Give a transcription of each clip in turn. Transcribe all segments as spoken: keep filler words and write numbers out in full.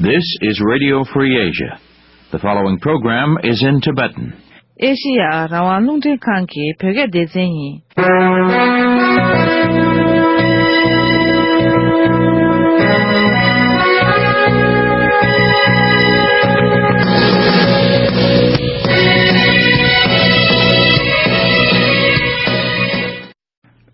This is Radio Free Asia. The following program is in Tibetan. ཨེ་ཤི་ཡ་རང་དབང་རླུང་འཕྲིན་ཁང་གི་བོད་སྐད་སྡེ་ཚན་ཡིན།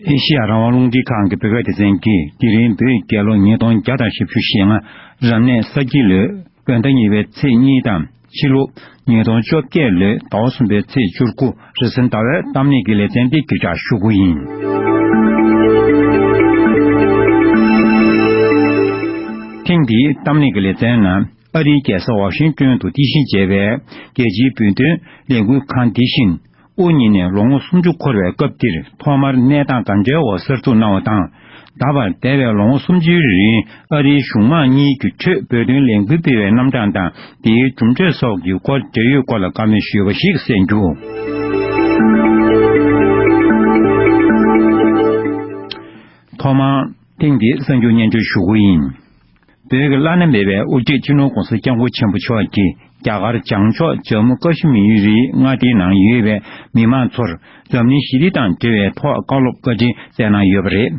ཨེ་ཤི་ཡ་རང་དབང་རླུང་འཕྲིན་ཁང་གི་བོད་སྐད་སྡེ་ཚན་གྱིས། དེ་རིང་བོད་རྒྱལ་ལོ་ཉིས་སྟོང་བརྒྱ་དང་བཞི་བཅུ་ཞེ་ལྔ། རབ་གནས་ས་ཁྱི་ལོའི་བོད་ཟླ་གཉིས་པའི་ཚེས་གཉིས་དང་། ཕྱི་ལོ་ཉིས་སྟོང་བཅོ་བརྒྱད་ལོའི་ཟླ་བ་གསུམ་པའི་ཚེས་བཅུ་དགུ། རེས་གཟའ་ཟླ་བའི་གཏམ་གླེང་གི་ལེ་ཚན་འདི་གོ་བརྡ་ཞུ་གི་ཡིན། ཐེངས་འདིའི་གཏམ་གླེང་གི་ལེ་ཚན་ནང་། ཨ་རིའི་རྒྱལ་ས་ཝ་ཤིང་ཏོན་དུ་རྟེན་གཞི་བྱས་པའི་རྒྱལ་སྤྱིའི་བོད་དོན་ལས་འགུལ་ཁང་འདི་བཞིན། དབུ་བརྙེས་ནས་ལོ་ངོ་སུམ་ཅུ་འཁོར་བའི་སྐབས་འདིར། ཐོག་མར་གནས་སྟངས་ག་འདྲའི་འོག་གསར་འཛུགས་གནང་བ་དང་། ད་བར་འདས་པའི་ལོ་ངོ་སུམ་ཅུའི་རིང་ཨ་རིའི་གཞུང་མང་གཉིས་ཀྱི་ཁྲོད་བོད་དོན་ལས་འགུལ་སྤེལ་བའི་རྣམ་གྲངས་དང་། དེའི་གྲུབ་འབྲས་སོགས་ཀྱི་སྐོར། འབྲེལ་ཡོད་སྐོར་ལ་བཀའ་མོལ་ཞུས་པ་ཞིག་གསན་རྒྱུ། ཐོག་མར་ཐེངས་འདིའི་གསར་འགྱུར་སྙན་སྒྲོན་ཞུ་གི་ཡིན། བོད་ཀྱི་བླ་ན་མེད་པའི་དབུ་ཁྲིད་སྤྱི་ནོར་༧གོང་ས་༧སྐྱབས་མགོན་ཆེན་པོ་མཆོག་གིས་རྒྱ་གར་བྱང་ཕྱོགས་ཇམ་མུ་ཀ་ཤི་མིར་མངའ་སྡེའི་ནང་ཡོད་པའི་མི་མང་ཚོར་འཛམ་གླིང་ཞི་བདེ་དང་འབྲེལ་བའི་ཐོག་བཀའ་སློབ་བཀའ་དྲིན་སྩལ་གནང་ཡོད་པ་རེད།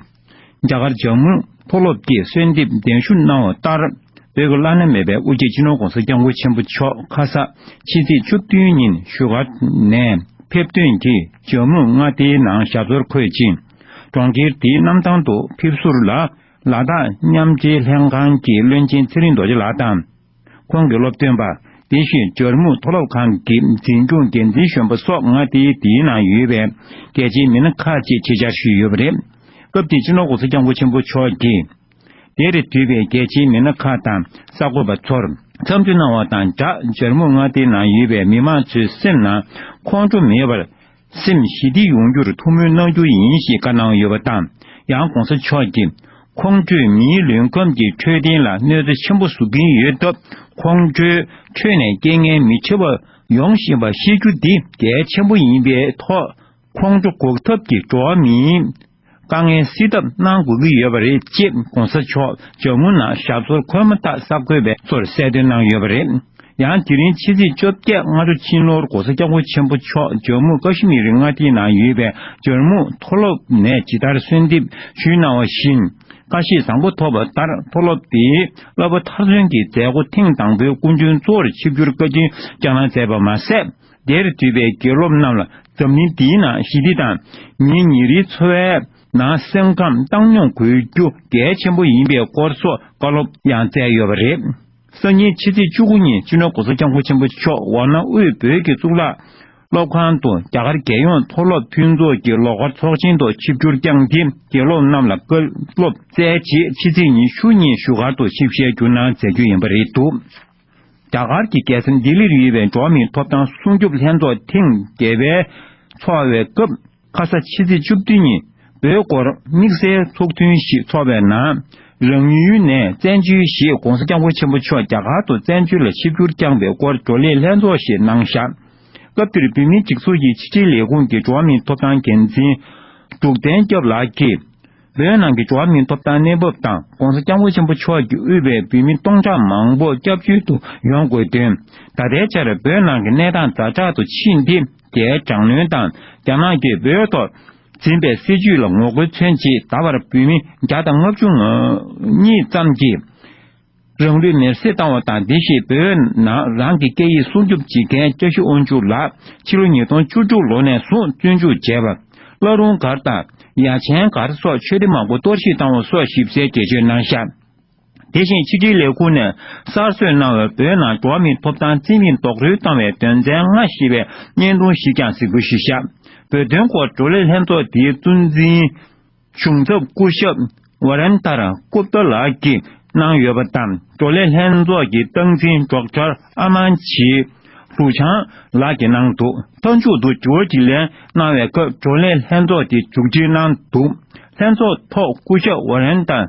རྒྱ་གར་ཇམ་མུ་མཐོ་སློབ་ཀྱིས་གསོལ་འདེབས་གདན་ཞུ་གནང་བ་ལྟར། བོད་ཀྱི་བླ་ན་མེད་པའི་དབུ་ཁྲིད་སྤྱི་ནོར་༧གོང་ས་༧སྐྱབས་མགོན་ཆེན་པོ་མཆོག་ཁ་ས་ཕྱི་ཚེས་བཅུ་བདུན་ཉིན་བཞུགས་སྒར་ནས་ཕེབས་ཐོན་གྱིས་ཇམ་མུ་མངའ་སྡེའི་ནང་ཞབས་སོར་འཁོད་ཅིང་། གྲོང་ཁྱེར་དེའི་གནམ་ཐང་དུ་ཕེབས་བསུར་ལ། ལ་དྭགས་མཉམ་འབྲེལ་ལྷན་ཁང་གི་བློན་ཆེན་ཚེ་རིང་རྡོ་རྗེ་ལགས་དང་། ཁོང་གི་སློབ་སྟོན་པ། དེ་བཞིན་ཇོར་མུ་མཐོ་སློབ་ཁང་གི་འཛིན་སྐྱོང་འགན་འཛིན་གཞོན་པ་སོགས་མངའ་སྡེའི་དེའི་ནང་ཡོད་པའི་རྒྱལ་སྤྱིའི་མི་སྣ་ཁག་ཅིག་ཆེད་བཅར་ཞུས་ཡོད་པ་རེད། སྐབས་དེར་སྤྱི་ནོར་༧གོང་ས་༧སྐྱབས་མགོན་ཆེན་པོ་མཆོག་གིས། དེར་འདུས་པའི་རྒྱལ་སྤྱིའི་མི་སྣ་ཁག་དང་གསར་འགོད་པ་ཚོར་འཚམས་འདྲི་གནང་བ་དང་སྦྲགས། ཇོར་མུ་མངའ་སྡེའི་ནང་ཡོད་པའི་མི་མང་ཚོའི་སེམས་ནང་ཁོང་ཁྲོ་མེད་པར། སེམས་ཞི་བདེ་ཡོང་རྒྱུར་ཐུགས་སྨོན་གནང་རྒྱུ་ཡིན་ཞེས་བཀའ་གནང་ཡོད་པ་དང་། ཡང་༧གོང་ས་མཆོག་གིས། ཁོང་ཁྲོས་མིའི་ལུས་ཁམས་ཀྱི་འཕྲོད་བསྟེན་ལ་གནོད་འཚེ་ཆེན་པོ་བཟོ་གིན་ཡོད་སྟབས། ཁོང་ཁྲོའི་ཁྲོད་ནས་རྐྱེན་ངན་མི་ཆེ་བ་ཡོང་བཞིན་པ་ཤེས་རྒྱུ་འདི་གལ་ཆེན་པོ་ཡིན་པའི་ཐོག་ཁོང་ཁྲོ་འགོག་ཐབས་ཀྱི་འགྲོ་བ་མིའི་དཀའ་ངལ་སེལ་ཐབས་གནང་དགོས་ཀྱི་ཡོད་པ་རེད་ཅེས་༧གོང་ས་མཆོག་ཇོར་མུ་ནང་ཞབས་སོར་འཁོད་མ་ཐག་གསར་འགོད་པ་ཚོར་གསལ་སྟོན་གནང་ཡོད་པ་རེད། ཡང་དེ་རིང་ཕྱི་ཚེས་བཅོ་བརྒྱད་སྔ་དྲོ་ཕྱི་ལོར་༧གོང་ས་༧སྐྱབས་མགོན་ཆེན་པོ་མཆོག་ཇོར་མུ་ཀ་ཤི་མིར་མངའ་སྡེའི་ནང་ཡོད་པའི་ཇོར་མུ་མཐོ་སློབ་ནས་ཇི་ལྟར་གསོལ་འདེབས་ཞུས་གནང་བ་བཞིན། བཀྲ་ཤིས་བཟང་པོ་ཐོབ་པ་ལྟར་མཐོ་སློབ་དེའི་བསླབ་པ་མཐར་སོན་གྱི་མཛད་སྒོ་ཐེངས་དང་པོའི་སྐུ་མགྲོན་གཙོ་བོར་ཆིབས་བསྒྱུར་བཀའ་དྲིན་བསྐྱངས་གནང་མཛད་པ་མ་ཟད། དེར་འདུས་པའི་དགེ་སློབ་རྣམས་ལ་འཛམ་གླིང་འདིའི་ནང་ཞི་བདེ་དང་། ཉིན་ཉིན་རེའི་འཚོ་བའི་ནང་སེམས་ཁམས་བཏང་སྙོམས་དགོས་རྒྱུ་གལ་ཆེན་པོ་ཡིན་པའི་སྐོར་སོགས་བཀའ་སློབ་ཡང་སྩལ་ཡོད་པ་རེད། སང་ཉིན་ཕྱི་ཚེས་བཅུ་དགུ་ཉིན་སྤྱི་ནོར་༧གོང་ས་༧སྐྱབས་མགོན་ཆེན་པོ་མཆོག་ཝཱ་ཎ་དབུས་བོད་ཀྱི་གཙུག་ལག་སློབ་ཁང་དུ་རྒྱ་གར་རྒྱལ་ཡོངས་མཐོ་སློབ་མཐུན་ཚོགས་ཀྱི་ལོ་འཁོར་ཚོགས་ཆེན་དུ་ཆིབས་བསྒྱུར་བསྐྱངས་ཏེ། དགེ་སློབ་རྣམས་ལ་བཀའ་སློབ་སྩལ་རྗེས་ཕྱི་ཚེས་ཉི་ཤུ་ཉིན་བཞུགས་སྒར་དུ་ཆིབས་ཞལ་བསྒྱུར་གནང་མཛད་རྒྱུ་ཡིན་པ་རེད་འདུག་རྒྱ་གར་གྱི་རྒྱལ་ས་ལྡི་ལིར་ཡོད་པའི་འགྲོ་བ་མིའི་ཐོབ་ཐང་སྲུང་སྐྱོབ་ལྷན་ཚོགས་ཐེངས་བརྒྱད་པའི་ཚོགས་པའི་སྐབས། ཁ་ས་ཕྱི་ཚེས་བཅུ་བདུན་ཉིན་བོད་སྐོར་དམིགས་བསལ་ཚོགས་ཐུན་ཞིག་ཚོགས་པའི་ནང་། རང་ཡུལ་ནས་བཙན་བྱོལ་ཞེས་༧གོང་ས་༧སྐྱབས་མགོན་ཆེན་པོ་མཆོག་རྒྱ་གར་དུ་བཙན་བྱོལ་ལ་ཆིབས་བསྒྱུར་བསྐྱངས་པའི་སྐོར་བགྲོ་གླེང་ལྷན་ཚོགས་ཤིག་གནང་བཞག་སྐབས་དེར་བོད་མིའི་སྒྲིག་འཛུགས་ཀྱི་ཕྱི་དྲིལ་ལས་ཁུངས་ཀྱི་འགྲོ་བ་མིའི་ཐོབ་ཐང་འགན་འཛིན་འབྲུག་བསྟན་སྐྱབས་ལགས་ཀྱིས། བོད་ནང་གི་འགྲོ་བ་མིའི་ཐོབ་ཐང་གནས་བབ་དང་༧གོང་ས་༧སྐྱབས་མགོན་ཆེན་པོ་མཆོག་གིས་དབུས་པའི་བོད་མི་སྟོང་ཕྲག་མང་པོ་སྐྱབས་བཅོལ་དུ་ཡོང་དགོས་དོན། ད་ལྟའི་ཆར་བོད་ནང་གི་གནས་སྟངས་ཛ་དྲག་ཏུ་ཕྱིན་ཏེ། དེའི་དྲག་གནོན་དང་རྒྱ་ནག་གིས་བོད་ཐོག་འཛིན་པའི་སྲིད་བྱུས་ལ་ངོ་རྒོལ་མཚོན་ཆེད། ད་བར་བོད་མི་བརྒྱ་དང་ལྔ་བཅུ་ང་གཉིས་ཙམ་གྱིས་རང་ལུས་མེར་སྲེག་བཏང་བ་དང་། དེ་བཞིན་བོད་ནང་རང་གི་སྐད་ཡིག་སྲུང་སྐྱོབ་བྱེད་མཁན་བཀྲ་ཤིས་དབང་ཕྱུག་ལགས་ཕྱི་ལོ་ཉིས་སྟོང་བཅུ་དྲུག་ལོ་ནས་བཟུང་བཙོན་འཇུག་བྱས་པ། བླ་རུང་སྒར་དང་ཡ་ཆེན་སྒར་སོགས་ཆོས་སྡེ་མང་པོ་གཏོར་བཤིག་བཏང་བ་སོགས་ཞིབ་གསལ་འགྲེལ་བརྗོད་གནང་བཞག་དེ་བཞིན་ཕྱི་དྲིལ་ལས་ཁུངས་ནས་གསར་བཟོས་གནང་བའི་བོད་ནང་འགྲོ་བ་མིའི་ཐོབ་ཐང་རྩིས་མེད་རྡོག་རོལ་བཏང་བའི་དོན་ཚན་ལྔ་ཞེས་པའི་བརྙན་ཐུང་ཞིག་ཀྱང་གཟིགས་འབུལ་ཞུས་བཞག་བོད་དོན་སྐོར་བགྲོ་གླེང་ལྷན་ཚོགས་དེའི་གཙོ་འཛིན་གཞུང་ཚབ་སྐུ་ཞབས་ཝ་རན་ཏར་ཀུབ་ཏ་ལགས་ཀྱིས་གནང་ཡོད་པ་དང་། བགྲོ་གླེང་ལྷན་ཚོགས་ཀྱི་སྟངས་འཛིན་ཌོག་ཊར་ཨ་མན་ཆི་ལྷུ་ཆང་ལགས་ཀྱིས་གནང་འདུག་མཐའ་མཇུག་ཏུ་དྲི་བ་དྲིས་ལན་གནང་བའི་སྐབས་བགྲོ་གླེང་ལྷན་ཚོགས་དེ་མཇུག་སྒྲིལ་གནང་འདུག་ལྷན་ཚོགས་ཐོག་སྐུ་ཞབས་ཝ་རན་ཏར་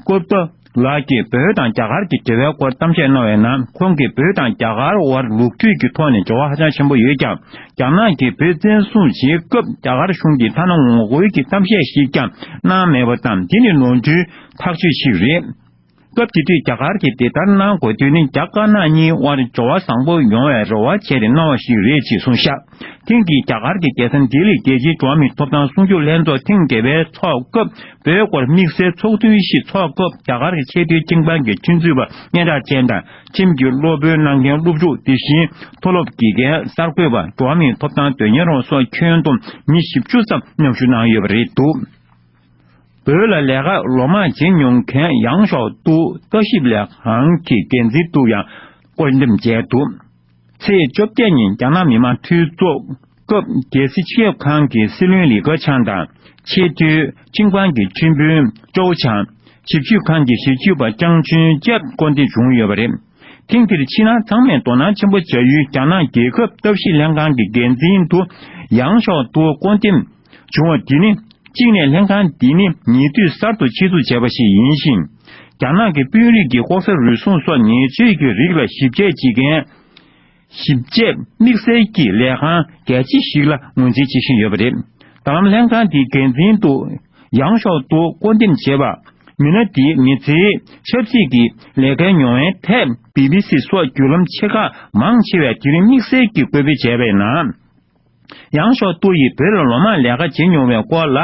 ཀུབ་ཏ་ལགས་ཀྱིས་བོད་དང་རྒྱ་གར་གྱི་འབྲེལ་བའི་སྐོར་གཏམ་བཤད་གནང་བའི་ནང་། ཁོང་གིས་བོད་དང་རྒྱ་གར་དབར་ལོ་རྒྱུས་ཀྱི་ཐོག་ནས་འབྲེལ་བ་ཧ་ཅང་ཆེན་པོ་ཡོད་ཀྱང་། རྒྱ་ནག་གིས་བོད་བཙན་བཟུང་བྱེད་སྐབས་རྒྱ་གར་གཞུང་གིས་ཐ་ན་ངོ་རྒོལ་གྱི་གཏམ་བཤད་ཞིག་ཀྱང་གནང་མེད་པ་དང་། འདི་ནི་ནོར་འཁྲུལ་ཐག་ཆོད་ཞིག་རེད། སྐབས་དེ་དུས་རྒྱ་གར་གྱིས་དེ་ལྟར་གནང་དགོས་དོན་ནི་རྒྱ་དཀར་ནག་གཉིས་དབར་འབྱོར་བ་བཟང་པོ་ཡོང་བའི་རེ་བ་བྱས་ཏེ་གནང་བ་ཞིག་རེད་ཅེས་གསུངས་ཤག་ཐེངས་འདིའི་རྒྱ་གར་གྱི་རྒྱལ་ས་ལྡི་ལིར་རྒྱལ་སྤྱིའི་འགྲོ་བ་མིའི་ཐོབ་ཐང་སྲུང་སྐྱོབ་ལྷན་ཚོགས་ཐེངས་བརྒྱད་པའི་ཚོགས་སྐབས། བོད་སྐོར་དམིགས་བསལ་ཚོགས་ཐུན་ཞིག་འཚོགས་སྐབས། རྒྱ་གར་གྱི་ཆེས་མཐོའི་ཁྲིམས་ཁང་གི་ཆོས་མཛད་པ་སྙན་གྲགས་ཅན་དང་། ཁྲིམས་ཀྱི་སློབ་དཔོན་གནང་མཁན་སློབ་ཕྲུག་དེ་བཞིན་མཐོ་སློབ་དགེ་རྒན་གསར་འགོད་པ། འགྲོ་བ་མིའི་ཐོབ་ཐང་དོན་གཉེར་བ་སོགས་ཁྱོན་བསྡོམས་མི་བཞི་བཅུ་ཙམ་མཉམ་ཞུགས་གནང་ཡོད་པ་རེད་འདུག་བོད་ལ་ལས་ཀ་ལོ་མང་བྱེད་མྱོང་མཁན་ཡང་ཞའོ་ཏུའུ་ལྟ་ཞིབ་ལས་ཁང་གི་འགན་འཛིན་དུ་ཡང་བསྐོ་འདེམས་བྱས་འདུག་ཚེས་བཅོ་བརྒྱད་ཉིན་རྒྱ་ནག་མི་དམངས་འཐུས་ཚོགས་སྐབས་རྒྱལ་སྲིད་སྤྱི་ཁྱབ་ཁང་གི་སྲིད་བློན་ལི་ཁེ་ཆང་དང་། ཆེས་མཐོའི་ཁྲིམས་ཁང་གི་ཁྲིམས་དཔོན་ཅོའུ་ཆང་། ཞིབ་དཔྱོད་ཁང་གི་ཞིབ་དཔྱོད་པ་ཅང་ཅུན་བཅས་བསྐོ་འདེམས་བྱུང་ཡོད་པ་རེད། ཐེངས་འདིར་ཕྱི་ནང་ཚང་མས་དོ་སྣང་ཆེན་པོ་བྱ་ཡུལ་རྒྱ་ནག་རྒྱལ་ཁབ་ལྟ་ཞིབ་ལྷན་ཁང་གི་འགན་འཛིན་དུ་ཡང་ཞའོ་ཏུའུ་བསྐོ་འདེམས་བྱུང་བ་འདི་ནི། གཅིག་ནས་ལྷན་ཁང་འདི་ནི་ཉེ་དུས་གསར་དུ་ཆེད་འཛུགས་བྱས་པ་ཞིག་ཡིན་ཞིང་། རྒྱ་ནག་གི་དཔོན་རིགས་ཀྱི་ལྐོག་ཟ་རུལ་སུངས་སོགས་ཉེས་ཆད་ཀྱི་རིགས་ལ་ཞིབ་དཔྱད་བྱེད་མཁན། ཞིབ་དཔྱད་དམིགས་བསལ་གྱི་ལས་ཁང་གལ་ཆེ་ཞིག་ལ་ངོས་འཛིན་བྱེད་བཞིན་ཡོད་པ་རེད། ད་ལམ་ལྷན་ཁང་འདིའི་འགན་འཛིན་དུ་ཡང་ཞའོ་ཏུའུ་བསྐོ་འདེམས་བྱས་པ། མི་སྣ་འདིའི་མི་ཚེའི་ཆབ་སྲིད་ཀྱི་ལས་ཀའི་མྱོང་བའི་ཐད་བི་བི་སི་སོགས་བརྒྱུད་ལམ་ཆེ་ཁག་མང་ཆེ་བས་དེ་རིང་དམིགས་བསལ་གྱིས་བཀོད་སྤེལ་བྱས་པའི་ནང་། ཡང་ཞའོ་ཏུའུ་ཡིས་བོད་ལ་ལོ་མང་ལས་ཀ་བྱེད་མྱོང་བའི་སྐོར་ལ།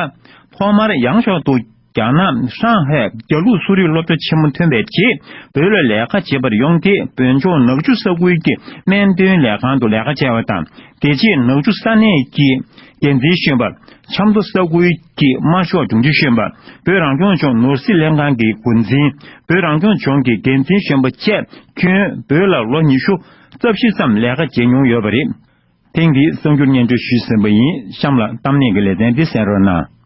ཐོག་མར་ཡང་ཞའོ་ཏུའུ་རྒྱ་ནག་ཧྲང་ཧའེ་རྒྱ་ལུགས་གསོ་རིག་སློབ་གྲྭ་ཆེན་མོ་ཐོན་པའི་རྗེས། བོད་ལ་ལས་ཀ་བྱེད་པར་ཡོང་སྟེ། བོད་ལྗོངས་ནག་ཆུ་ས་ཁུལ་གྱི་སྨན་དོན་ལས་ཁང་དུ་ལས་ཀ་བྱས་པ་དང་། དེ་རྗེས་ནག་ཆུ་ས་གནས་ཀྱི་འགན་འཛིན་གཞོན་པ། ཆབ་མདོ་ས་ཁུལ་གྱི་དམར་ཤོག་དྲུང་ཆེ་གཞོན་པ། བོད་རང་སྐྱོང་ལྗོངས་ནོར་སྲིད་ལྷན་ཁང་གི་འགོ་འཛིན། བོད་རང་སྐྱོང་ལྗོངས་ཀྱི་འགན་འཛིན་གཞོན་པ་བཅས་ཁྱོན་བོད་ལ་ལོ་ཉི་ཤུ་རྩ་བཞི་ཙམ་ལས་ཀ་བྱེད་མྱོང་ཡོད་པ་རེད། ཐེངས་འདིའི་གསར་འགྱུར་སྙན་སྒྲོན་ཞུས་ཟིན་པ་ཡིན། གཤམ་ལ་གཏམ་གླེང་གི་ལེ་ཚན་འདི་གསན་རོགས་གནང་།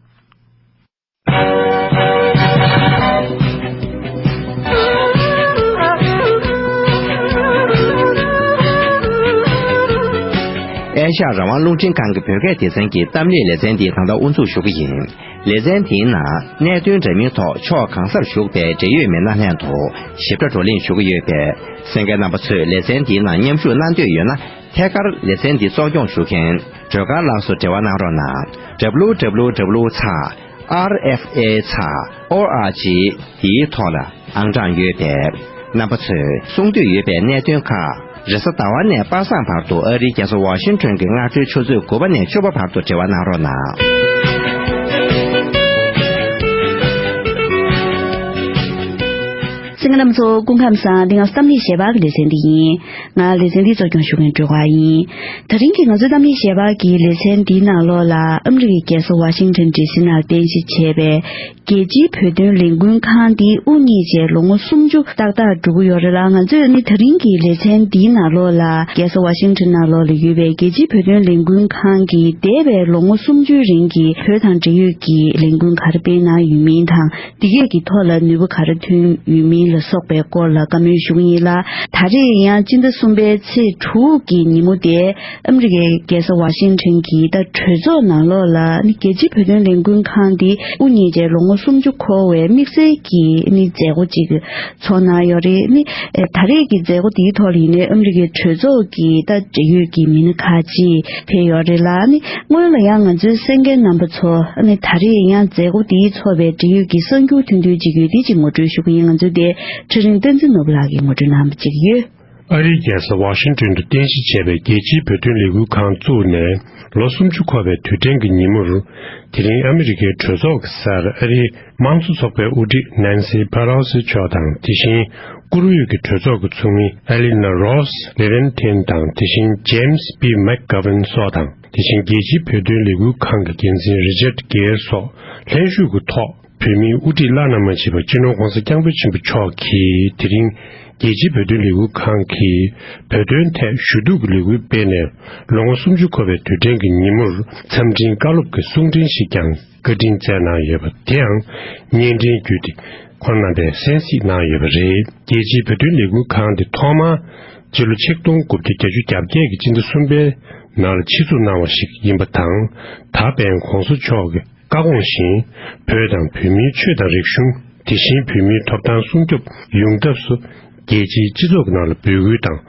ཨེ་ཤ་ཡ་རང་དབང་རླུང་འཕྲིན་ཁང་གི་བོད་སྐད་སྡེ་ཚན་གྱི་གཏམ་གླེང་ལེ་ཚན་འདི་ད་ལྟ་དབུ་འཛུགས་ཞུ་གི་ཡིན། ལེ་ཚན་འདིའི་ནང་གནད་དོན་འདྲ་མིན་ཐོག་ཕྱོགས་གང་སར་བཞུགས་པའི་འབྲེལ་ཡོད་མི་སྣ་ལྷན་དུ་ཞིབ་ཕྲ་བགྲོ་གླེང་ཞུ་གི་ཡོད་པས། གསན་མཁན་རྣམ་པ་ཚོས་ལེ་ཚན་འདིའི་ནང་མཉམ་ཞུགས་གནང་འདོད་ཡོད་ན། ཐད་ཀར་ལེ་ཚན་འདི་གཙོ་སྐྱོང་ཞུ་མཁན་སྒྲོལ་དཀར་ལགས་སུ་འབྲེལ་བ་གནང་རོགས་གནང་། W W W ཚེག་R F A ཚེག O R G འདིའི་ཐོག་ལ་ཨང་གྲངས་ཡོད་པས། རྣམ་པ་ཚོས་གསུང་འདོད་ཡོད་པའི་གནད་དོན་ཁག་རེས་གཟའ་ཟླ་བ་ནས་པ་སངས་བར་དུ། ཨ་རིའི་རྒྱལ་ས་ཝ་ཤིང་ཊོན་གྱི་སྔ་དྲོའི་ཆུ་ཚོད་དགུ་པ་ནས་བཅུ་པ་བར་དུ་འབྲེལ་བ་གནང་རོགས་གནང་། གསན་མཁན་རྣམ་པ་ཚོ་སྐུ་ཁམས་བཟང་། འདི་ང་ཚོ་གཏམ་གླེང་ཞལ་པར་གྱི་ལེ་ཚན་འདི་ཡིན། ང་ལེ་ཚན་འདི་གཙོ་སྐྱོང་ཞུ་མཁན་སྒྲོལ་དཀར་ཡིན། ད་རིང་གི་ང་ཚོའི་གཏམ་གླེང་ཞལ་པར་གྱི་ལེ་ཚན་འདིའི་ནང་ལོགས་ལ། ཨ་མི་རི་ཀའི་རྒྱལ་ས་ཝ་ཤིང་ཊོན་ཌི་སི་ནང་རྟེན་གཞི་བྱས་པའི་རྒྱལ་སྤྱིའི་བོད་དོན་ལས་འགུལ་ཁང་འདི་དབུ་བརྙེས་རྗེས་ལོ་ངོ་སུམ་ཅུ་ཏག་ཏག་འགྲོ་གི་ཡོད་རེད་ལ། ང་ཚོས་ནི་ད་རིང་གི་ལེ་ཚན་འདིའི་ནང་ལོགས་ལ། རྒྱལ་ས་ཝ་ཤིང་ཊོན་ནང་ལོགས་ལ་ཡོད་པའི་རྒྱལ་སྤྱིའི་བོད་དོན་ལས་འགུལ་ཁང་གིས་འདས་པའི་ལོ་ངོ་སུམ་ཅུའི་རིང་གི་བོད་དང་འབྲེལ་ཡོད་ཀྱི་ལས་འགུལ་ག་རེ་སྤེལ་གནང་ཡོད་མིན་དང་། འདི་གས་ཀྱི་ཐོག་ལ་ནུས་པ་ག་རེ་ཐོན་ཡོད་མིན་ལ་སོགས་པའི་སྐོར་ལ་བཀའ་མོལ་ཞུ་གི་ཡིན་ལ། ད་རེས་ཡང་སྤྱི་ཟླ་གསུམ་པའི་ཚེས་དྲུག་གི་ཉིན་མོ་དེ། ཨ་མི་རི་ཀའི་རྒྱལ་ས་ཝ་ཤིང་ཊོན་གྱི་ད་གྲོས་ཚོགས་ནང་ལོགས་ལ་ནི། རྒྱལ་སྤྱིའི་བོད་དོན་ལས་འགུལ་ཁང་འདི་དབུ་བརྙེས་རྗེས་ལོ་ངོ་སུམ་ཅུ་འཁོར་བའི་དམིགས་བསལ་གྱི་ནི་མཛད་སྒོ་ཅིག་ཚོགས་གནང་ཡོད་རེད། ནི་ད་རེས་ཀྱི་མཛད་སྒོ་འདིའི་ཐོག་ལ་ཡིན་ནའི་ཨ་མི་རི་ཀའི་གྲོས་ཚོགས་ཀྱི་ད་འབྲེལ་ཡོད་ཀྱི་མི་སྣ་ཁག་ཅིག་ཕེབས་ཡོད་རེད་ལ། ནི་སྔོན་ལ་ཡང་ང་ཚོའི་གསན་མཁན་རྣམ་པ་ཚོ་ནི་ད་རེས་ཡང་མཛད་སྒོ་འདིའི་ཚོགས་པའི་འབྲེལ་ཡོད་ཀྱི་གསར་འགྱུར་ཐུང་ཐུང་ཅིག་ཡོད། འདི་ཅིག་ངོ་སྤྲོད་ཞུ་གི་ཡིན། ང་ཚོའི་དེ་ཁྲི་རིང་བསྟན་འཛིན་ནོར་བུ་ལགས་ཀྱིས་ངོ་སྤྲོད་གནང་བ་ཅིག་ཡོད། ཨ་རིའི་རྒྱལ་ས་ཝ་ཤིང་ཊོན་དུ་རྟེན་གཞི་བྱས་པའི་རྒྱལ་སྤྱིའི་བོད་དོན་ལས་འགུལ་ཁང་བཙུགས་ནས་ལོ་སུམ་ཅུ་འཁོར་བའི་དུས་དྲན་གྱི་ཉིན་མོར། དེ་རིང་ཨ་མི་རི་ཀའི་གྲོས་ཚོགས་ཀྱི་སར་ཨ་རིའི་དམངས་གཙོ་ཚོགས་པའི་དབུ་ཁྲིད་ནན་སི་ཕེ་ལོ་སི་མཆོག་དང་། དེ་བཞིན་བཀུར་འོས་ཀྱི་གྲོས་ཚོགས་ཀྱི་ཚོགས་མི་ཨེ་ལི་ན་རོས་ལེ་ཝན་ཐིན་དང་། དེ་བཞིན་ཇེམ་སི་པི་མེག་གྷ་ཝན་སོགས་དང་། དེ་བཞིན་རྒྱལ་སྤྱིའི་བོད་དོན་ལས་འགུལ་ཁང་གི་འགན་འཛིན་རི་ཅར་གེར་སོགས་ལྷན་ཞུགས་ཀྱི་ཐོག་བོད་མིའི་དབུ་ཁྲིད་བླ་ན་མ་མཆིས་པ་སྤྱི་ནོར་༧གོང་ས་༧སྐྱབས་མགོན་ཆེན་པོ་མཆོག་གིས་དེ་རིང་རྒྱལ་སྤྱིའི་བོད་དོན་ལས་འགུལ་ཁང་གིས་བོད་དོན་ཐད་ཞུ་གཏུག་གི་ལས་འགུལ་སྤེལ་ནས་ལོ་ངོ་སུམ་ཅུ་འཁོར་བའི་དུས་དྲན་གྱི་ཉིན་མོར་འཚམས་འཕྲིན་བཀའ་སློབ་ཀྱི་གསུང་འཕྲིན་ཞིག་ཀྱང་བཀའ་དྲིན་སྩལ་གནང་ཡོད་པ་དེའང་བརྙན་འཕྲིན་བརྒྱུད་དེ་ཁོང་རྣམ་པས་གསན་གཟིགས་གནང་ཡོད་པ་རེད། རྒྱལ་སྤྱིའི་བོད་དོན་ལས་འགུལ་ཁང་འདི་ཐོག་མར་སྤྱི་ལོ་ཆིག་སྟོང་དགུ་བརྒྱ་བརྒྱད་ཅུ་གྱ་བརྒྱད་ཀྱི་སྤྱི་ཟླ་གསུམ་པའི་ནང་ལ་ཆེད་འཛུགས་གནང་བ་ཞིག་ཡིན་པ་དང་། ད་ཕན་༧གོང་ས་མཆོག་གི་བཀའ་དགོངས་བཞིན། བོད་དང་བོད་མིའི་ཆོས་དང་རིག་གཞུང་། དེ་བཞིན་བོད་མིའི་ཐོབ་ཐང་སྲུང་སྐྱོབ་ཡོང་ཐབས་སུ། རྒྱལ་སྤྱིའི་སྤྱི་ཚོགས་ཀྱི་ནང་ལ་འབོད་སྐུལ་དང་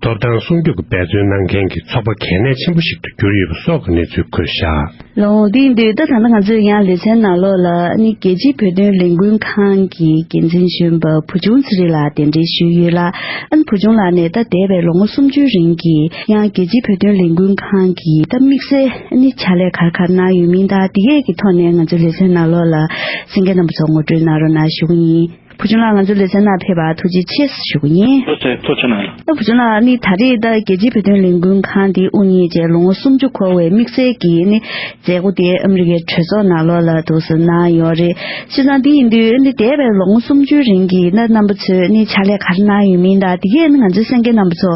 ཐོབ་ཐང་སྲུང་སྐྱོབ་ཀྱི་འབད་བརྩོན་གནང་མཁན་གྱི་ཚོགས་པ་གལ་གནད་ཆེན་པོ་ཞིག་ཏུ་གྱུར་ཡོད་པ་སོགས་ཀྱི་གནས་ཚུལ་འཁོད་བཞག། ལགས་འོང་། དེ་ཡིན་དུས་ད་ད་ལྟ་ང་ཚོས་ཡང་ལེ་ཚན་ནང་ལོགས་ལ་ཨ་ནི་རྒྱལ་སྤྱིའི་བོད་དོན་ལས་འགུལ་ཁང་གི་འགན་འཛིན་གཞོན་པ་བུ་ཆུང་ཚེ་རིང་ལགས་གདན་འདྲེན་ཞུས་ཡོད་ལ། ཨ་ནི་བུ་ཆུང་ལགས་ནས་ད་འདས་པའི་ལོ་ངོ་སུམ་ཅུའི་རིང་གི་ཡང་རྒྱལ་སྤྱིའི་བོད་དོན་ལས་འགུལ་ཁང་གི་ད་དམིགས་བསལ་ཨ་ནི་ཕྱག་ལས་ག་རེ་ག་རེ་གནང་ཡོད་མིན་དང་དེ་གས་ཀྱི་ཐོག་ནས་ང་ཚོའི་ལེ་ཚན་ནང་ལོགས་ལ་གསན་མཁན་རྣམ་པ་ཚོ་ངོ་སྤྲོད་གནང་རོགས་གནང་ཞུ་གི་ཡིན། བུ་ཆུང་ལགས་ང་ཚོའི་ལེ་ཚན་ནང་ཕེབས་པར་ཐུགས་རྗེ་ཆེ་ཞུ་གི་ཡིན། ཐུགས་རྗེ་ཆེ། ཐུགས་རྗེ་གནང་། ད་བུ་ཆུང་ལགས་ནི་ད་རེས་ད་རྒྱལ་སྤྱིའི་བོད་དོན་ལས་འགུལ་ཁང་འདི་དབུ་བརྙེས་རྗེས་ལོ་ངོ་སུམ་ཅུ་འཁོར་བའི་དམིགས་བསལ་གྱི་ནི་མཛད་སྒོ་དེ་ཨ་མི་རི་ཀའི་གྲོས་ཚོགས་ནང་ལོགས་ལ་འདུག་སེ་གནང་ཡོད་རེད། བྱས་ཙང་འདི་ཡིན་དུས་ནི་འདས་པའི་ལོ་ངོ་སུམ་ཅུའི་རིང་གི་ན་རྣམ་པ་ཚོས་ནི་ཕྱག་ལས་ག་རེ་གནང་ཡོད་མིན་དང་དེ་གས་ནི་ང་ཚོའི་གསན་མཁན་རྣམ་པ་ཚོ་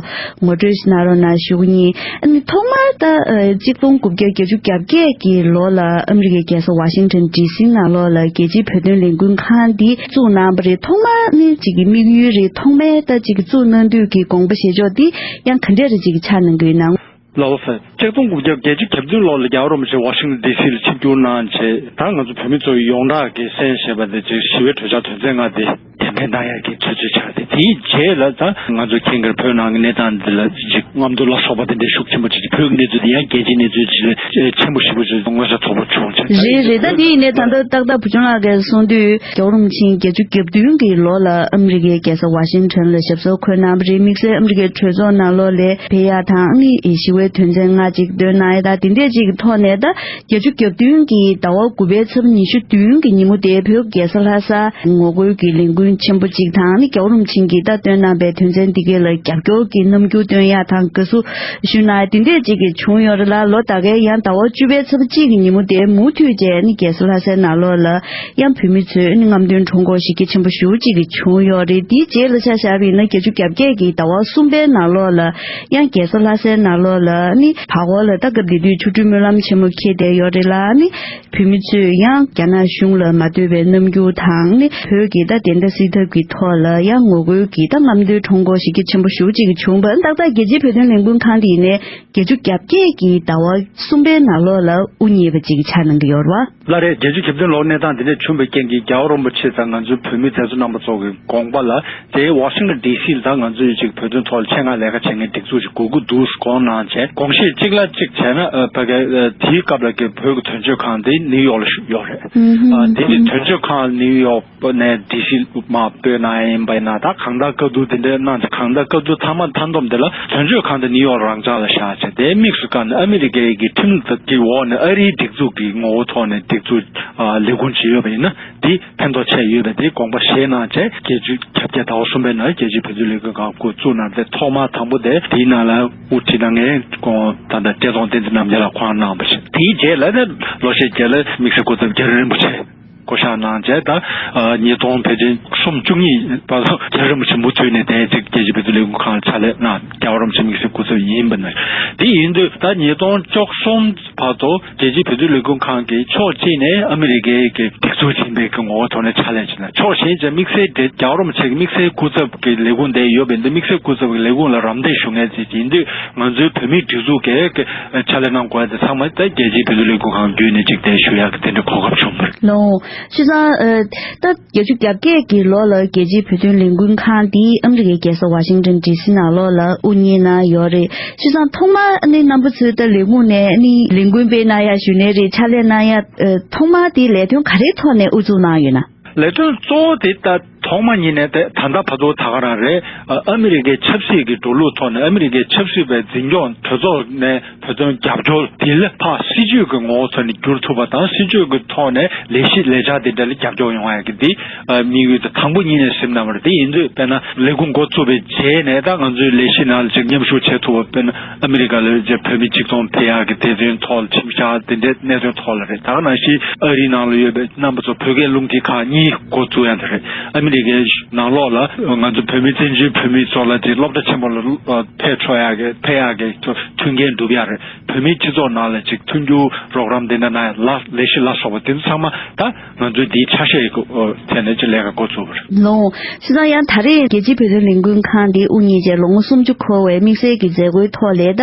ངོ་སྤྲོད་ཞིག་གནང་རོགས་གནང་ཞུ་གི་ཡིན། ཨ་ནི་ཐོག་མར་ད་ཨ་གཅིག་སྟོང་དགུ་བརྒྱ་བརྒྱད་ཅུ་གྱ་བརྒྱད་ཀྱི་ལོ་ལ་ཨ་མི་རི་ཀའི་རྒྱལ་ས་ཝ་ཤིང་ཊོན་ཌི་སི་ནང་ལོགས་ལ་རྒྱལ་སྤྱིའི་བོད་དོན་ལས་འགུལ་ཁང་འདི་བཙུགས་གནང་བ་རེད། ཐོག་མར་ནི་གཅིག་གི་དམིགས་ཡུལ་རེད། ཐོག་མའི་ད་གཅིག་གི་བཙུགས་གནང་དུས་ཀྱི་དགོངས་པ་བཞེས་ཕྱོགས་འདི་ཡང་ག་འདྲས་རེ་གཅིག་གི་ཆགས་གནང་གི་ཡོད་ན། ལགས་སོ། ཆིག་སྟོང་དགུ་བརྒྱ་བརྒྱད་ཅུ་གྱ་བདུན་ལོ་ལ་རྒྱལ་བ་རིན་པོ་ཆེ་ཝ་ཤིང་ཊོན་ཌི་སི་ལ་ཆིབས་བསྒྱུར་གནང་རྗེས་ད་ང་ཚོ་བོད་མི་ཚོ་ཡོངས་གྲགས་ཀྱི་གསན་བཞེས་པ་དེ་ཅིག་ཞི་བའི་གྲོས་འཆར་དོན་ཚན་ལྔ་དེ་གཏན་འཁེལ་གནང་ཡག་གི་དུས་ཚོད་ཆགས་ཏེ། དེའི་རྗེས་ལ་ད་ང་ཚོ་ཁྱེད་ཀྱིས་བོད་ནང་གི་གནས་སྟངས་འདི་ལ་ཅིག་རྔམ་སྟོན་ལ་སོགས་པ་དེ་འདྲའི་ཤུགས་ཆེན་པོ་ཅིག་བོད་ཀྱི་གནས་ཚུལ་དེ་ཡང་རྒྱལ་སྤྱིའི་གནས་ཚུལ་ཅིག་ལས་ཆེན་པོ་ཞེ་པོ་ཅིག་མངོན་གསལ་དོད་པོ་བྱུང་བྱས། རེད་རེད། ད་དེ་ཡིན་ནའི་ད་ལྟ་ཏག་ཏག་བུ་ཆུང་ལགས་ཀྱིས་གསུངས་དུས་རྒྱལ་བ་རིན་པོ་ཆེ་བརྒྱད་ཅུ་གྱ་བདུན་གྱི་ལོ་ལ་ཨ་མི་རི་ཀའི་རྒྱལ་ས་ཝ་ཤིང་ཊོན་ལ་ཞབས་སོར་འཁོད་གནང་བ་རེད། དམིགས་བསལ་ཨ་མི་རི་ཀའི་གྲོས་ཚོགས་ནང་ལོགས་ལ་ཕེབས་ཡག་དང་ནི་ཞི་བའི་དོན་ཚན་ལྔ་ཅིག་འདོན་གནང་ཡག་དང་དེ་འདྲས་ཅིག་གི་ཐོག་ནས་ད་བརྒྱད་ཅུ་གྱ་བདུན་གྱི་ཟླ་བ་དགུ་པའི་ཚེས་པ་ཉི་ཤུ་བདུན་གྱི་ཉིན་མོ་དེ་བོད་རྒྱལ་ས་ལྷ་སར་ངོ་རྒོལ་གྱི་ལས་འགུལ་ཆེན་པོ་གཅིག་དང་ནི་རྒྱལ་བ་རིན་པོ་ཆེ་གིས་ད་བཏོན་གནང་པའི་དོན་ཚན་འདི་གས་ལ་རྒྱབ་སྐྱོར་གྱི་རྣམ་འགྱུར་སྟོན་ཡག་དང་དགའ་བསུ་ཞུ་གནང་ཡག་དེ་འདྲས་ཅིག་གི་བྱུང་ཡོད་རེད་ལ། ལོ་ད་གའི་ཡང་ཟླ་བ་བཅུ་པའི་ཚེས་པ་གཅིག་གི་ཉིན་མོ་དེ་མུ་མཐུད་བྱས་ནི་རྒྱལ་ས་ལྷ་སའི་ནང་ལོགས་ལ་ཡང་བོད་མི་ཚོས་ནི་རྔམ་སྟོན་ཁྲོམ་སྐོར་གཞི་རྒྱ་ཆེན་པོ་ཞེ་པོ་ཅིག་གི་བྱུང་ཡོད་རེད། དེའི་རྗེས་ལ་ཆ་བཞག་པ་ཡིན་ན་བརྒྱད་ཅུ་གྱ་བརྒྱད་ཀྱི་ཟླ་བ་གསུམ་པའི་ནང་ལོགས་ལ་ཡང་རྒྱལ་ས་ལྷ་སའི་ནང་ལོགས་ལ་ནི་བར་སྐོར་ལ་ད་སྐབས་དེ་དུས་ཆོ་འཕྲུལ་སྨོན་ལམ་ཆེན་མོ་འཁེལ་བསྡད་ཡོད་རེད་ལ། ནི་བོད་མི་ཚོས་ཡང་རྒྱ་ནག་གཞུང་ལ་མ་འདོད་པའི་རྣམ་འགྱུར་དང་ནི་བོད་ཀྱི་ད་བདེན་མཐའ་གསལ་ཐབས་ཀྱི་ཐོག་ལ་ཡང་ངོ་རྒོལ་གྱི་ད་རྔམ་སྟོན་ཁྲོམ་སྐོར་གཞི་རྒྱ་ཆེན་པོ་ཞེ་པོ་ཅིག་གི་བྱུང་བ། ཏག་ཏག་རྒྱལ་སྤྱིའི་བོད་དོན་ལས་འགུལ་ཁང་དེ་ཡིན་ནའི་བརྒྱད་ཅུ་གྱ་བརྒྱད་ཀྱི་ཟླ་བ་གསུམ་པའི་ནང་ལོགས་ལ་དབུ་བརྙེས་པ་ཅིག་ཆགས་གནང་གི་ཡོད་རེད་བ། ལགས་རེད། བརྒྱད་ཅུ་གྱ་བདུན་ལོར་གནས་སྟངས་འདི་འདྲ་བྱུང་བའི་རྐྱེན་གྱིས་རྒྱལ་བ་རིན་པོ་ཆེ་དང་ང་ཚོའི་བོད་མི་དེ་ཚོ་རྣམ་པ་ཚོ་གི་དགོངས་པ་ལ་དེ་ཝ་ཤིང་ཊོན་ཌི་སི་ལ་ད་ང་ཚོས་ཅིག་བོད་དོན་ཐོག་ལ་ཆེད་མངགས་ལས་ཀ་བྱེད་མཁན་སྒྲིག་འཛུགས་ཅིག་དགོས་ཀྱི་འདུག་དགོངས་གནང་བྱས། དགོངས་བཞེས་གཅིག་ལ་གཅིག་བྱས་ན་ཨ་ཕ་གི་ཨ་དེའི་སྐབས་ལ་གི་བོད་ཀྱི་དོན་གཅོད་ཁང་དེ་ནིའུ་ཡོག་ལ་ཡོད་རེད། ཨ་དེ་ནི་དོན་གཅོད་ཁང་ནིའུ་ཡོག་ནས་ཌི་སི་མར་སྤོས་གནང་ཡིན་པ་ཡིན་ན། ད་གང་ལྟར་བཀའ་བསྡུར་དེ་འདྲ་གནང་ཚེ་གང་ལྟར་བཀའ་བསྡུར་མཐའ་མ་མཐའ་སྡོམ་དེ་ལ་དོན་གཅོད་ཁང་དེ་ནིའུ་ཡོག་རང་འཇགས་ལ་བཞག་བྱས། དེའི་དམིགས་སུ་བཀར་ནས་ཨ་མི་རི་ཀའི་གི་ཁྲིམས་གི་འོག་ནས་ཨ་རིའི་སྒྲིག་འཛུགས་ཀྱི་ངོ་བོ་ཐོག་ནས་སྒྲིག་འཛུགས་ཨ་ལས་ཁུངས་ཅིག་ཡོད་པ་ཡིན་ན་དེ་ཕན་ཐོགས་ཆེ་ཡོད་པའི་དེ་དགོངས་པ་བཞེས་གནང་བྱས། བརྒྱད་ཅུ་གྱ་བརྒྱད་ཟླ་བ་གསུམ་པའི་ནང་རྒྱལ་སྤྱིའི་བོད་དོན་ལས་འགུལ་ཁང་འགོ་བཙུགས་གནང་སྟེ། ཐོག་མ་དང་པོ་དེ་དེའི་ནང་ལ་དབུ་ཁྲིད་གནང་མཁན་ཁོང་ད་ལྟ་བཀྲས་མཐོང་བསྟན་འཛིན་རྣམ་རྒྱལ་ལགས་ཁོང་གནང་བ་བྱས། དེའི་རྗེས་ལ་ནི་ལོ་ཤས་རྗེས་ལ་དམིགས་བསལ་སྐུ་ཚབ་རྒྱ་རི་རིན་པོ་ཆེ་བསྐོ་བཞག་གནང་བྱས། ད་ཨ་ཉིས་སྟོང་ཕལ་ཆེར་གསུམ་བཅུ་གཉིས་བར་དུ་རྒྱ་རི་རིན་པོ་ཆེ་མུ་མཐུད་ནས་དེ་ཅིག་རྒྱལ་སྤྱིའི་བོད་དོན་ལས་འགུལ་ཁང་ལ་ཕྱག་ལས་གནང་། རྒྱལ་བ་རིན་པོ་ཆེ་དམིགས་བསལ་སྐུ་ཚབ་ཡིན་པ་ནི། དེ་ཡིན་དུས་ད་ཉིས་སྟོང་བཅུ་གསུམ་བར་དུ་རྒྱལ་སྤྱིའི་བོད་དོན་ལས་འགུལ་ཁང་གིས་ཕྱོགས་གཅིག་ནས་ཨ་མི་རི་ཀའི་གི་སྒྲིག་འཛུགས་ཡིན་པའི་གི་ངོ་བོ་ཐོག་ནས་ཕྱག་ལས་བྱས་ན། ཕྱོགས་གཞན་གྱི་དམིགས་བསལ་དེ་རྒྱལ་བ་རིན་པོ་ཆེ་གི་དམིགས་བསལ་སྐུ་ཚབ་ཀྱི་ལས་ཁུངས་དེ་ཡོད་པ་ཡིན་དུས། དམིགས་བསལ་སྐུ་ཚབ་ཀྱི་ལས་ཁུངས་ལ་རམ་འདེགས་ཞུ་མཁན་ཅིག་ཡིན་དུས། ང་ཚོའི་བོད་མིའི་སྒྲིག་འཛུགས་ཀྱི་ཕྱག་ལས་གནང་དགོས་ཡ་དེ་ཚང་མ་ད་རྒྱལ་སྤྱིའི་བོད་དོན་ལས་འགུལ་ཁང་བརྒྱུད་ནས་ཅིག་དེ་ཞུ་ཡག་གི་དེ་འདྲའི་གོ་སྐབས་བྱུང་བ་རེད། ལགས་འོང་། བྱས་ཙང་ཨ་ད་བརྒྱད་ཅུ་གྱ་བརྒྱད་ཀྱི་ལོ་ལ་རྒྱལ་སྤྱིའི་བོད་དོན་ལས་འགུལ་ཁང་འདི་ཨ་མི་རི་ཀའི་རྒྱལ་ས་ཝ་ཤིང་ཊོན་ཌི་སི་ནང་ལོགས་ལ་དབུ་བརྙེས་གནང་ཡོད་རེད། བྱས་ཙང་ཐོག་མར་ཨ་ནི་རྣམ་པ་ཚོས་ད་ལས་ཁུངས་ནས་ཨ་ནི་ལས་འགུལ་སྤེལ་གནང་ཡ་ཞུ་ནའི་རེད། ཕྱག་ལས་གནང་ཡ་ཨ་ཐོག་མར་དེ་ལས་དོན་ག་རེའི་ཐོག་ནས་དབུ་འཛུགས་གནང་ཡོད་ན། ལས་དོན་གཙོ་བོ་དེ་ད་ཐོག་མ་ཉིད་ནས་དེ་ད་ལྟ་བར་དུ་ད་ག་རང་རེད། ཨ་ཨ་མི་རི་ཀའི་ཆབ་སྲིད་ཀྱི་འགྲོ་ལུགས་ཐོག་ནས་ཨ་མི་རི་ཀའི་ཆབ་སྲིད་པའི་འཛིན་སྐྱོང་གྲོས་ཚོགས་ནས་བོད་དོན་རྒྱབ་སྐྱོར་དེ་ལ་ཕར་སྲིད་ཇུས་ཀྱི་ངོ་བོ་ཐོག་ནས་བསྒྱུར་ཐུབ་པ་དང་། སྲིད་ཇུས་ཀྱི་ཐོག་ནས་ལས་གཞི་ལས་འཆར་དེ་འདྲ་ལ་རྒྱབ་སྐྱོར་ཡོང་བ་ཡ་གི་དེ་ཨ་དམིགས་ཡུལ་དེ་དང་པོ་ཉིད་ནས་ཟིན་གནང་བ་རེད། དེ་ཡིན་དུས་དཔེར་ན་ལས་ཁུངས་འགོ་བཙུགས་པའི་རྗེས་ནས་ད་ང་ཚོའི་ལས་གཞི་ནང་ལ་ཅིག་མཉམ་ཞུགས་བྱེད་ཐུབ་པ། དཔེར་ན་ཨ་མི་རི་ཀ་ལ་ཅིག་བོད་མི་གཅིག་མཚུངས་ཕེབས་ཡག་གི་དེ་ཚོའི་ཐོག་ལ་ཁྲིམས་འཆར་དེ་འདྲའི་གནད་དོན་ཐོག་ལ་རེད། ད་ག་ནང་བཞིན་ཨ་རིའི་ནང་ལ་ཡོད་པའི་རྣམ་པ་ཚོ་བོད་སྐད་རླུང་འཕྲིན་ཁང་གཉིས་འགོ་བཙུགས་ཡ་དེ་རེད། ཨ་མི་རི་ཀའི་ནང་ལོགས་ལ་ང་ཚོ་བོད་མི་བཙན་བྱོལ་བོད་མི་ཚོ་ལ་ཅིག་སློབ་གྲྭ་ཆེན་པོ་ལ་ཕེབས་ཆོག་ཡག་གི་ཕེབས་ཡག་གི་མཐུན་རྐྱེན་སྒྲུབ་ཡ་རེད། བོད་མིའི་སྤྱི་ཚོགས་ནང་ལ་ཅིག་མཐུན་འགྱུར་རོགས་རམ་དེ་འདྲ་གནང་ཡ་ལ་ལས་གཞི་ལ་སོགས་པ་དེ་ཚོ་ཚང་མ་ད་ང་ཚོའི་འདིའི་ཆ་ཤས་ཀྱི་ཐད་ནས་ཅིག་ལས་ཀ་འགོ་བཙུགས་པ་རེད། ལགས་འོང་། བྱས་ཙང་ཡང་ད་རེས་རྒྱལ་སྤྱིའི་བོད་དོན་ལས་འགུལ་ཁང་འདི་དབུ་བརྙེས་རྗེས་ལོ་ངོ་སུམ་ཅུ་འཁོར་བའི་དམིགས་བསལ་གྱི་མཛད་སྒོའི་ཐོག་ལ་ད་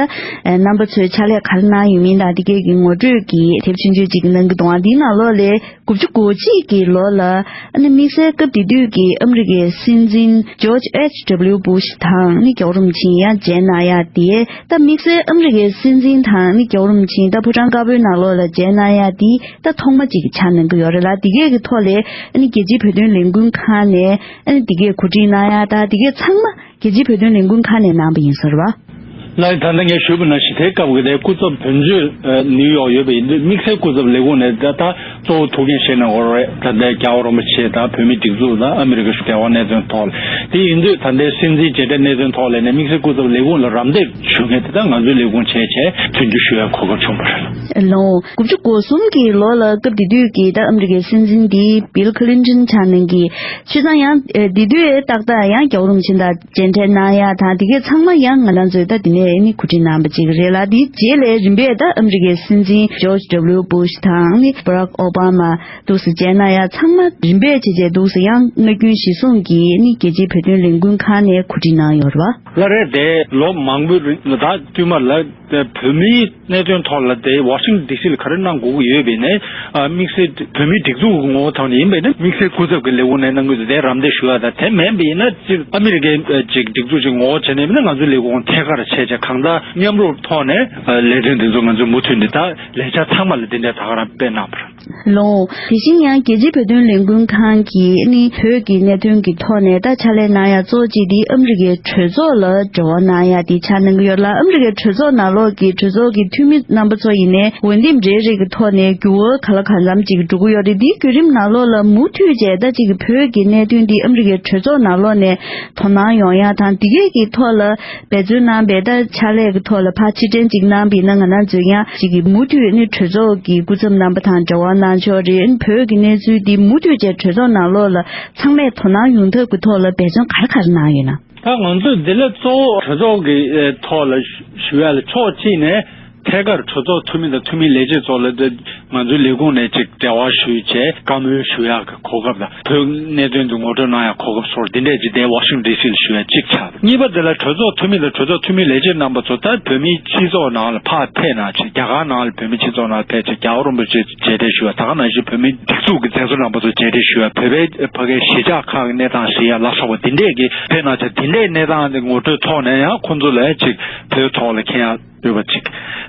རྣམ་པ་ཚོས་ཕྱག་ལས་ག་རེ་གནང་ཡོད་མིན་དང་དེ་གས་ཀྱི་ངོ་སྤྲོད་ཀྱི་དེབ་ཆུང་ཆུང་ཅིག་གནང་གི་འདུག་ཨ། འདིའི་ནང་ལོགས་ལ་ དགུ་བཅུ་གོ་གཅིག་གི་ལོ་ལ་ཨ་ནི་དམིགས་བསལ་སྐབས་དེ་དུས་ཀྱི་ཨ་མི་རི་ཀའི་སྲིད་འཛིན་ཇོརྗ་ཨེཆ་ཌབ་ལིའུ་སྦུ་ཤ་དང་ནི་རྒྱལ་བ་རིན་པོ་ཆེ་ཡང་མཇལ་གནང་ཡ་དེ། ད་དམིགས་བསལ་ཨ་མི་རི་ཀའི་སྲིད་འཛིན་དང་ནི་རྒྱལ་བ་རིན་པོ་ཆེ་ད་ཕོ་བྲང་དཀར་པོའི་ནང་ལོགས་ལ་མཇལ་གནང་ཡ་དེ་ད་ཐོག་མ་གཅིག་ཆགས་གནང་གི་ཡོད་རེད་ལ། དེ་གས་ཀྱི་ཐོག་ལས་ཨ་ནི་རྒྱལ་སྤྱིའི་བོད་དོན་ལས་འགུལ་ཁང་ནས་ཨ་ནི་དེ་གས་གོ་སྒྲིག་གནང་ཡ་ད་དེ་གས་ཚང་མ་རྒྱལ་སྤྱིའི་བོད་དོན་ལས་འགུལ་ཁང་ནས་གནང་པ་ཡིན་ས་རེད་བ། ལགས། ད་ལྟ་ངས་ཞུས་པ་ནང་བཞིན་དེའི་སྐབས་ཀྱི་དེ་སྐུ་ཚབ་བོད་མཛོད་ནིའུ་ཡོག་ཡོད་པ་ཡིན་དུས། དམིགས་བསལ་སྐུ་ཚབ་ལས་ཁུངས་ནས་ད་ལྟ་གཙོ་བོ་ཐུགས་འགན་བཞེས་གནང་དགོས་རེད། ད་ལྟའི་རྒྱལ་བ་རིན་པོ་ཆེ་དང་བོད་མིའི་སྒྲིག་འཛུགས་དང་ཨ་མི་རི་ཀའི་འབྲེལ་བ་གནད་དོན་ཐོག་ལ། དེ་ཡིན་དུས་ད་ལྟའི་སྲིད་འཛིན་མཇལ་འཕྲད་གནད་དོན་ཐོག་ལ་ནས་དམིགས་བསལ་སྐུ་ཚབ་ལས་ཁུངས་ལ་རམ་འདེགས་ཞུ་མཁན་དེ་ད་ང་ཚོའི་ལས་ཁུངས་བྱས་བྱས་མཐུན་འགྱུར་ཞུ་ཡ་གོ་སྐབས་བྱུང་བ་རེད། ལོ་དགུ་བཅུ་གོ་གསུམ་གྱི་ལོ་ལ་སྐབས་དེ་དུས་ཀྱི་ད་ཨ་མི་རི་ཀའི་སྲིད་འཛིན་དེ་བིལ་ཁི་ལིན་ཏོན་ཆགས་གནང་གི། བྱས་ཙང་ཡང་དེ་དུས་ཏག་ཏག་ཡང་རྒྱལ་བ་རིན་པོ་ཆེ་དང་མཇལ་འཕྲད་གནང་ཡ་དང་དེ་གས་ཚང་མ་ཡང་ང་རང་ཚོས་ད་དེ་ནས་ནི་གོ་སྒྲིག་གནང་བ་ཅིག་རེད་ལ། དེའི་རྗེས་ལ་རིམ་པས་ད་ཨ་མི་རི་ཀའི་སྲིད་འཛིན་ཇོརྗ་ཌབ་ལིའུ་སྦུ་ཤ་དང་ནི་བྷ་རག་ཨོ་བྷ་མ་འདུག་སེ་མཇལ་གནང་ཡ་ཚང་མ་རིམ་པས་བྱས་བྱས་འདུག་སེ་ཡང་སྔ་རྒྱུན་གཞི་བཟུང་གིས་ནི་རྒྱལ་སྤྱིའི་བོད་དོན་ལས་འགུལ་ཁང་ནས་གོ་སྒྲིག་གནང་ཡོད་རེད་བ། ལགས་རེད། དེ་ལོ་མང་པོའི་རིང་ལ་ད་བསྟུད་མར་ལ་བོད་མིའི་གནད་དོན་ཐོག་ལ་དེ་ཝ་ཤིང་ཊོན་ཌི་སི་ལ་ག་རེ་གནང་དགོས་ཀྱི་ཡོད་པ་ཡིན་ན། ཨ། དམིགས་བསལ་བོད་མིའི་སྒྲིག་འཛུགས་ཀྱི་ངོ་བོ་ཐོག་ནས་ཡིན་པ་ཡིན་ན་དམིགས་བསལ་སྐུ་ཚབ་ཀྱི་ལས་ཁུངས་ནས་གནང་གི་འདུག་དེ་རམ་འདེགས་ཞུ་ཡ་དང་། དེ་མིན་པ་ཡིན་ན་སྤྱིར་ཨ་མི་རི་ཀའི་ཅིག་སྒྲིག་འཛུགས་ཅིག་ངོ་བོ་བྱས་ནས་ཡིན་ན་ང་ཚོའི་ལས་ཁུངས་ཐད་ཀར་བྱས་བྱས་གང་ལྟར་མཉམ་རུབ་ཐོག་ནས་ལས་དོན་འདི་ཚོ་ང་ཚོས་མུ་མཐུད་ནས་ད་ལས་འཆར་ཚང་མ་ལ་འདི་འདྲའི་ད་ག་རང་སྤེལ་གནང་བ་རེད། ལོ། དེ་བཞིན་ཡང་རྒྱལ་སྤྱིའི་བོད་དོན་ལས་འགུལ་ཁང་གིས་ནི་བོད་ཀྱི་གནད་དོན་གྱི་ཐོག་ནས་ད་ཕྱག་ལས་གནང་ཡ་གཙོ་བོ་གཅིག་དེ་ཨ་མི་རི་ཀའི་གྲོས་ཚོགས་ལ་འབྲེལ་བ་གནང་ཡ་དེ་ཆགས་གནང་གི་ཡོད་ལ། ཨ་མི་རི་ཀའི་གྲོས་ཚོགས་ནང་ལོགས་ཀྱི་གྲོས་ཚོགས་ཀྱི་འཐུས་མི་རྣམ་པ་ཚོ་ཡིན་ནའི་འོས་འདེམས་རེ་རེ་གི་ཐོག་ནས་འགྱུར་བ་ག་ལ་གང་འཚམ་ཅིག་འགྲོ་གི་ཡོད་རེད། དེའི་བརྒྱུད་རིམ་ནང་ལོགས་ལ་མུ་མཐུད་བྱས་ད་ཅིག་གི་བོད་ཀྱི་གནད་དོན་འདི་ཨ་མི་རི་ཀའི་གྲོས་ཚོགས་ནང་ལོགས་ནས་དོ་སྣང་ཡོང་ཡ་དང་དེ་གས་ཀྱི་ཐོག་ལ་འབད་བརྩོན་གནང་བའི་ད་ཕྱག་ལས་ཀྱི་ཐོག་ལ་ཕར་ཕྱིར་དྲན་ཅིག་གནང་བ་ཡིན་ན། ང་རང་ཚོས་ཡང་ཅིག་གི་མུ་མཐུད་ནི་གྲོས་ཚོགས་ཀྱི་སྐུ་ཚབ་རྣམ་པ་དང་འབྲེལ་བ་གནང་ཕྱོགས་རེད། བོད་ཀྱི་གནས་ཚུལ་འདི་མུ་མཐུད་བྱས་གྲོས་ཚོགས་ནང་ལོགས་ལ་ཚང་མས་དོ་སྣང་ཡོང་ཐབས་ཀྱི་ཐོག་ལ་འབད་བརྩོན་ག་རེ་ག་རེ་གནང་ཡོད་ན། ད་ང་ཚོས་འདི་ལ་གཙོ་བོ་གྲོས་ཚོགས་ཀྱི་ཨེ་ཐོག་ལ་ཞུ་ཞུ་ཡ་ལ་ཕྱོགས་གཅིག་ནས་ཐད་ཀར་གྲོས་ཚོགས་འཐུས་མི་དང་འཐུས་མིའི་ལས་བྱེད་ཚོ་ལ་ང་ཚོའི་ལས་ཁུངས་ནས་ཅིག་འབྲེལ་བ་ཞུས་བྱས་བཀའ་མོལ་ཞུ་ཡག་གི་གོ་སྐབས་དང་། བོད་གནད་དོན་དུ་ངོ་སྤྲོད་གནང་ཡག་གོ་སྐབས་སོགས་འདི་འདྲས་ཅིག་དེ་ཝ་ཤིང་ཊོན་ཌི་སི་ལ་ཞུ་ཡག་གཅིག་ཆགས། གཉིས་པ་དེ་ལ་གྲོས་ཚོགས་འཐུས་མི་དང་གྲོས་ཚོགས་འཐུས་མིའི་ལས་བྱེད་རྣམ་པ་ཚོ་ད་བོད་མིའི་སྤྱི་ཚོགས་ནང་ལ་ཕར་ཕེབས་གནང་བྱས། རྒྱ་གར་ནང་ལ་བོད་མིའི་སྤྱི་ཚོགས་ནང་ཕེབས་བྱས་རྒྱལ་བ་རིན་པོ་ཆེ་མཇལ་འཕྲད་ཞུ་བ། ད་ག་ནང་བཞིན་བོད་མིའི་སྒྲིག་འཛུགས་ཀྱི་མཛད་གཙོ་རྣམ་པ་ཚོ་མཇལ་འཕྲད་ཞུ་བ། བོད་པའི་ཕ་གིའི་གཞིས་ཆགས་ཁག་གི་གནས་སྟངས་གཟིགས་ཡ་ལ་སོགས་པ་འདི་འདྲས་ཀྱི་ཕེབས་གནང་བྱས། འདི་འདྲའི་གནས་སྟངས་དེ་ངོ་སྤྲོད་ཐོག་ནས་ཡང་ཁོང་ཚོ་ལ་ཅིག་བོད་ཐོག་ལ་མཁྱེན་ཡ་ཡོད་པ་ཅིག།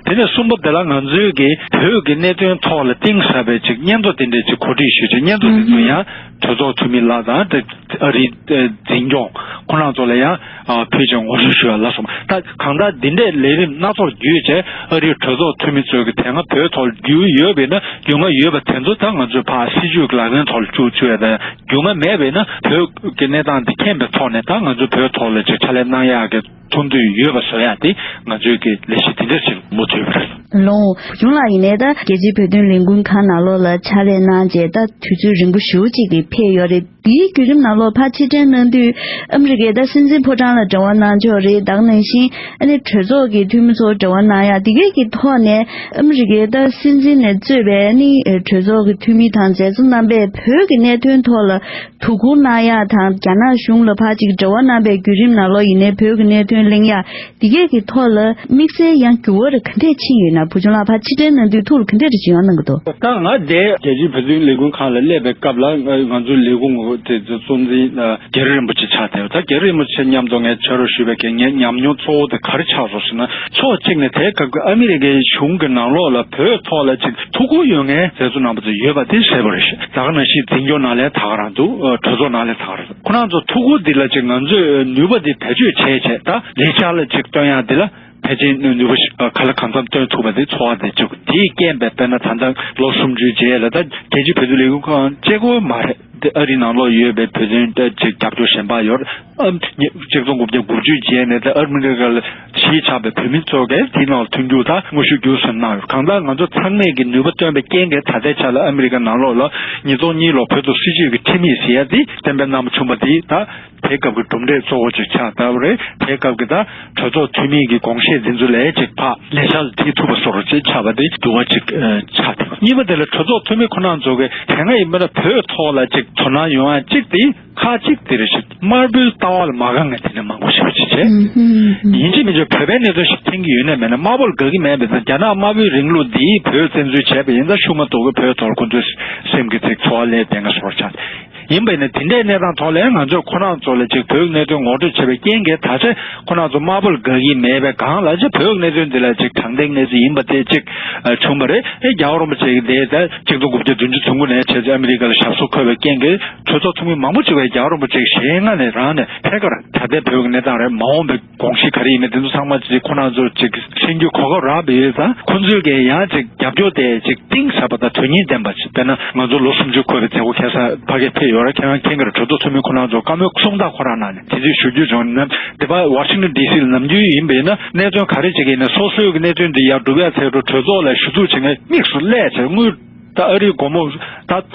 དེ་ནས་གསུམ་པ་དེ་ལ་ང་ཚོའི་གི་བོད་ཀྱི་གནད་དོན་ཐོག་ལ་གཏིང་ཟབ་པའི་ཅིག་སྙན་ཐོ་དེ་འདྲས་ཅིག་གོ་སྒྲིག་ཞུས་བྱས། སྙན་ཐོ་དེ་ཚོ་ཡང་གྲོས་ཚོགས་འཐུས་མི་ལགས་དང་དེ་ཨ་རིའི་འཛིན་སྐྱོང་ཁོང་རྣམ་ཚོ་ལ་ཡང་ཕུལ་བྱས་ངོ་སྤྲོད་ཞུ་བ་ལ་སོགས་པ། ད་གང་ལྟར་འདི་འདྲའི་ལས་རིམ་སྣ་ཚོགས་བརྒྱུད་བྱས་ཨ་རིའི་གྲོས་ཚོགས་འཐུས་མི་ཚོས་གི་དེ་སྔ་བོད་ཐོག་ལ་རྒྱུས་ཡོད་པ་ཡིན་ན། རྒྱུས་མངའ་ཡོད་པ་དེ་ཚོ་ད་ང་ཚོས་ཕར་སྲིད་བྱུས་ཀྱི་ལག་ལེན་ཐོག་ལ་བཅུག་བཅུག་ཡ་དང་། རྒྱུས་མངའ་མེད་པ་ཡིན་ན་བོད་ཀྱི་གནས་སྟངས་འདི་མཁྱེན་པའི་ཐོག་ནས་ད་ང་ཚོས་བོད་ཐོག་ལ་ཅིག་ཕྱག་ལས་གནང་ཡག་གི་ཐུགས་འདུན་ཡོད་པ་བཟོ་ཡ་དེ་ང་ཚོའི་གི་ལས་གཞི་དེ་འདྲ་ཞིག་མུ་མཐུད་པ་རེད། ལོ། བུ་ཆུང་ལགས་ཡིན་ནའི་ད་རྒྱལ་སྤྱིའི་བོད་དོན་ལས་འགུལ་ཁང་ནང་ལོགས་ལ་ཕྱག་ལས་གནང་བྱས་ད་དུས་ཚོད་རིང་པོ་ཞེ་པོ་ཅིག་གི་ཕེབས་ཡོད་རེད། དེའི་བརྒྱུད་རིམ་ནང་ལོགས་ཕར་ཕྱིར་དྲན་གནང་དུས་ཨ་མི་རི་ཀའི་ད་སྲིད་འཛིན་ཕོ་བྲང་ལ་འབྲེལ་བ་གནང་ཕྱོགས་རེད། ད་ག་ནང་བཞིན་ཨ་ནི་གྲོས་ཚོགས་ཀྱི་འཐུས་མི་ཚོར་འབྲེལ་བ་གནང་ཡ་དེ་གས་ཀྱི་ཐོག་ནས་ཨ་མི་རི་ཀའི་ད་སྲིད་འཛིན་ནས་གཙོས་པའི་ཨ་ནི་གྲོས་ཚོགས་ཀྱི་འཐུས་མི་དང་མཛད་གཙོ་རྣམ་པས་བོད་ཀྱི་གནད་དོན་ཐོག་ལ་དོ་ཁུར་གནང་ཡ་དང་། རྒྱ་ནག་གཞུང་ལ་ཕར་ཅིག་འབྲེལ་བ་གནང་པའི་བརྒྱུད་རིམ་ནང་ལོགས་ཡིན་ནའི་བོད་ཀྱི་གནད་དོན་གླེང་ཡ་དེ་གས་ཀྱི་ཐོག་ལ་དམིགས་བསལ་ཡང་འགྱུར་བ་རེ་ག་འདྲས་ཕྱིན་ཡོད་ན། བུ་ཆུང་ལགས་ཕར་ཕྱིར་དྲན་གནང་དུས་ཐུགས་ལ་ག་འདྲས་རེ་ཅིག་ཡོང་གནང་གི་འདུག་ད་ང་དེ་རྒྱལ་སྤྱིའི་བོད་དོན་ལས་འགུལ་ཁང་ལ་སླེབས་པའི་སྐབས་ལ་ང་ཚོའི་ལས་ཁུངས་དེ་ཚོ་གཙོ་འཛིན་རྒྱ་རི་རིན་པོ་ཆེ་ཆགས་བསྡད་ཡོད། ད་རྒྱ་རི་རིན་པོ་ཆེ་མཉམ་དུ་ངས་ཕྱག་རོགས་ཞུས་པའི་གི་ངའི་ཉམས་མྱོང་གཙོ་བོ་དེ་ག་རེ་ཆགས་སོང་ཟེར་ན། ཕྱོགས་གཅིག་ནས་དེའི་སྐབས་ཀྱི་ཨ་མི་རི་ཀའི་གཞུང་གི་ནང་ལོགས་ལ་བོད་ཐོག་ལ་ཅིག་ཐུགས་ཁུར་ཡོད་མཁན་མཛད་གཙོ་རྣམ་པ་ཚོ་ཡོད་པ་དེ་གསལ་པོ་རེད་ཤག་ད་ག་ནང་བཞིན་འཛིན་སྐྱོང་ནང་ལས་ད་ག་རང་འདུག་གྲོས་ཚོགས་ནང་ལས་ད་ག་རང་འདུག་ཁོ་རང་ཚོ་ཐུགས་ཁུར་འདི་ལ་ཅིག་ང་ཚོས་ནུས་པ་འདི་བེད་སྤྱོད་བྱས་བྱས། ད་ལས་འཆར་ལ་ཅིག་སྟོན་ཡག་འདི་ལ་ཕལ་ཆེར་ནུས་པ་ཞིག་ག་ལ་གང་འཚམ་སྟོན་ཐུབ་པ་དེ་ཚོར་བ་དེ་བྱུང་། དེའི་རྐྱེན་པས་དཔེར་ན་ད་ལྟ་ལོ་སུམ་ཅུའི་རྗེས་ལ་ད་རྒྱལ་སྤྱིའི་བོད་དོན་ལས་འགུལ་ཁང་གཅིག་པོ་མ་རེད། དེ་ཨ་རིའི་ནང་ལོགས་ཡོད་པའི་བོད་དོན་ད་ཅིག་རྒྱབ་སྐྱོར་གཞན་པ་ཡོད། ཨ་ནི་གཅིག་སྟོང་དགུ་བརྒྱ་དགུ་བཅུ་རྗེས་ནས་ད་ཨ་མི་རི་ཀ་ལ་གཞིས་ཆགས་པའི་བོད་མི་ཚོ་གིས་དེའི་ནང་ལ་མཐུན་འགྱུར་དང་དངོས་ཤུགས་བརྒྱུད་གསུམ་གནང་ཡོད། གང་ལྟར་ང་ཚོ་ཚང་མས་ཀྱི་ནུས་པ་བཏོན་པའི་རྐྱེན་གྱིས་ད་ལྟའི་ཆ་ལ་ཨ་མི་རི་ཀ་ནང་ལོགས་ལ་ཉིས་སྟོང་གཉིས་ལོ་བོད་དུ་སྲིད་བྱུས་ཀྱི་ཁྲིམས་ཡིག་ཟེར་ཡ་དེ་གཏན་འབེབས་གནང་བ་བྱུང་བ་དེ་ད་དེའི་སྐབས་ཀྱི་གྲུབ་འབྲས་གཙོ་བོ་ཅིག་ཆགས་བསྡད་པ་རེད། དེའི་སྐབས་ཀྱི་ད་གྲོས་ཚོགས་འཐུས་མི་གི་དགོངས་བཞེད་འདི་ཚོ་ལ་ཅིག་ཕར་ལས་འཆར་ལ་འཁྲིད་ཐུབ་པ་སོགས་ཅིག་ཆགས་པ་དེ་འགྱུར་བ་ཅིག་ཆགས་བསྡད་པ། གཉིས་པ་དེ་ལ་གྲོས་ཚོགས་འཐུས་མི་ཁོ་རང་ཚོ་གིས་དེ་སྔ་ཡིན་པ་ན་བོད་ཐོག་ལ་ཅིག་དོ་སྣང་ཡོང་ཡ་གཅིག་དེ། ཁག་ཅིག་དེ་རེད་ཤག་དམར་པོའི་ལྟ་བ་ལ་མ་དགའ་མཁན་དེ་འདྲ་མང་པོ་ཞིག་ཅིག་ རེད། ཨུམ་ཧུམ་ཧུམ། ཡིན་གཅིག་མིན་གཅིག་བོད་པའི་གནད་དོན་ཞིག་མཁྱེན་གྱི་ཡོད་ནའི་མེད་ནའི་དམར་པོ་ལ་དགའ་གི་མེད་པའི་ཚེ། རྒྱ་ནག་དམར་པོའི་རིང་ལུགས་འདིས་བོད་བཙན་འཛུལ་བྱས་པ་ཡིན་ཙང་ཤུགས་མ་གཏོགས་གི་བོད་ཐོག་ཁོ་ཚོའི་སེམས་ཀྱི་ཚིག་འཚོ་བ་ལས་བསྡད་ང་སོར་ཆགས། ཡིན་པ་ཡིན་ན་དེ་འདྲའི་གནས་སྟངས་ཐོག་ལ་ང་ཚོས་ཁོ་རང་ཚོ་ལ་ཅིག་བོད་གནད་དོན་ངོ་སྤྲོད་བྱས་པའི་རྐྱེན་གྱིས་ད་ཆ་ཁོ་རང་ཚོ་དམར་པོ་ལ་དགའ་གི་མེད་པའི་སྒང་ལ་ཅིག་བོད་གནད་དོན་འདི་ལ་ཅིག་དྲང་བདེན་གནས་ཚུལ་ཡིན་པ་དེ་ཅིག་བྱུང་བ་རེད། ཨེ་རྒྱལ་བ་རིན་པོ་ཆེ་གི་དེ་ད་ཆིག་སྟོང་དགུ་བརྒྱ་བདུན་ཅུ་དོན་དགུ་ནས་བྱས་ཚེ་ཨ་མི་རི་ཀ་ལ་ཞབས་སོར་འཁོད་པའི་རྐྱེན་གྱིས་གྲོས་ཚོགས་འཐུས་མི་མང་པོ་ཅིག་བས་རྒྱལ་བ་རིན་པོ་ཆེ་གི་ཞལ་སྔ་ནས་རང་ནས་ཐད་ཀར་ད་ལྟའི་བོད་ཀྱི་གནས་སྟངས་རེད། མ་འོངས་པའི་དགོངས་གཞི་ག་རེ་ཡིན་མིན་དེ་ཚོ་ཚང་མ་ཅིག་ཁོ་རང་ཚོ་ཅིག་ཤེས་རྒྱུའི་གོ་སྐབས་རག་པ་ཡོད་ཙང་། ཁོ་ཚོས་ཀྱང་ཡང་ཅིག་རྒྱབ་སྐྱོར་དེ་ཅིག་གཏིང་ཟབ་པ་དང་དོན་སྙིང་ལྡན་པ་ཅིག་དཔེར་ན་ང་ཚོ་ལོ་སུམ་ཅུ་འཁོར་བའི་མཛད་སྒོ་ཁ་སང་ཕ་གིར་ཕེབས་ཡོད་རེད། ཁྱེད་རང་མཁྱེན་གྱི་རེད། གྲོས་ཚོགས་འཐུས་མི་ཁོ་རང་ཚོ་བཀའ་མོལ་གསུང་སྟངས་ཁོ་རང་ནང་ནས་དེ་དུས་ཞུ་རྒྱུ་བྱུང་ན། དེ་པ་ཝ་ཤིང་ཊོན་ཌི་སི་ལ་ནམ་རྒྱུན་ཡིན་པ་ཡིན་ན་གནད་དོན་ག་རེ་ཅིག་ཡིན་ན་སོ་སོའི་གི་གནད་དོན་དེ་ཡར་སྒྲུབ་ཡ་ཚད་འགྲོ་གྲོས་ཚོགས་ལ་ཞུ་གཏུག་བྱེད་མཁན་དམིགས་སུ་སླེབས་བྱས། དངུལ་ད་ཨ་རིའི་སྒོར་མོ་ད་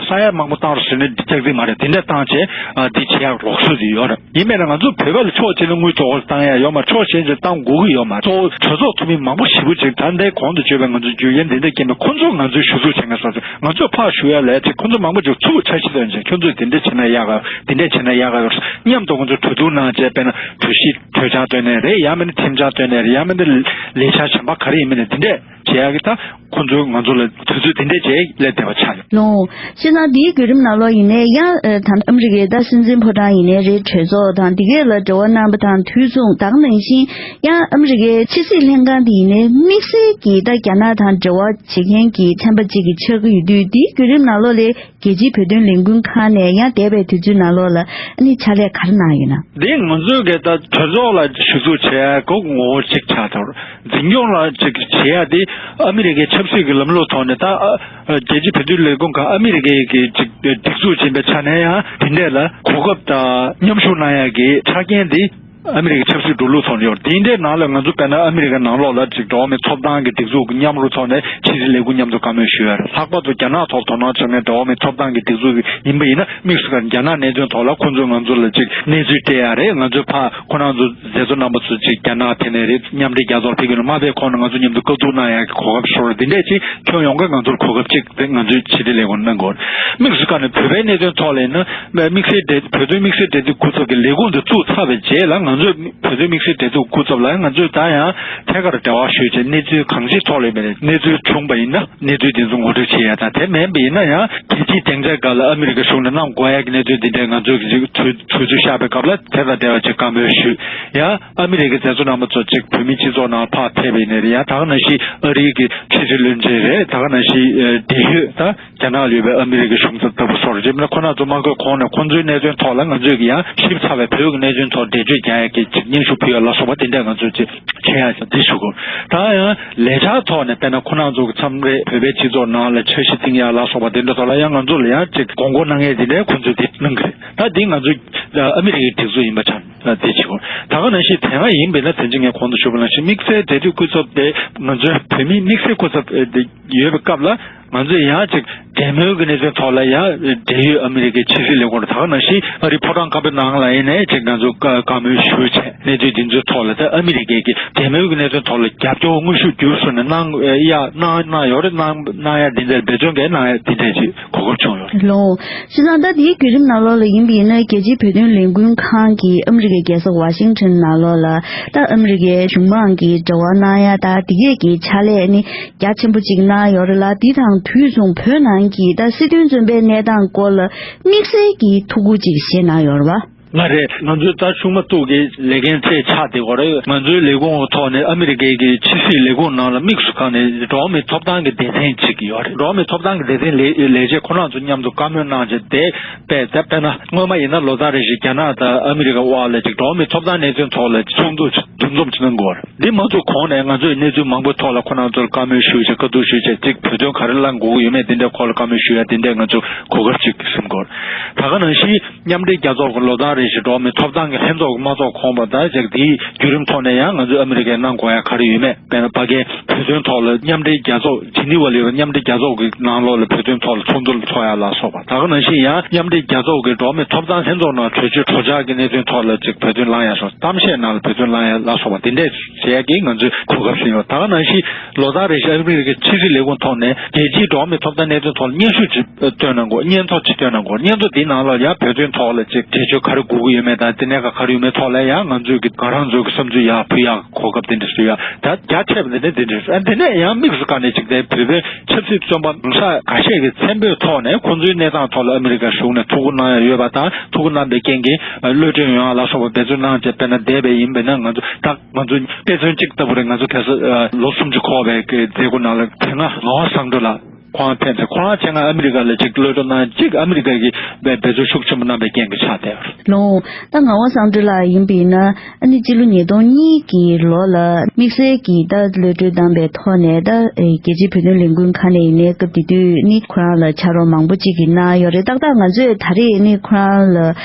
ས་ཡ་མང་པོ་བཏང་རོགས་ཟེར་ནས་འདི་སྐྱག་རྫུན་མ་རེད། དེ་འདྲ་བཏང་བྱས་ཨ་འདི་བྱེད་ཡག་རོགས་སུ་ཟིག་ཡོད་རེད། ཡིན་མིན་ན་ང་ཚོ་བོད་པ་ལ་ཕྱོགས་གཅིག་ནས་དངུལ་གཙོ་བོ་བཏང་ཡ་ཡོད་མ། ཕྱོགས་གཞན་ཅིག་བཏང་དགོས་ཀྱི་ཡོད་མ། གཙོ་བོ་གྲོས་ཚོགས་འཐུས་མི་མང་པོ་ཞེ་པོ་ཅིག་ད་ལྟའི་གོང་དུ་བརྗོད་པའི་ང་ཚོ་རྒྱུ་རྐྱེན་འདི་འདྲ་རྐྱེན་པས་ཁོ་ཚོ་ང་ཚོའི་ཞུ་གཏུག་བྱེད་མཁན་སོ་སོ། ང་ཚོས་ཕར་ཞུ་ཡ་ལས་ཅིག་ཁོ་ཚོ་མང་པོ་ཅིག་ཚུར་འཆར་གཞི་བཏོན་བྱས་ཁྱོད་ཚོས་འདི་འདྲ་བྱེད་ན་ཡག་ག་འདི་འདྲ་བྱེད་ན་ཡག་ག་ཡོད་སྙམ་དུ་ང་ཚོས་གྲོས་བསྡུར་གནང་བྱས། དཔེར་ན་གྲོས་གཞི་གྲོས་འཆར་བཏོན་ནའི་རེད། ཡང་མིན་ན་ཁྲིམས་འཆར་བཏོན་ནའི་རེད། ཡང་མིན་ན་ལས་འཆར་གཞན་པ་ག་རེ་ཡིན་མིན་ན་འདི་འདྲས་བྱེད་ཡག་གི་ད་ཁོ་ཚོས་ང་ཚོ་ལ་དུས་ཚོད་འདི་འདྲས་བྱས་སླེབས་བསྡད་པ་ཆགས་ཡོད། ལོ། བྱས་ཙང་འདིའི་བརྒྱུད་རིམ་ནང་ལོགས་ཡིན་ནའི་ཡང་ཨ་ད་ཨ་མི་རི་ཀའི་ད་སྲིད་འཛིན་ཕོ་བྲང་ཡིན་ནའི་རེད། གྲོས་ཚོགས་དང་འདི་གས་ལ་འབྲེལ་བ་གནང་པ་དང་དུས་མཚུངས། ད་ག་ནང་བཞིན་ཡང་ཨ་མི་རི་ཀའི་ཕྱི་སྲིད་ལྷན་ཁང་འདི་ཡིན་ནའི་དམིགས་བསལ་གྱིས་ད་རྒྱ་ནག་དང་འབྲེལ་བ་བྱེད་མཁན་གྱི་ཚན་པ་གཅིག་གི་ཆགས་ཀྱི་ཡོད་དུས། འདིའི་བརྒྱུད་རིམ་ནང་ལོགས་ལ་རྒྱལ་སྤྱིའི་བོད་དོན་ལས་འགུལ་ཁང་ནས་ཡང་འདས་པའི་དུས་ཚོད་ནང་ལོགས་ལ་ཨ་ནི་ཕྱག་ལས་ག་རེ་གནང་ཡོད་ན། འདི་ང་ཚོས་གི་ད་གྲོས་ཚོགས་ལ་ཞུ་གཏུག་བྱེད་ཡ་གི་ངོ་བོ་གཅིག་ཆགས་ཐུབ། འཛིན་སྐྱོང་ལ་ཅིག་བྱེད་ཡ་དེ་ཨ་མི་རི་ཀའི་ཆབ་སྲིད་ཀྱི་ལམ་ལུགས་ཐོག་ནས་ད་ཨ་རྒྱལ་སྤྱིའི་བོད་དོན་ལས་ཁུངས་ཁག་ཨ་མི་རི་ཀའི་གི་ཅིག་སྒྲིག་འཛུགས་ཡིན་པའི་ཆ་ནས་ཡང་དེ་འདྲས་ལ་གོ་སྐབས་དང་མཉམ་ཞུགས་གནང་ཡ་གི་ཆ་རྐྱེན་དེ་ཨ་མི་རི་ཀའི་ཆབ་སྲིད་འགྲོ་ལུགས་ཐོག་ནས་ཡོད། དེ་འདྲའི་ནང་ལ་ང་ཚོ་དཔེར་ན་ཨ་མི་རི་ཀའི་ནང་ལོགས་ལ་ཅིག་འགྲོ་བ་མིའི་ཐོབ་ཐང་གི་སྒྲིག་འཛུགས་ཀྱི་མཉམ་རུབ་ཐོག་ནས་ཕྱི་སྲིད་ལས་ཁུངས་མཉམ་དུ་བཀའ་མོལ་ཞུ་ཡ་རེད། ལྷག་པར་དུ་རྒྱ་ནག་ཐོག་དོ་སྣང་བྱེད་མཁན་འགྲོ་བ་མིའི་ཐོབ་ཐང་གི་སྒྲིག་འཛུགས་ཡིན་པ་ཡིན་ན་དམིགས་སུ་བཀར་རྒྱ་ནག་གནད་དོན་ཐོག་ལ་ཁོང་ཚོས་ང་ཚོ་ལ་ཅིག་གནས་ཚུལ་སྤྲད་ཡ་རེད། ང་ཚོས་ཕར་ཁོ་རང་ཚོ་མཛད་གཙོ་རྣམ་པ་ཚོ་ཅིག་རྒྱ་ནག་ཕེབས་ནའི་རེད། མཉམ་འབྲེལ་རྒྱལ་ཚོགས་ལ་ཕེབས་ཀྱི་ཡོད་ན་མ་ཕེབས་གོང་ནས་ང་ཚོ་མཉམ་དུ་བཀའ་བསྡུར་གནང་ཡག་གི་གོ་སྐབས་ཤོར་བ་འདི་འདྲས་ཅིག་ཁྱོན་ཡོངས་ཀྱི་ང་ཚོར་གོ་སྐབས་ཅིག་དེ་ང་ཚོའི་ཕྱི་དྲིལ་ལས་ཁུངས་གནང་དགོས། དམིགས་སུ་བཀར་ནས་བོད་པའི་གནད་དོན་ཐོག་ལ་ཡིན་ན་དམིགས་བསལ་འབྲེལ་བོད་དོན་དམིགས་བསལ་འབྲེལ་མཐུད་སྐུ་ཚབ་ཀྱི་ལས་ཁུངས་འདི་བཙུགས་ཚར་བའི་རྗེས་ལ་ང་ཚོས་བོད་དོན་དམིགས་བསལ་འབྲེལ་མཐུད་སྐུ་ཚབ་ལ་ང་ཚོས་ད་ཡང་ཐད་ཀར་འབྲེལ་བ་ཞུས་བྱས་གནས་ཚུལ་གང་ཅིའི་ཐོག་ལ་ཡིན་པའི་གནས་ཚུལ་བྱུང་བ་ཡིན་ན་གནས་ཚུལ་དེ་ཚོ་ངོ་སྤྲོད་བྱེད་ཡ་དང་། དེ་མིན་པ་ཡིན་ན་ཡང་རྒྱལ་སྤྱིའི་སྡིངས་ཆ་སྒང་ལ་ཨ་མི་རི་ཀ་གཞུང་ནས་གནང་དགོས་ཡ་གི་གནས་ཚུལ་འདི་འདྲའི་ང་ཚོས་གྲོས་གྲོས་ཚུལ་བཞག་པའི་སྐབས་ལ་དེ་དང་འབྲེལ་བ་ཅིག་བཀའ་མོལ་ཞུས། ཡང་ཨ་མི་རི་ཀའི་མཛད་གཙོ་རྣམ་པ་ཚོ་ཅིག་བོད་མིའི་སྤྱི་ཚོགས་ནང་ཕར་ཕེབས་པ་ཡིན་ནའི་རེད། ཡང་ད་ག་ནང་བཞིན་ཨ་རིའི་གི་ཕྱི་སྲིད་བློན་ཆེན་རེད། ད་ག་ནང་བཞིན་ཨ་འབྲེལ་ཡོད་ད་རྒྱ་ནག་ལ་ཡོད་པའི་ཨ་མི་རི་ཀའི་གཞུང་ཚབ་ལྟ་བུ་སོགས་རེད། ཅེས་མིན་ན་ཁོ་རང་ཚོ་མ་འགོས་གོང་ནས་ཁོང་ཚོའི་གནད་དོན་ཐོག་ལ་ང་ཚོས་ཀྱི་ཡང་ཞིབ་ཚགས་པའི་བོད་ཀྱི་གནད་དོན་ཐོག་འགྲེལ་བརྗོད་རྒྱག་ཡ་གི་ཅིག་སྙན་ཞུ་ཕུལ་ཡ་ལ་སོགས་པ་དེ་འདྲ་ང་ཚོས་ཅིག་བྱེད་ཡ་འདི་ཞུ་དགོས། ད་ཡང་ལས་འཆར་ཐོག་ནས་དཔེར་ན་ཁོ་རང་ཚོ་གི་མཚམས་རེ་བོད་པའི་སྤྱི་ཚོགས་ནང་ལ་འཆར་གཞི་བཏིང་ཡ་ལ་སོགས་པ་དེ་འདྲ་ཐོག་ལ་ཡང་ང་ཚོ་ལ་ཡང་ཅིག་དགོངས་སྐོར་གནང་ཡས་དེ་འདྲའི་ཁོང་ཚོས་དེ་གནང་གི་རེད། ད་འདི་ང་ཚོ་ཨ་མི་རི་ཀའི་སྒྲིག་འཛུགས་ཡིན་པ་ཆགས་ན་དེ་བྱེད་དགོས། ད་ག་ནང་བཞིན་དེ་སྔ་ཡིན་པས་ན་དེ་འཇིགས་ངས་གོང་དུ་ཞུས་པ་ནང་བཞིན་དམིགས་བསལ་འབྲེལ་མཐུད་སྐུ་ཚབ་དེ་ང་ཚོའི་བོད་མིའི་དམིགས་བསལ་སྐུ་ཚབ་དེ་ཡོད་པའི་སྐབས་ལ་ང་ཚོས་ཡང་ཅིག་འབྲེལ་མོལ་གྱི་གནས་ཚུལ་ཐོག་ལ་ཡང་འབྲེལ་ཡོད་ཨ་མི་རི་ཀའི་ཕྱི་སྲིད་ལས་ཁུངས་ད་ག་ནང་བཞིན་ཨ་རིའི་ཕོ་བྲང་དཀར་པོའི་ནང་ལ་ཡིན་ནའི་ཅིག་ང་ཚོ་བཀའ་བཀའ་མོལ་ཞུས་བྱས་གནས་ཚུལ་འདི་ཚོའི་ཐོག་ལ་ད་ཨ་མི་རི་ཀའི་གི་འབྲེལ་མོལ་གྱི་གནས་ཚུལ་ཐོག་ལ་རྒྱབ་སྐྱོར་དངོས་ཤུགས་བསྒྱུར་བཟོ་ནས་གནང་ཡ་གནང་གནང་ཡོད་རེད། གནང་གནང་ཡ་འདི་འདྲ་འབད་བརྩོན་གྱིས་གནང་ཡ་འདི་འདྲ་ཅིག་གོ་སྐབས་བྱུང་ཡོད་རེད། ལོ། བྱས་ཙང་ད་དེའི་བརྒྱུད་རིམ་ནང་ལོགས་ལ་ཡིན་པ་ཡིན་ན་རྒྱལ་སྤྱིའི་བོད་དོན་ལས་འགུལ་ཁང་གིས་ཨ་མི་རི་ཀའི་རྒྱལ་ས་ཝ་ཤིང་ཊོན་ནང་ལོགས་ལ་ད་ཨ་མི་རི་ཀའི་གཞུང་མང་གི་འབྲེལ་བ་གནང་ཡ་ད་དེ་གས་ཀྱི་ཕྱག་ལས་ནི་རྒྱ་ཆེན་པོ་ཅིག་གནང་ཡོད་རེད་ལ། དེ་དང་དུས་མཚུངས་བོད་ནང་གི་ད་སྲིད་དོན་བཙོན་པའི་གནས་སྟངས་སྐོར་ལ་དམིགས་བསལ་གྱི་ཐུགས་ཁུར་ཅིག་བཞེས་གནང་ཡོད་རེད་བ། ལགས་རེད། ང་ཚོས་ད་ཆུང་མ་གཏུག་གི་ལས་འགན་རྩེ་ཆགས་བསྡད་ཡོད་རེད། ང་ཚོའི་ལས་ཁུངས་ཐོག་ནས་ཨ་མི་རི་ཀའི་གི་ཕྱི་སྲིད་ལས་ཁུངས་ནང་ལ་དམིགས་སུ་བཀར་ནས་འགྲོ་བ་མིའི་ཐོབ་ཐང་གི་སྡེ་ཚན་ཅིག་ཡོད་རེད། འགྲོ་བ་མིའི་ཐོབ་ཐང་གི་སྡེ་ཚན་ལས་ལས་བྱེད་ཁོ་རང་ཚོ་མཉམ་དུ་བཀའ་མོལ་གནང་བྱས་དེ་དཔེ་ད་དཔེར་ན་སྔོན་མ་ཡིན་ན་ལོ་ལྟར་རེ་བཞིན་རྒྱ་ནག་དང་ཨ་མི་རི་ཀ་དབར་ལ་ཅིག་འགྲོ་བ་མིའི་ཐོབ་ཐང་གནད་དོན་ཐོག་ལ་ཚོགས་འདུ་འདུ་འཛོམས་ཅིག་གནང་གི་ཡོད་རེད། འདི་མ་གཏོགས་གོང་ནས་ང་ཚོས་གནས་ཚུལ་མང་པོའི་ཐོག་ལ་ཁོ་རང་ཚོར་བཀའ་མོལ་ཞུས་བྱས་བཀའ་བསྡུར་ཞུས་བྱས་ཅིག་བོད་དོན་ག་རེ་གླེང་དགོས་ཀྱི་ཡོད་མེད་དེ་འདྲའི་སྐོར་ལ་བཀའ་མོལ་ཞུ་ཡ་དེ་འདྲའི་ང་ཚོ་གོ་སྐབས་ཅིག་ཟིན་གྱི་ཡོད་རེད། ད་ག་ནང་བཞིན་མཉམ་འབྲེལ་རྒྱལ་ཚོགས་ཀྱི་ལོ་ལྟར་རེ་བཞིན་འགྲོ་བ་མིའི་ཐོབ་ཐང་གི་ལྷན་ཚོགས་ཀྱི་དམག་ཚོགས་ཁོངས་པ་དང་ཅིག་དེའི་བརྒྱུད་རིམ་ཐོག་ནས་ཡང་ང་ཚོས་ཨ་མི་རི་ཀས་གནང་དགོས་ཡ་ག་རེ་ཡོད་མེད། དཔེར་ན་ཕ་གིའི་བོད་དོན་ཐོག་ལ་མཉམ་འབྲེལ་རྒྱལ་ཚོགས་ཇི་ནི་ཝ་ལ་ཡོད་པའི་མཉམ་འབྲེལ་རྒྱལ་ཚོགས་ཀྱི་ནང་ལོགས་ལ་བོད་དོན་ཐོག་ལ་ཚོགས་འདུ་ལ་ཚོགས་ཡ་ལ་སོགས་པ། ད་ག་ནང་བཞིན་ཡང་མཉམ་འབྲེལ་རྒྱལ་ཚོགས་ཀྱི་འགྲོ་བ་མིའི་ཐོབ་ཐང་ལྷན་ཚོགས་ནང་གྲོས་ཆོད་གྲོས་འཆར་གྱི་གནད་དོན་ཐོག་ལ་ཅིག་བོད་དོན་གླེང་ཡ་སོགས། གཏམ་བཤད་ནང་ལ་བོད་དོན་གླེང་ཡ་ལ་སོགས་པ་དེ་འདྲས་བྱེད་ཡ་གི་ང་ཚོའི་གོ་སྐབས་ཟིན་ཡོད། ད་ག་ནང་བཞིན་ལོ་ལྟར་རེ་བཞིན་ཨ་མི་རི་ཀའི་ཕྱི་སྲིད་ལས་ཁུངས་ཐོག་ནས་རྒྱལ་སྤྱིའི་འགྲོ་བ་མིའི་ཐོབ་ཐང་གནད་དོན་ཐོག་ལ་སྙན་ཞུ་ཅིག་བཏོན་གནང་དགོས། སྙན་ཐོ་ཅིག་བཏོན་གནང་དགོས། སྙན་ཐོ་དེའི་ནང་ལ་ཡང་བོད་དོན་ཐོག་ལ་ཅིག་གྲོས་ཆོད་ག་རེ་ དགོས་ཀྱི་ཡོད་མེད་དང་། དེ་ནས་ག་ག་རེ་ཡོད་མེད་ཐོག་ལ་ཡང་ང་ཚོས་ཀྱི་ང་རང་ཚོའི་གི་བསམ་ཚུལ་ཡར་ཕུལ་ཡག་གོ་སྐབས་དེ་འདྲ་ཞུ་ཡག་ད་རྒྱ་ཆེ་བ་དེ་ནས་དེ་འདྲ་ཞུ། ཨ་དེ་ནས་ཡང་དམིགས་སུ་བཀར་ནས་ཅིག་དེ་བོད་པའི་ཆབ་སྲིད་བཙོན་པ་མང་ས་ཁ་ཤས་ཀྱི་མཚན་བོད་ཐོག་ནས་ཁོང་ཚོའི་གནས་སྟངས་ཐོག་ལ་ཨ་མི་རི་ཀ་གཞུང་ནས་ཐུགས་ཁུར་གནང་ཡག་ཡོད་པ་དང་། ཐུགས་ཁུར་གནང་པའི་རྐྱེན་གྱིས་གློད་གྲོལ་ཡོང་ཡག་ལ་སོགས་པ་འབད་བརྩོན་གནང་བྱས། དཔེར་ན་འདས་པའི་ཡིན་པས་ན་ང་ཚོ་ད་ང་ཚོ་དཔེ་མཚོན་གཅིག་ལྟ་བུ་རེད། ང་ཚོ་གལ་སྲིད་ལོ་སུམ་ཅུ་འཁོར་བའི་གི་མཛད་སྒོ་ནང་ལ་དེ་སྔ་ངག་དབང་བཟང་གྲུབ་ལགས་ཁོང་ཕེབས་ཚེ་ཁོ་རང་ཆེད་མངགས་ཨ་མི་རི་ཀ་ལ་ཅིག་གློད་གྲོལ་གནང་། ཅིག་ཨ་མི་རི་ཀ་གིས་འབད་བརྩོན་ཤུགས་ཆེན་པོ་གནང་པའི་རྐྱེན་གྱིས་ཆགས་བསྡད་པ་རེད། ལགས། ད་ངག་དབང་བཟང་གྲུབ་ལགས་ཡིན་པ་ཡིན་ན། ཨ་ནི་སྤྱི་ལོ་ཉིས་སྟོང་གཉིས་ཀྱི་ལོ་ལ་དམིགས་བསལ་གྱིས་ད་གློད་གྲོལ་བཏང་པའི་ཐོག་ནས། ད་རྒྱལ་སྤྱིའི་བོད་དོན་ལས་འགུལ་ཁང་ནས་ཡིན་ནའི་སྐབས་དེ་དུས་ནི་ཁོ་རང་ལ་ཕྱག་རོགས་མང་པོ་ཅིག་གིས་གནང་ཡོད་རེད། ཏག་ཏག་ང་ཚོས་ད་རེས་ནི་ཁོ་རང་ལ་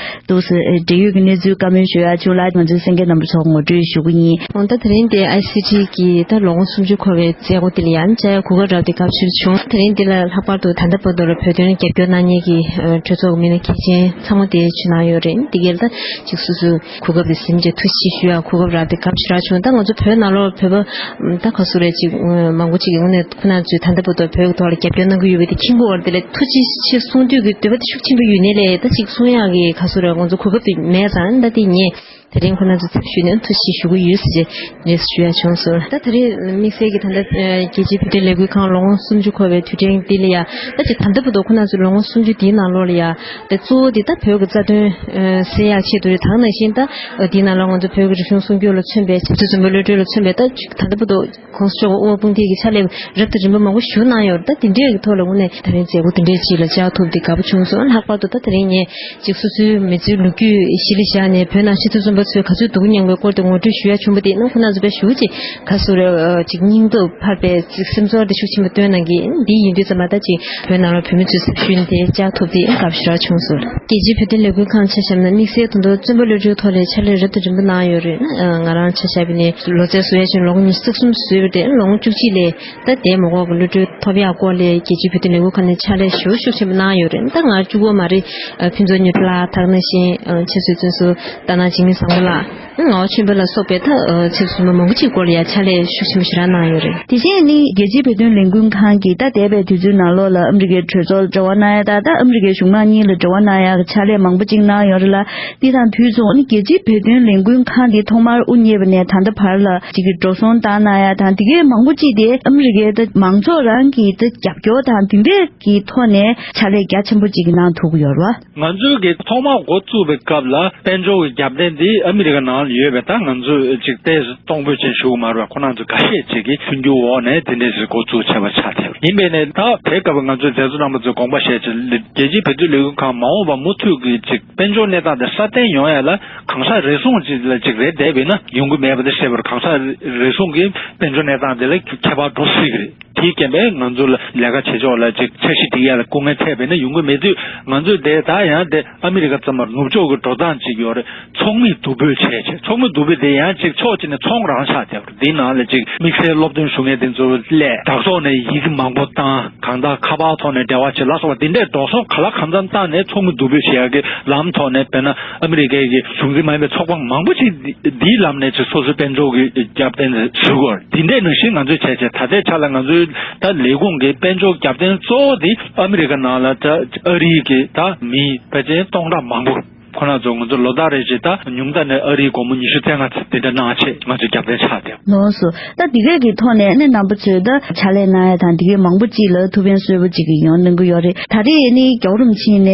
འདུག་སེ་འབྲེལ་ཡོད་ཀྱི་གནས་ཚུལ་བཀའ་མོལ་ཞུ་ཡག་བྱུང་ལ། ང་ཚོའི་གསན་མཁན་རྣམ་པ་ཚོར་ངོ་སྤྲོད་ཞུ་གི་ཡིན། འོ་ད་དེ་རིང་དེ་ཨའི་སི་ཊི་གི་ད་ལོ་ངོ་སུམ་ཅུ་འཁོར་བའི་མཛད་སྒོ་དེ་ལ་ཡང་བཅར་ཡག་གོ་སྐབས་རག་པ་དེ་དགའ་པོ་ཞེ་པོ་བྱུང་། དེ་རིང་འདི་ལ་ལྷག་པར་དུ་ད་ལྟ་བར་དུ་ལ་བོད་དོན་རྒྱབ་སྐྱོར་གནང་མཁན་གྱི་གྲོས་ཚོགས་ཀྱི་མི་སྣ་གལ་ཆེན་ཚང་མ་དེ་ཕྱིན་གནང་ཡོད་རེད། དེ་གའི་ད་ཅིག་སོ་སོའི་གོ་སྐབས་དེ་ཟིན་བྱས་ཐུགས་རྗེ་ཆེ་ཞུ་ཡག་གོ་སྐབས་རག་པ་དེ་དགའ་པོ་ཞེ་དྲག་བྱུང་། ད་ང་ཚོ་བོད་ནང་ལོགས་བོད་པ་ད་ག་ཚོད་རེད། ཅིག་མང་པོ་ཅིག་གི་ངོས་ནས་ཁོ་རང་ཚོས་ད་ལྟ་བར་དུ་བོད་ཀྱི་ཐོག་ལ་རྒྱབ་སྐྱོར་གནང་གི་ཡོད་པ་དེ་མཁྱེན་གྱི་ཡོད་རེད། དེ་ལ་ཐུགས་རྗེ་ཆེ་གསུང་འདོད་ཀྱི་འདོད་པ་དེ་ཤུགས་ཆེན་པོ་ཡོད་ནའི་ལས། ད་ཅིག་གསུང་ཡག་གི་ག་ཚོད་རེད། ང་ཚོ་གོ་སྐབས་དེ་མེད་ཙང་། ད་དེ་ངས་དེ་རིང་ཁོ་རང་ཚོ་ཚབ་ཞུས་ནས་ཐུགས་རྗེ་ཆེ་ཞུ་གི་ཡོད་ཟེར་ནས་ཞུ་ཡག་བྱུང་སོང་། ད་དེ་རིང་དམིགས་བསལ་གྱི་ད་ལྟ་རྒྱལ་སྤྱིའི་བོད་དོན་ལས་འགུལ་ཁང་ལོ་ངོ་སུམ་ཅུ་འཁོར་བའི་དུས་དྲན་འདི་ལ་ཡ། ད་ཅིག་ད་ལྟ་བར་དུ་ཁོ་རང་ཚོའི་ལོ་ངོ་སུམ་ཅུ་འདིའི་ནང་ལོགས་ལ་ཡ། ད་གཙོ་བོ་འདི་ད་བོད་ཀྱི་རྩ་དོན་སེལ་ཡག་ཆེད་དུ་རེད། ད་ག་ནང་བཞིན་ད་འདིའི་ནང་ལ་ང་ཚོ་བོད་ཀྱི་རིག་གཞུང་སྲུང་སྐྱོབ་ལ་མཚོན་པའི་ཆབ་སྲིད་བཙོན་པ་གློད་གྲོལ་ལ་མཚོན་པའི་ད་ཅིག་ད་ལྟ་བར་དུ་༸གོང་ས་མཆོག་དབུ་དཔུང་སྡེ་གི་ཕྱག་ལས་རབ་དང་རིམ་པ་མང་པོ་ཞུ་གནང་ཡོད་རེད། ད་དེ་འདྲའི་གི་ཐོག་ལ་དངོས་གནས་དེ་རིང་མཛད་སྒོ་དེ་འདྲའི་ཅིག་ལ་བཅར་ཐུབ་དེ་དགའ་པོ་བྱུང་སོང་། ལྷག་པར་དུ་ད་དེ་རིང་ངས་ཅིག་སོ་སོའི་མི་ཚེའི་ལོ་རྒྱུས་གཞི་ལ་བཞག་ནས་བོད་ནང་ཕྱི་སྲིད་བཙོན་པ་ཚོས་ག་ཚོད་སྡུག་མྱངས་པའི་སྐོར་དེ་ངོ་སྤྲོད་ཞུ་ཡག་བྱུང་བ་དེ་ནི་ཁོ་རང་ཚོ་དཔེ་ཞེ་པོ་ཅིག་ག་ཚོད་རེད། ཅིག་སྙིང་སྟོབས་འཕར་བའི་ཅིག་སེམས་ཚོར་དེ་ཤུགས་ཆེན་པོ་སྟོན་གནང་གི། འདི་ཡིན་དུས་ཙམ་པ་ད་ཅིག་བོད་ནང་ལ་བོད་མི་ཚོའི་ཚབ་ཞུས་ནས་དེ་བཅར་ཐུབ་དེ་དགའ་པོ་ཞེ་དྲག་བྱུང་སོང་། རྒྱལ་སྤྱིའི་བོད་དོན་ལས་འགུལ་ཁང་ཆ་བཞག་ན་དམིགས་བསལ་དོན་དུ་བཙོན་པ་གློད་གྲོལ་ཐོག་ལ་ཕྱག་ལས་རབ་དང་རིམ་པ་གནང་ཡོད་རེད། ང་རང་ཆ་བཞག་པ་ཡིན་ན་ལོ་ཙཱའི་བཟོ་ཡག་བྱས་ནས་ལོ་ངོ་ཉི་ཤུ་རྩ་གསུམ་བཟོས་པ་དེ་ལོ་ངོ་བཅུ་གཅིག་ལ་ད་དེ་མ་འགོར་གློད་གྲོལ་ཐོབ་ཡག་སྐོར་ལ་རྒྱལ་སྤྱིའི་བོད་དོན་ལས་འགུལ་ཁང་ནས་ཕྱག་ལས་ཞེ་པོ་ཤུགས་ཆེན་པོ་གནང་ཡོད་རེད། ད་ང་གཅིག་པོ་མ་རེད། ཕུན་ཚོགས་མྱུར་ལགས། ད་ག་ནང་བཞིན་ཆེ་བསྟོད་བཙུན་གསོལ་སྟག་སྣ་འཇིགས་མེད་བཟང་པོ་ལགས། ངག་དབང་ཆོས་འཕེལ་ལ་སོགས་པའི་ད་ཆབ་སྲིད་བཙོན་པ་མང་པོ་ཅིག་སྐོར་ལ་ཡང་ཕྱག་ལས་ཤུགས་ཆེན་པོ་ཞེ་དྲག་གནང་ཡོད་རེད། དེ་བཞིན་ནི་རྒྱལ་སྤྱིའི་བོད་དོན་ལས་འགུལ་ཁང་གིས་ད་འདས་པའི་དུས་ཚོད་ནང་ལོགས་ལ་ཨ་མི་རི་ཀའི་གྲོས་ཚོགས་འབྲེལ་བ་གནང་ཡ་དང་། ད་ཨ་མི་རི་ཀའི་གཞུང་མང་གཉིས་ལ་འབྲེལ་བ་གནང་ཡ་གི་ཕྱག་ལས་མང་པོ་ཅིག་གནང་ཡོད་རེད་ལ། འདི་དང་དུས་མཚུངས་ནི་རྒྱལ་སྤྱིའི་བོད་དོན་ལས་འགུལ་ཁང་འདི་ཐོག་མར་དབུ་བརྙེས་པ་ནས་ད་ལྟ་བར་ལ་ཅིག་གི་འགྲོ་སོང་བཏང་གནང་ཡ་དང་། དེ་གའི་མང་པོ་ཅིག་དེ་ཨ་མི་རི་ཀའི་ད་མང་ཚོགས་རང་གི་ད་རྒྱབ་སྐྱོར་དང་དེ་འདྲས་ཀྱི་ཐོག་ནས་ཕྱག་ལས་རྒྱ་ཆེན་པོ་ཅིག་གནང་ཐུབ་ཀྱི་ཡོད་རེད་བ། ང་ཚོའི་གི་ཐོག་མར་འགོ་བཙུགས་པའི་སྐབས་ལ་དཔལ་འབྱོར་གྱི་རྒྱབ་རྟེན་འདི་ཨ་མི་རི་ཀ་ནང་ལ་ཡོད་པས། ད་ང་ཚོས་ཅིག་ཏོག་ཙམ་གཏོང་ཕོད་ཅིག་ཞུ་གི་མ་རེད་པ། ཁོ་རང་ཚོ་འགའ་ཤས་ཅིག་གི་མཐུན་འགྱུར་འོག་ནས་དེ་འདྲས་ཞིག་འགོ་བཙུགས་བྱས་པ་ཆགས་བསྡད་པ་ཡིན་པས་ནས། ད་དེའི་སྐབས་ང་ཚོའི་མཛད་གཙོ་རྣམ་པ་ཚོས་དགོངས་པ་བཞེས་ཅིག་རྒྱལ་སྤྱིའི་བོད་དོན་ལས་འགུལ་ཁང་མ་འོངས་པ་མུ་མཐུད་ཀྱི་ཅིག་དཔལ་འབྱོར་གནས་སྟངས་དེ་སྲ་བརྟན་ཡོང་ཡ་ལ་གང་ཟག་རེ་ཟུང་ཅིག་ལ་ཅིག་རེ་བསྡད་པས་ན་ཡོང་གི་མེད་པ་དེ་ཤེས་པར། གང་ཟག་རེ་ཟུང་གི་དཔལ་འབྱོར་གནས་སྟངས་དེ་ལ་ཁྱད་པར་འགྲོ་སྲིད་ཀྱི་རེད། དེའི་རྐྱེན་པས་ང་ཚོ་ལ་ལས་ཀ་བྱེད་ཕྱོགས་ལ་ཅིག་འཆར་གཞི་སྒྲིག་ཡ་ལ་སྐུ་ངལ་འཕྲད་པས་ན་ཡོང་གི་མེད་དུས། ང་ཚོས་དེ་ད་ཡང་དེ་ཨ་མི་རི་ཀ་ཙམ་མར་ནུབ་ཕྱོགས་ཀྱི་འགྲོ་སྟངས་ཅིག་ཡོད་རེད། ཚོགས་མི་བསྡུ་འབོད་བྱས་བྱས། ཚོགས་མི་བསྡུ་འབོད་དེ་ཡང་ཅིག་ཕྱོགས་གཅིག་ནས་ཚོང་རང་ཆགས་བསྡད་པ་རེད། དེའི་ནང་ལ་ཅིག་དམིགས་བསལ་སློབ་སྟོན་ཞུ་མཁན་དེ་ཚོ་སླད་དྲ་ཐོག་ནས་ཡི་གེ་མང་པོ་བཏང་། གང་ལྟར་ཁ་པར་ཐོག་ནས་འབྲེལ་བ་བྱེད་ལ་སོགས་པ་དེ་འདྲའི་འགྲོ་སོང་ག་ལ་གང་འཚམ་བཏང་ནས་ཚོགས་མི་བསྡུ་འབོད་བྱེད་ཡ་གི་ལམ་ཐོག་ནས། དཔེར་ན་ཨ་མི་རི་ཀའི་གི་གཞུང་འཛིན་མ་ཡིན་པའི་ཚོགས་པ་མང་པོ་ཞིག་འདིའི་ལམ་ནས་ཅིག་སོ་སོའི་དཔལ་འབྱོར་གྱི་རྒྱབ་རྟེན་ཞུ་དགོས། འདི་འདྲའི་ནང་བཞིན་ང་ཚོས་བྱས་བྱས། ད་ལྟའི་ཆ་ལ་ང་ཚོའི་ད་ལས་ཁུངས་ཀྱི་དཔལ་འབྱོར་རྒྱབ་རྟེན་གཙོ་བོ་དེ་ཨ་མི་རི་ཀ་ནང་ལ་ད་ཨ་རིའི་གི་ད་མི་ཕལ་ཆེར་སྟོང་ཕྲག་མང་པོ་ཁོ་རང་ཚོ་ང་ཚོ་ལོ་ལྟར་རེ་བཞིན་ད་ཉུང་མཐའ་ནས་ཨ་རིའི་སྒོར་མོ་ཉི་ཤུ་རྩ་ལྔ་དེ་འདྲ་གནང་བྱས་ང་ཚོའི་རྒྱབ་རྟེན་ཆགས་བསྡད། ལགས་སོ། ད་འདི་གས་ཀྱི་ཐོག་ནས་ནི་རྣམ་པ་ཚོས་ད་ཕྱག་ལས་གནང་ཡ་དང་འདི་གས་མང་པོ་ཅིག་ལ་ཐུགས་ཕན་གསོས་པོ་ཅིག་ཡོང་གནང་གི་ཡོད་རེད། ད་རེས་ནི་རྒྱལ་བ་རིན་པོ་ཆེ་ནས་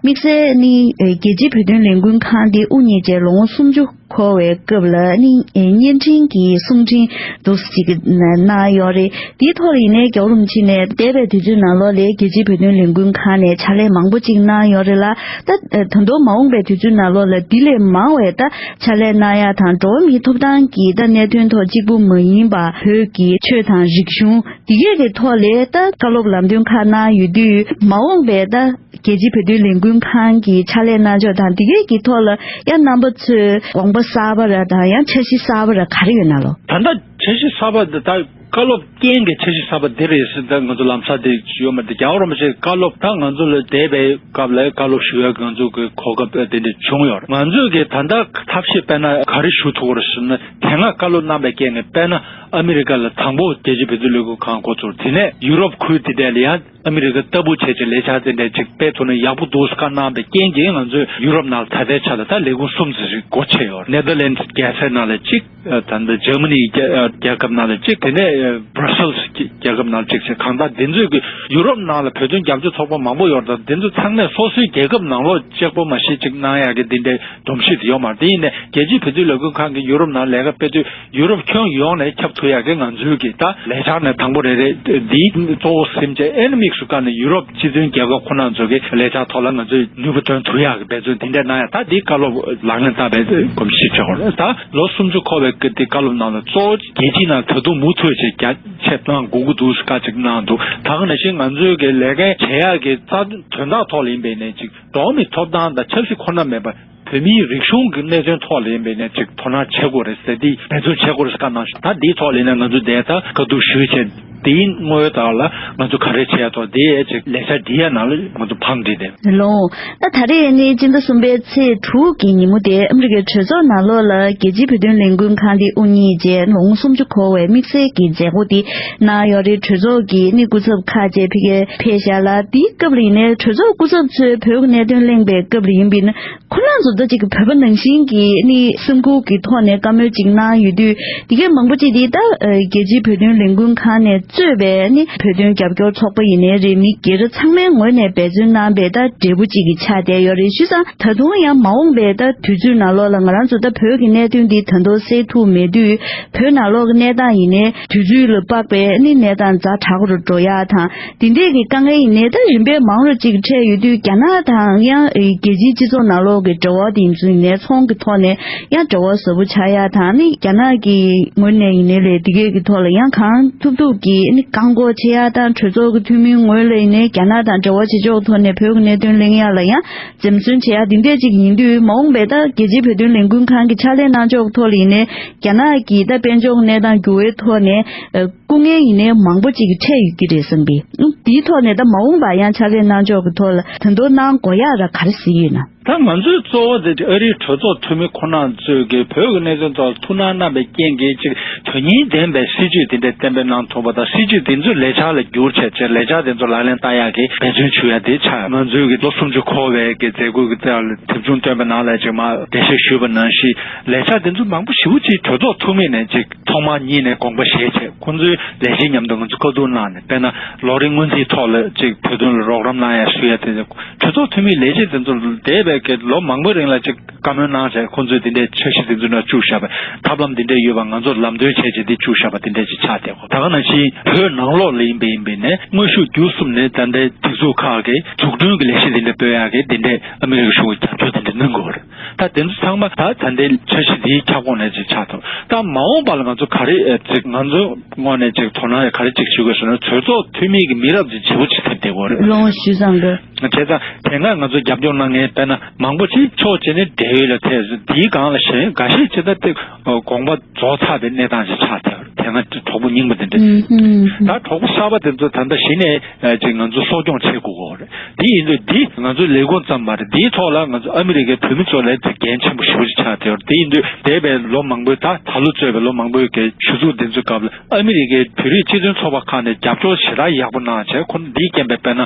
དམིགས་བསལ་ནི་རྒྱལ་སྤྱིའི་བོད་དོན་ལས་འགུལ་ཁང་འདི་དབུ་བརྙེས་བྱས་ལོ་ངོ་སུམ་ཅུ་འཁོར་བའི་སྐབས་ལ་ནི་བརྙན་འཕྲིན་གྱི་གསུང་འཕྲིན་འདུག་ཅིག་གནང་ཡོད་རེད། དེའི་ཐོག་ལ་ཡིན་ནའི་རྒྱལ་བ་རིན་པོ་ཆེ་ནས་འདས་པའི་དུས་ཚོད་ནང་ལོགས་ལ་རྒྱལ་སྤྱིའི་བོད་དོན་ལས་འགུལ་ཁང་ནས་ཕྱག་ལས་མང་པོ་ཅིག་གནང་ཡོད་རེད་ལ། ད་ད་དུང་མ་འོངས་པའི་དུས་ཚོད་ནང་ལོགས་ལ་འདི་ལས་མང་བའི་ད་ཕྱག་ལས་གནང་ཡ་དང་། འགྲོ་བ་མིའི་ཐོབ་ཐང་གི་ད་གནད་དོན་ཐོག་གཅིག་པུ་མ་ཡིན་པ་བོད་ཀྱི་ཆོས་དང་རིག་གཞུང་འདི་གས་ཀྱི་ཐོག་ལ་ད་བཀའ་སློབ་ལམ་སྟོན་ཁག་གནང་ཡོད་དུས། མ་འོངས་པའི་ད་རྒྱལ་སྤྱིའི་བོད་དོན་ལས་འགུལ་ཁང་གི་ཕྱག་ལས་གནང་ཕྱོགས་དང་འདི་གས་ཀྱི་ཐོག་ལ་ཡང་རྣམ་པ་ཚོས་དགོངས་པ་གསར་པ་ར་དང་ཡང་འཆར་གཞི་གསར་པ་ར་ག་རེ་ཡོད་ན་ལོ། ད་ལྟ་འཆར་གཞི་གསར་པ་འདི་ད་བཀའ་སློབ་རྐྱེན་གྱི་འཆར་གཞི་གསར་པ་འདི་རེད་ཟེར། ད་ང་ཚོ་ལམ་སང་དེ་ཡོད་མ་རེད། རྒྱལ་བ་རིན་པོ་ཆེའི་བཀའ་སློབ་ད་ང་ཚོ་ལ་འདས་པའི་སྐབས་ལ་བཀའ་སློབ་ཞུ་ཡག་ང་ཚོ་གི་གོ་སྐབས་དེ་འདྲ་བྱུང་ཡོད་རེད། ང་ཚོས་གི་ད་ལྟ་ཐབས་ཤེས་དཔེར་ན་ག་རེ་ཞུ་ཐུབ་ཀྱི་རེད་ཟེར་ན། དེ་སྔ་བཀའ་སློབ་གནང་པའི་རྐྱེན་གྱིས་དཔེར་ན་ཨ་མི་རི་ཀ་ལ་དང་པོ་རྒྱལ་སྤྱིའི་བོད་དོན་ལས་འགུལ་ཁང་འགོ་བཙུགས། དེ་ནས་ཡུ་རོབ་ཁུལ་དེ་འདྲ་ལ་ཡང་ ཨ་མི་རི་ཀ་ལྟ་བུ་བྱས་ཀྱི་ལས་འཆར་དེ་འདྲ་ཅིག་སྤེལ་ཐུབ་ན་ཡག་པོ་འདུག་བཀའ་གནང་བའི་རྐྱེན་གྱིས། ང་ཚོས་ཡུ་རོབ་ནང་ད་ལྟའི་ཆ་ལ་ད་ལས་ཁུངས་གསུམ་ཙམ་ཞིག་སྒོ་ཕྱེ་ཡོད་རེད། ནེ་དར་ལེན་ཌི་རྒྱལ་ས་ནང་ལ་གཅིག་ད་ལྟ་འཇར་མ་ནི་རྒྱལ་ཁབ་ནང་ལ་གཅིག་དེ་ནས་བྷ་ར་སེལ་སི་རྒྱལ་ཁབ་ནང་ལ་གཅིག་བྱས། གང་ལྟར་འདི་ཚོས་ཀྱི་ཡུ་རོབ་ནང་ལ་བོད་དོན་རྒྱབ་སྐྱོར་ཚོགས་པ་མང་པོ་ཡོད་རེད། ད་འདི་ཚོ་ཚང་མས་སོ་སོའི་རྒྱལ་ཁབ་ནང་ལོགས་གཅིག་པོ་མ་གཞི་གཅིག་གནང་ཡག་གི་འདི་འདྲའི་སྒྲོམ་གཞི་དེ་ཡོད་མ་རེད། དེ་ཡིན་ནའི་རྒྱལ་སྤྱིའི་བོད་དོན་ལས་འགུལ་ཁང་གིས་ཡུ་རོབ་ནང་ལས་ཀ་སྤེལ་དུས་ཡུ་རོབ་ཁྱོན་ཡོངས་ནས་ཁྱབ་ཐུབ་ཡག་གི་ང་ཚོའི་གི་ད་ལས་འཆར་ནས་དང་པོ་རེ་རེ་འདི་གཙོ་བོ་ཟིན་བྱས། ཨེ་ནི་དམིགས་སུ་བཀར་ནས་ཡུ་རོབ་སྤྱི་མཐུན་རྒྱལ་ཁབ་ཁོ་ན་ཚོ་གི་ལས་འཆར་ཐོག་ལ་ང་ཚོས་ནུས་པ་འདོན་ཐུབ་ཡག་གི་འབད་བརྩོན་དེ་འདྲ་གནང་ཡག་ད་འདི་བཀའ་སློབ་ལག་ལེན་བསྟར་བའི་གོམས་གཤིས་བྱེད་དགོས་རེད། ད་ལོ་སུམ་ཅུ་འཁོར་བའི་གི་འདི་བཀའ་སློབ་ནང་ལ་གཙོ་བོ་རྒྱལ་སྤྱིའི་ནང་ད་དུང་མུ་མཐུད་བྱས་རྒྱ་ཆེ་གནང་དགོས་ཀྱི་འདུག་ཟེར་བཀའ་ཅིག་གནང་འདུག་ད་ག་ནང་བཞིན་ང་ཚོའི་གི་ལས་ཀའི་བྱེད་ཡག་གི་རྩ་དོན་དག་ཐོག་ལ་ཡིན་པའི་ནས་ཅིག་འགྲོ་བ་མིའི་ཐོབ་ཐང་དང་ཆབ་སྲིད་ཁོ་ན་མེད་པར་བོད་མིའི་རིག་གཞུང་གི་གནད་དོན་ཐོག་ལ་ཡིན་པའི་ནས་ཅིག་དོ་སྣང་བྱེད་དགོས་རེད་ཟེར། དེ་འབད་བརྩོན་བྱེད་དགོས་རེད་ཟེར་བཀའ་གནང་ཞིང་། ད་འདིའི་ཐོག་ལ་ཡིན་ན་ང་ཚོ་དེ་ལྟར་བཀའ་བསྡུར་ཞུས་བྱས། དེའི་དངོས་ཡོད་དག་ལ་ང་ཚོ་ག་རེ་བྱས་ཐོག་དེའི་ཅིག་ལས་འཆར་འབྲི་ཡ་ནང་ལ་ང་ཚོ་བང་བསྒྲིགས་ཏེ། ལོ། ད་ད་རེས་ནི་སྤྱི་ཟླ་གསུམ་པའི་ཚེས་དྲུག་གི་ཉིན་མོ་དེ་ཨ་མི་རི་ཀའི་གྲོས་ཚོགས་ནང་ལོགས་ལ་རྒྱལ་སྤྱིའི་བོད་དོན་ལས་འགུལ་ཁང་དེ་དབུ་བརྙེས་རྗེས་ལོ་ངོ་སུམ་ཅུ་འཁོར་བའི་དམིགས་བསལ་གྱི་མཛད་སྒོ་དེ་གནང་ཡོད་རེད། གྲོས་ཚོགས་ཀྱི་ནི་སྐུ་ཚབ་ཁག་བཅས་ཕ་གིར་ཕེབས་བཞག་ལ། དེའི་སྐབས་ལ་ཡིན་ནའི་གྲོས་ཚོགས་སྐུ་ཚབ་ཚོས་བོད་ཀྱི་གནད་དོན་གླེང་པའི་སྐབས་ལ་ཡིན་པས་ན། ཁོ་རང་ཚོ་ད་ཅིག་བོད་པ་ནང་བཞིན་གྱི་ནི་སེམས་ཁུར་གྱི་ཐོག་ནས་བཀའ་མོལ་ཅིག་གནང་ཡོད་དུས། དེ་གའི་མང་པོ་ཅིག་དེ་ད་ཨ་རྒྱལ་སྤྱིའི་བོད་དོན་ལས་འགུལ་ཁང་ནས་གཙོས་པའི་ནི་བོད་དོན་རྒྱབ་སྐྱོར་ཚོགས་པ་ཡིན་ནའི་རེད། མི་སྒེར་ཚང་མའི་ངོས་ནས་འབད་བརྩོན་གནང་པའི་ད་འབྲས་བུ་ཅིག་གི་ཆགས་བསྡད་ཡོད་རེད། བྱས་ཙང་ད་དུང་ཡང་མ་འོངས་པའི་ད་དུས་ཚོད་ནང་ལོགས་ལ་ང་རང་ཚོ་ད་བོད་ཀྱི་གནད་དོན་འདི་ད་དུང་སེལ་ཐུབ་མེད་དུས། བོད་ནང་ལོགས་ཀྱི་གནས་སྟངས་ཡིན་ནའི་དུས་ཚོད་ལ་དཔག་པའི་ནི་གནས་སྟངས་ཛ་དྲག་རུ་འགྲོ་ཡག་དང་། དེ་འདྲས་ཀྱི་དཀའ་ངལ་ཡིན་ནའི་ད་རིམ་པས་མང་རུ་ཅིག་འཕྲད་ཡོད་དུས། རྒྱ་ནག་དང་ཡང་རྒྱལ་སྤྱིའི་སྤྱི་ཚོགས་ནང་ལོགས་ཀྱི་འབྲེལ་བ་དེ་ཚོ་ཡིན་ནའི་ཚོང་གི་ཐོག་ནས་ཡང་འབྲེལ་བ་ཟབ་པོ་ཆགས་ཡག་དང་། ནི་རྒྱ་ནག་གི་ངོས་ནས་ཡིན་ནའི་ལས་དེ་གས་ཀྱི་ཐོག་ལ་ཡང་གང་ཐུབ་ཐུབ་ཀྱིས་ནི་བཀག་འགོག་བྱེད་ཡག་དང་། གྲོས་ཚོགས་ཀྱི་འཐུས་མིའི་ངོས་ལ་ཡིན་ནའི་རྒྱ་ནག་དང་འབྲེལ་བ་བྱེད་ཕྱོགས་ཐོག་ནས་བོད་ཀྱི་གནད་དོན་གླེང་ཡག་ལ་ཡང་འཛེམ་ཟོན་བྱེད་ཡག་དེ་འདྲས་ཅིག་ཡིན་དུས། མ་འོངས་པའི་ད་རྒྱལ་སྤྱིའི་བོད་དོན་ལས་འགུལ་ཁང་གི་ཕྱག་ལས་གནང་ཕྱོགས་ཐོག་ལ་ཡིན་ནའི་རྒྱ་ནག་གི་ད་དཔལ་འབྱོར་གནས་སྟངས་འགྱུར་བའི་ཐོག་ནས་ཨ། སྐུ་ངལ་ཡིན་ནའི་མང་པོ་ཅིག་འཕྲད་ཡོད་ཀྱི་རེད་བསམ་གི། ཨུ། དེའི་ཐོག་ནས་ད་མ་འོངས་པ་ཡང་ཕྱག་ལས་གནང་ཕྱོགས་ཀྱི་ཐོག་ལ་ད་དུང་གནང་དགོས་ཡག་ར་ག་རེ་གཟིགས་ཡོད་ན། ད་ང་ཚོའི་གཙོ་བོ་དེ་ཨ་རིའི་གྲོས་ཚོགས་འཐུས་མི་ཁོ་ན་ཚོས་ཀྱི་བོད་ཀྱི་གནད་དོན་ཐོག་ཐུགས་སྣང་གནང་བའི་རྐྱེན་གྱིས་ཅིག་དོན་སྙིང་ལྡན་པའི་སྲིད་ཇུས་དེ་འདྲ་གཏན་འབེབས་གནང་ཐུབ་པ་དང་། སྲིད་ཇུས་དེ་ཚོ་ལས་འཆར་ལ་བསྒྱུར་བྱས་བྱས། ལས་འཆར་དེ་ཚོ་ལག་ལེན་བསྟར་ཡག་གི་འབད་བརྩོན་ཞུ་ཡག་དེ་ཆགས། ང་ཚོའི་གི་ལོ་སུམ་ཅུ་འཁོར་བའི་གི་མཛད་སྒོ་གི་རྩ་ལ་དེབ་ཆུང་བཏོན་པའི་ནང་ལ་ཅིག་མར་འགྲེལ་བཤད་ཞུས་པ་ནང་བཞིན། ལས་འཆར་དེ་ཚོ་མང་པོ་ཞེ་པོ་ཅིག་གྲོས་ཚོགས་འཐུས་མི་ནས་ཅིག་ཐོག་མར་གཉིས་ནས་དགོངས་པ་བཞེས་བྱས། ཁོང་ཚོའི་ལས་བྱེད་མཉམ་དུ་ང་ཚོ་བཀའ་བསྡུར་གནང་ནས། དཔེར་ན་ལོ་རེའི་སྔོན་རྩིས་ཐོག་ལ་ཅིག་བོད་དོན་ལ་རོགས་རམ་གནང་ཡ་ཞུ་ཡ་དེ། གྲོས་ཚོགས་འཐུས་མིའི་ལས་བྱེད་དེ་ཚོ་འདས་པའི་གི་ལོ་མང་པོའི་རིང་ལ་ཅིག་བཀའ་མོལ་གནང་བྱས། ཁོང་ཚོས་དེ་འདྲའི་འཆར་གཞི་དེ་ཚོ་ནང་བཅུག་བཞག་པ། ཐབས་ལམ་དེ་འདྲ་ཡོད་པ་ང་ཚོར་ལམ་སྟོན་བྱས་བྱས་དེ་བཅུག་བཞག་པ་དེ་འདྲ་ཅིག་ཆགས་བསྡད་ཀྱི་ཡོད། ད་ག་ནང་བཞིན་བོད་ནང་ལོགས་ལ་ཡིན་པ་ཡིན་པས་ནས་དངོས་ཤུགས་བརྒྱུད་གསུམ་ནས་ད་ལྟའི་སྒྲིག་འཛུགས་ཁག་གི་འཛུགས་སྐྲུན་གྱི་ལས་གཞི་དེ་འདྲ་སྤེལ་ཡག་གི་དེ་འདྲའི་ཨ་མི་རི་ཀ་གཞུང་གི་རྒྱབ་སྐྱོར་དེ་འདྲ་གནང་དགོས་པ་རེད། ད་དེ་ཚོ་ཚང་མ་ད་ད་ལྟའི་འཆར་གཞི་འདིའི་ཁྱབ་ཁོངས་ནས་ཅིག་ཆགས་ཐུབ། ད་མ་འོངས་པ་ལ་ང་ཚོ་ག་རེ་ཨེ་ཅིག་ང་ཚོ་ངོས་ནས་ཅིག་དོ་སྣང་ག་རེ་ཅིག་ཞུ་དགོས་ཟེར་ན། གྲོས་ཚོགས་འཐུས་མི་གི་མི་རབས་ཅིག་བརྗེ་པོ་ཅིག་ཐེབས་བསྡད་ཡོད་རེད། ལོངས་ཞུ་བཟང་གི། བྱས་ཙང་དེ་སྔ་ང་ཚོ་རྒྱབ་སྐྱོར་གནང་མཁན་དཔེར་ན་མང་པོ་ཅིག་ཕྱོགས་གཅིག་ནས་བགྲེས་ཡོལ་ལ་ཐལ། དེའི་སྒང་ལ་གཞན་འགའ་ཤས་ཅིག་ད་ལྟ་དགོངས་པ་རྫོགས་ཚར་བའི་གནས་སྟངས་ཅིག་ཆགས་བསྡད་ཡོད་རེད། དེ་སྔ་གྲོགས་པོ་རྙིང་པ་དེ་འདྲ་ཅིག་ཨུམ་ཧུམ། ད་གྲོགས་པོ་གསར་པ་དེ་ཚོ་ད་ལྟ་གཞི་ནས་ཨེ་ཅིག་ང་ཚོ་གསོ་སྐྱོང་བྱེད་དགོས་ཀྱི་ཡོད་རེད། དེ་ཡིན་དུས་འདི་ང་ཚོའི་ལས་ཁུངས་ཙམ་མ་རེད། འདིའི་ཐོག་ལ་ང་ཚོ་ཨ་མི་རི་ཀའི་བོད་མི་ཚོ་ལ་ཅིག་འགན་ཆེན་པོ་ཞེ་པོ་ཅིག་ཆགས་བསྡད་ཡོད་རེད། དེ་ཡིན་དུས་འདས་པའི་ལོ་མང་པོའི་ད་ད་ལོ་གཙོས་པའི་ལོ་མང་པོའི་གི་གཞི་འཛུགས་འདི་ཚོའི་སྐབས་ལ་ཨ་མི་རི་ཀའི་བོད་རིགས་སྤྱི་མཐུན་ཚོགས་པ་ཁག་ནས་རྒྱབ་སྐྱོར་ཞེ་དྲག་ཡག་པོ་གནང་བྱས། ཁོ་འདིའི་རྐྱེན་པས་དཔེར་ན་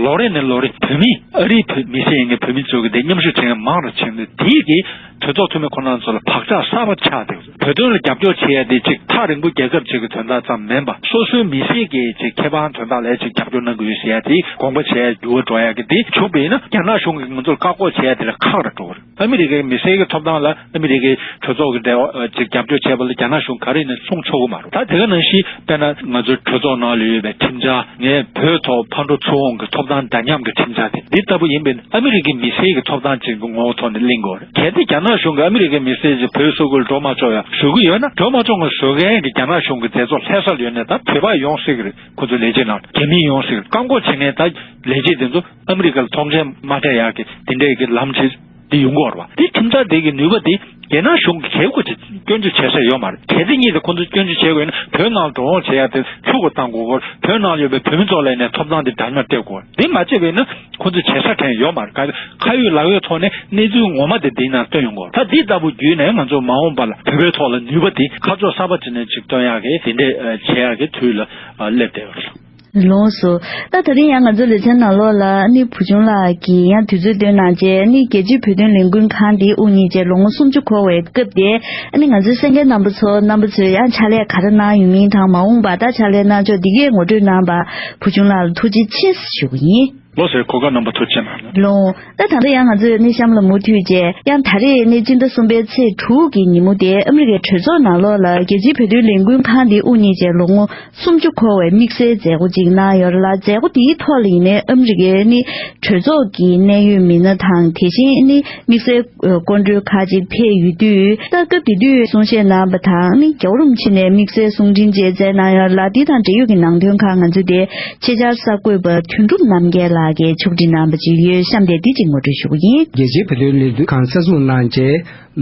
ལོ་རེ་ནས་ལོ་རེ་བོད་མི་ཨ་རིའི་བོད་མི་སེར་ཡིན་མཁན་བོད་མི་ཚོ་གི་དེ་མཉམ་ཞུགས་བྱེད་མཁན་མང་རུ་ཕྱིན་ནས། དེའི་གི་གྲོས་ཚོགས་འཐུས་མི་ཁོ་རང་ཚོ་ལ་བག་ཆགས་གསར་པ་ཆགས་བསྡད་ཡོད། བོད་དོན་ལ་རྒྱབ་སྐྱོར་བྱེད་ཡ་དེ་ཅིག་ཐག་རིང་པོ་རྒྱལ་ཁབ་ཅིག་གི་དོན་དག་ཙམ་མིན་པ། སོ་སོའི་མི་སེར་གྱི་ཅིག་ཁེ་ཕན་དོན་དག་ལ་ཅིག་རྒྱབ་སྐྱོར་གནང་དགོས་ཡོད་ཟེར་ཡ་དེ་དགོངས་པ་བྱས་འགྱུར་བ་འགྲོ་ཡ་གི་དེ་བྱུང་བ་ཡིན་ན། རྒྱ་ནག་གཞུང་གིས་ང་ཚོར་བཀག་འགོག་བྱེད་ཡ་དེ་ལ་ཁག་རེ་འགྲོ་གི་རེད། ཨ་མི་རི་ཀའི་མི་སེར་གྱི་ཐོབ་ཐང་ལ་ཨ་མི་རི་ཀའི་གྲོས་ཚོགས་ཀྱི་འབྲེལ་བ་ཅིག་རྒྱབ་སྐྱོར་བྱས་པ་ལ་རྒྱ་ནག་གཞུང་ག་རེ་ནས་གསུང་ཆོག་གི་མ་རེད། ད་དེ་ག་ནང་བཞིན་དཔེར་ན་ང་ཚོའི་གྲོས་ཚོགས་ནང་ལ་ཡོད་པའི་ཁྲིམས་འཆར། ངས་བོད་ཐོག་ཕར་འགྲོ་ཚུར་འོང་གི་ཐོབ་ཐང་འདྲ་མཉམ་གྱི་ཁྲིམས་འཆར་དེ་འདི་ལྟ་བུ་ཡིན་པས་ན། ཨ་མི་རི་ཀའི་མི་སེར་གྱི་ཐོབ་ཐང་ཅན་གྱི་ངོ་བོ་ཐོག་ནས་གླེང་དགོས་རེད། གལ་ཏེ་རྒྱ་ནག་གཞུང་གིས་ཨ་མི་རི་ཀའི་མི་སེར་ཅིག་བོད་སོག་པོ་ལ་འགྲོ་མ་ཆོག་ཡ་བཟོ་གི་ཡོད་ན། འགྲོ་མ་ཆོག་ངོ་བཟོ་མཁན་གྱི་རྒྱ་ནག་གཞུང་གི་མཛད་གཙོ་ལྷ་སར་ཡོད་ནས་ད་བོད་པ་ཡོང་སྲིད་ཀྱི་རེད། ཁོ་ཚོ་ལས་བྱེད་ནང་རྒྱ་མི་ཡོང་སྲིད་ཀྱི་རེད། བཀག་འགོག་བྱེད་མཁན་ད་ལས་བྱེད་དེ་ཚོ་ཨ་མི་རི་ཀ་ལ་ཐོངས་མཆན་མ་སྤྲད་ཡག་གི་དེ་འདྲའི་གི་ལམ་ཆེ་འདི་ཡོང་གི་ཡོད་རེད་བ། དེ་ཁྲིམས་འཆར་དེ་གི་ནུས་པ་དེ་རྒྱ་ནག་གཞུང་གིས་གལ་ཁོ་ཅིག་སྐྱོན་བརྗོད་བྱེད་ས་ཡོད་མ་རེད། གལ་ཏེ་ཉིད་དུ་ཁོ་ཚོས་སྐྱོན་བརྗོད་བྱེད་དགོས་ན། བོད་ནང་འགྲོ་འོང་བྱེད་ཡ་དེ་ལྷུག་པ་གཏང་དགོས་ཀྱི་རེད། བོད་ནང་ཡོད་པའི་བོད་མི་ཚོ་ལ་ནས་ཐོབ་ཐང་དེ་འདྲ་མཉམ་སྤྲད་དགོས་རེད། དེ་མ་བྱས་པས་ན་ཁོ་ཚོས་བྱེད་ས་གང་ཡང་ཡོད་མ་རེད། ག་ཁ་ཡོད་ལག་ཡོད་ཐོག་ནས་གནས་ཚུལ་ངོ་མ་དེ་འདི་ནང་སྟོན་ཡོང་གི་རེད། ད་འདི་ལྟ་བུ་བརྒྱུད་ནས་ང་ཚོ་མ་འོངས་པ་ལ་བོད་པའི་ཐོག་ལ་ནུས་པ་དེ་ཁ་ཕྱོགས་གསར་པ་ཅིག་ནས་ཅིག་སྟོན་ཡག་གི་དེ་འདྲས་བྱེད་ཡག་གི་དུས་ལ་སླེབས་བསྡད་ཡོད་རེད། ལོངས་སུ། ད་དེ་རིང་ཡང་ང་ཚོའི་ལེ་ཚན་ནང་ལོགས་ལ་ཨ་ནི་བུ་ཆུང་ལགས་ཀྱིས་ཡང་དུས་ཚོད་བཏོན་གནང་བྱས། ཨ་ནི་རྒྱལ་སྤྱིའི་བོད་དོན་ལས་འགུལ་ཁང་འདི་དབུ་བརྙེས་བྱས་ལོ་ངོ་སུམ་ཅུ་འཁོར་བའི་སྐབས་དེ། ཨ་ནི་ང་ཚོའི་གསན་མཁན་རྣམ་པ་ཚོ་རྣམ་པ་ཚོས་ཡང་ཕྱག་ལས་ག་རེ་གནང་ཡོད་མིན་དང་། མ་འོངས་པར་ད་ཕྱག་ལས་གནང་ཕྱོགས་འདི་གས་ངོ་སྤྲོད་གནང་བར་བུ་ཆུང་ལགས་ལ་ཐུགས་རྗེ་ཆེ་ཞུ་གི་ཡིན། ལགས་སོ། གོ་སྐབས་གནང་བར་ཐུགས་རྗེ་གནང་། ལོ། ད་ད་ལྟ་ཡང་ང་ཚོས་ནི་གཤམ་ལ་མུ་མཐུད་བྱས། ཡང་ད་རེས་ནི་སྤྱི་ཟླ་གསུམ་པའི་ཚེས་དྲུག་གི་ཉིན་མོ་དེ་ཨ་མི་རི་ཀའི་གྲོས་ཚོགས་ནང་ལོགས་ལ་རྒྱལ་སྤྱིའི་བོད་དོན་ལས་འགུལ་ཁང་འདི་དབུ་བརྙེས་བྱས་ལོ་ངོ་སུམ་ཅུ་འཁོར་བའི་དམིགས་བསལ་མཛད་སྒོ་ཅིག་གནང་ཡོད་རེད་ལ། མཛད་སྒོ་དེའི་ཐོག་ལ་ཡིན་ནའི་ཨ་མི་རི་ཀའི་ནི་གྲོས་ཚོགས་ཀྱི་གནད་ཡོད་མི་སྣ་དང་། དེ་བཞིན་ནི་དམིགས་བསལ་སྐུ་མགྲོན་ཁག་ཅིག་ཕེབས་ཡོད་དུས། ད་སྐབས་དེ་དུས་གསུང་བཤད་གནང་བ་དང་། ནི་རྒྱལ་བ་རིན་པོ་ཆེ་ནས་དམིགས་བསལ་གསུང་འཕྲིན་བཅས་མཛད་གནང་ཡོད་ལ། འདི་དང་འབྲེལ་ཡོད་ཀྱི་ནང་དོན་ཁག་ང་ཚོས་དེ་ཆེད་བཅར་གསར་འགོད་པ་དོན་གྲུབ་རྣམ་རྒྱལ་ལགས་ཀྱིས་ཕྱོགས་སྒྲིག་གནང་བ་ཅིག་ཡོད། གཤམ་དེ་འདི་ཅིག་ངོ་སྤྲོད་ཞུ་གི་ཡིན། རྒྱལ་སྤྱིའི་བོད་དོན་ལས་འགུལ་ཁང་གསར་འཛུགས་གནང་རྗེས་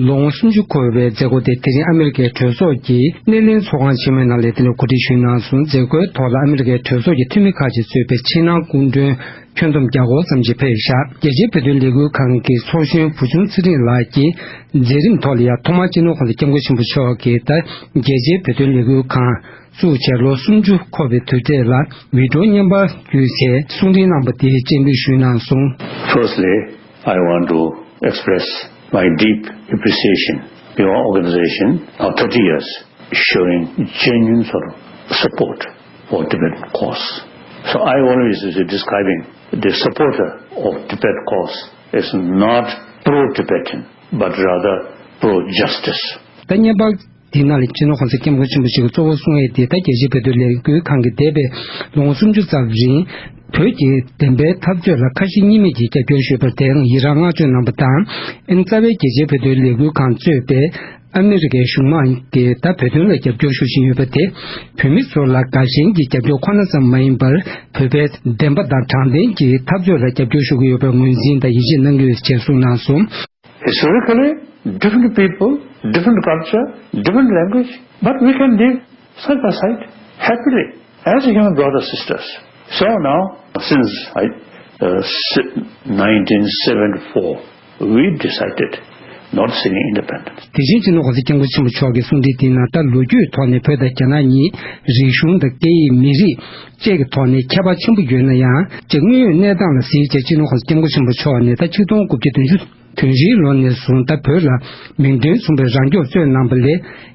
ལོ་ངོ་སུམ་ཅུ་འཁོར་བའི་མཛད་སྒོ་དེ་དེ་རིང་ཨ་མི་རི་ཀའི་གྲོས་ཚོགས་ཀྱི་སྣེ་ལེན་ཚོགས་ཁང་ཆེན་མོའི་ནང་ལ་དེ་ནས་གོ་སྒྲིག་ཞུས་གནང་སོང་། མཛད་སྒོའི་ཐོག་ལ་ཨ་མི་རི་ཀའི་གྲོས་ཚོགས་ཀྱི་འཐུས་མི་ཁག་ཅིག་གཙོས་པའི་ཕྱི་ནང་སྐུ་མགྲོན་ཁྱོན་བསྡོམས་བརྒྱ་སྐོར་ཙམ་ཞིག་ཕེབས་བཞག་རྒྱལ་སྤྱིའི་བོད་དོན་ལས་འགུལ་ཁང་གི་ཚོགས་གཞོན་བུ་ཆུང་ཚེ་རིང་ལགས་ཀྱིས་མཛད་རིམ་ཐོག་ལ་ཡང་ཐོག་མར་སྤྱི་ནོར་གོང་ས་སྐྱབས་མགོན་ཆེན་པོ་མཆོག་གིས་ད་རྒྱལ་སྤྱིའི་བོད་དོན་ལས་འགུལ་ཁང་བཙུགས་བྱས་ལོ་སུམ་ཅུ་འཁོར་བའི་དུས་དེབ་ལ་བི་ཌི་འོ་བརྙན་པར་བརྒྱུད་བྱས་གསུང་འཕྲིན་གནང་བ་དེ་སྤྱན་འབུལ་ཞུས་གནང་སོང་། Firstly, I want to express my deep appreciation to your organization of thirty years, showing genuine sort of support for Tibetan cause. So I always is describing the supporter of Tibet cause is not pro-Tibetan, but rather pro-justice. ད་བརྙན་པར་འདི་ནང་ལ་སྤྱི་ནོར་གོང་ས་སྐྱབས་མགོན་ཆེན་པོ་མཆོག་གིས་གཙོ་བོ་གསུང་ཡས་དེ། ད་རྒྱལ་སྤྱིའི་བོད་དོན་ལས་འགུལ་ཁང་གིས་འདས་པའི་ལོ་ངོ་སུམ་ཅུ་ཙམ་རིང་བོད་ཀྱི་བདེན་པའི་འཐབ་རྩོད་ལ་ཁ་ཞེ་གཉིས་མེད་ཀྱིས་རྒྱབ་སྐྱོར་ཞུས་པར་དེའང་ཡི་རངས་བསྔགས་བརྗོད་གནང་བ་དང་། ཨ་ནི་རྩ་བའི་རྒྱལ་སྤྱིའི་བོད་དོན་ལས་འགུལ་ཁང་གཙོས་པའི་ཨ་མི་རི་ཀའི་གཞུང་མང་གིས་ད་བོད་དོན་ལ་རྒྱབ་སྐྱོར་ཞུ་བཞིན་ཡོད་པ་དེ་བོད་མི་ཚོ་ལ་དགའ་ཞེན་གྱི་རྒྱབ་སྐྱོར་ཁོ་ན་ཙམ་མ་ཡིན་པར། བོད་པའི་བདེན་པ་དང་དྲང་བདེན་གྱི་འཐབ་རྩོད་ལ་རྒྱབ་སྐྱོར་ཞུ་གི་ཡོད་པའི་ངོས་འཛིན་དང་ཡིད་ཆེས་གནང་གི་ཡོད་ཅེས་གསུངས་གནང་སོང་། Historically, different people, different culture, different language, but we can live side by side happily as human brothers and sisters. So now, since I, uh, si- nineteen seventy-four, we decided not seeking independence. དེ་བཞིན་སྤྱི་ནོར་གོང་ས་སྐྱབས་མགོན་ཆེན་པོ་མཆོག་གིས་གསུང་འཕྲིན་དེའི་ནང་། ད་ལོ་རྒྱུས་ཐོག་ནས་བོད་དང་རྒྱ་ནག་གཉིས་རིག་གཞུང་དང་སྐད་ཡིག་མི་རིགས་བཅས་ཀྱི་ཐོག་ནས་ཁྱད་པར་ཆེན་པོ་ཡོད་ན་ཡང་། ཅེས་དངོས་ཡོད་གནས་སྟངས་ལ་གཟིགས་བྱས་སྤྱི་ནོར་གོང་ས་སྐྱབས་མགོན་ཆེན་པོ་མཆོག་ནས་ད་ཆིག་སྟོང་དགུ་བརྒྱ་བདུན་ཅུ་དོན་བཞིའི་ལོ་ནས་བཟུང་ད་བོད་ལ་མིང་དོན་མཚུངས་པའི་རང་སྐྱོང་རྩོད་གནང་བ་ལས།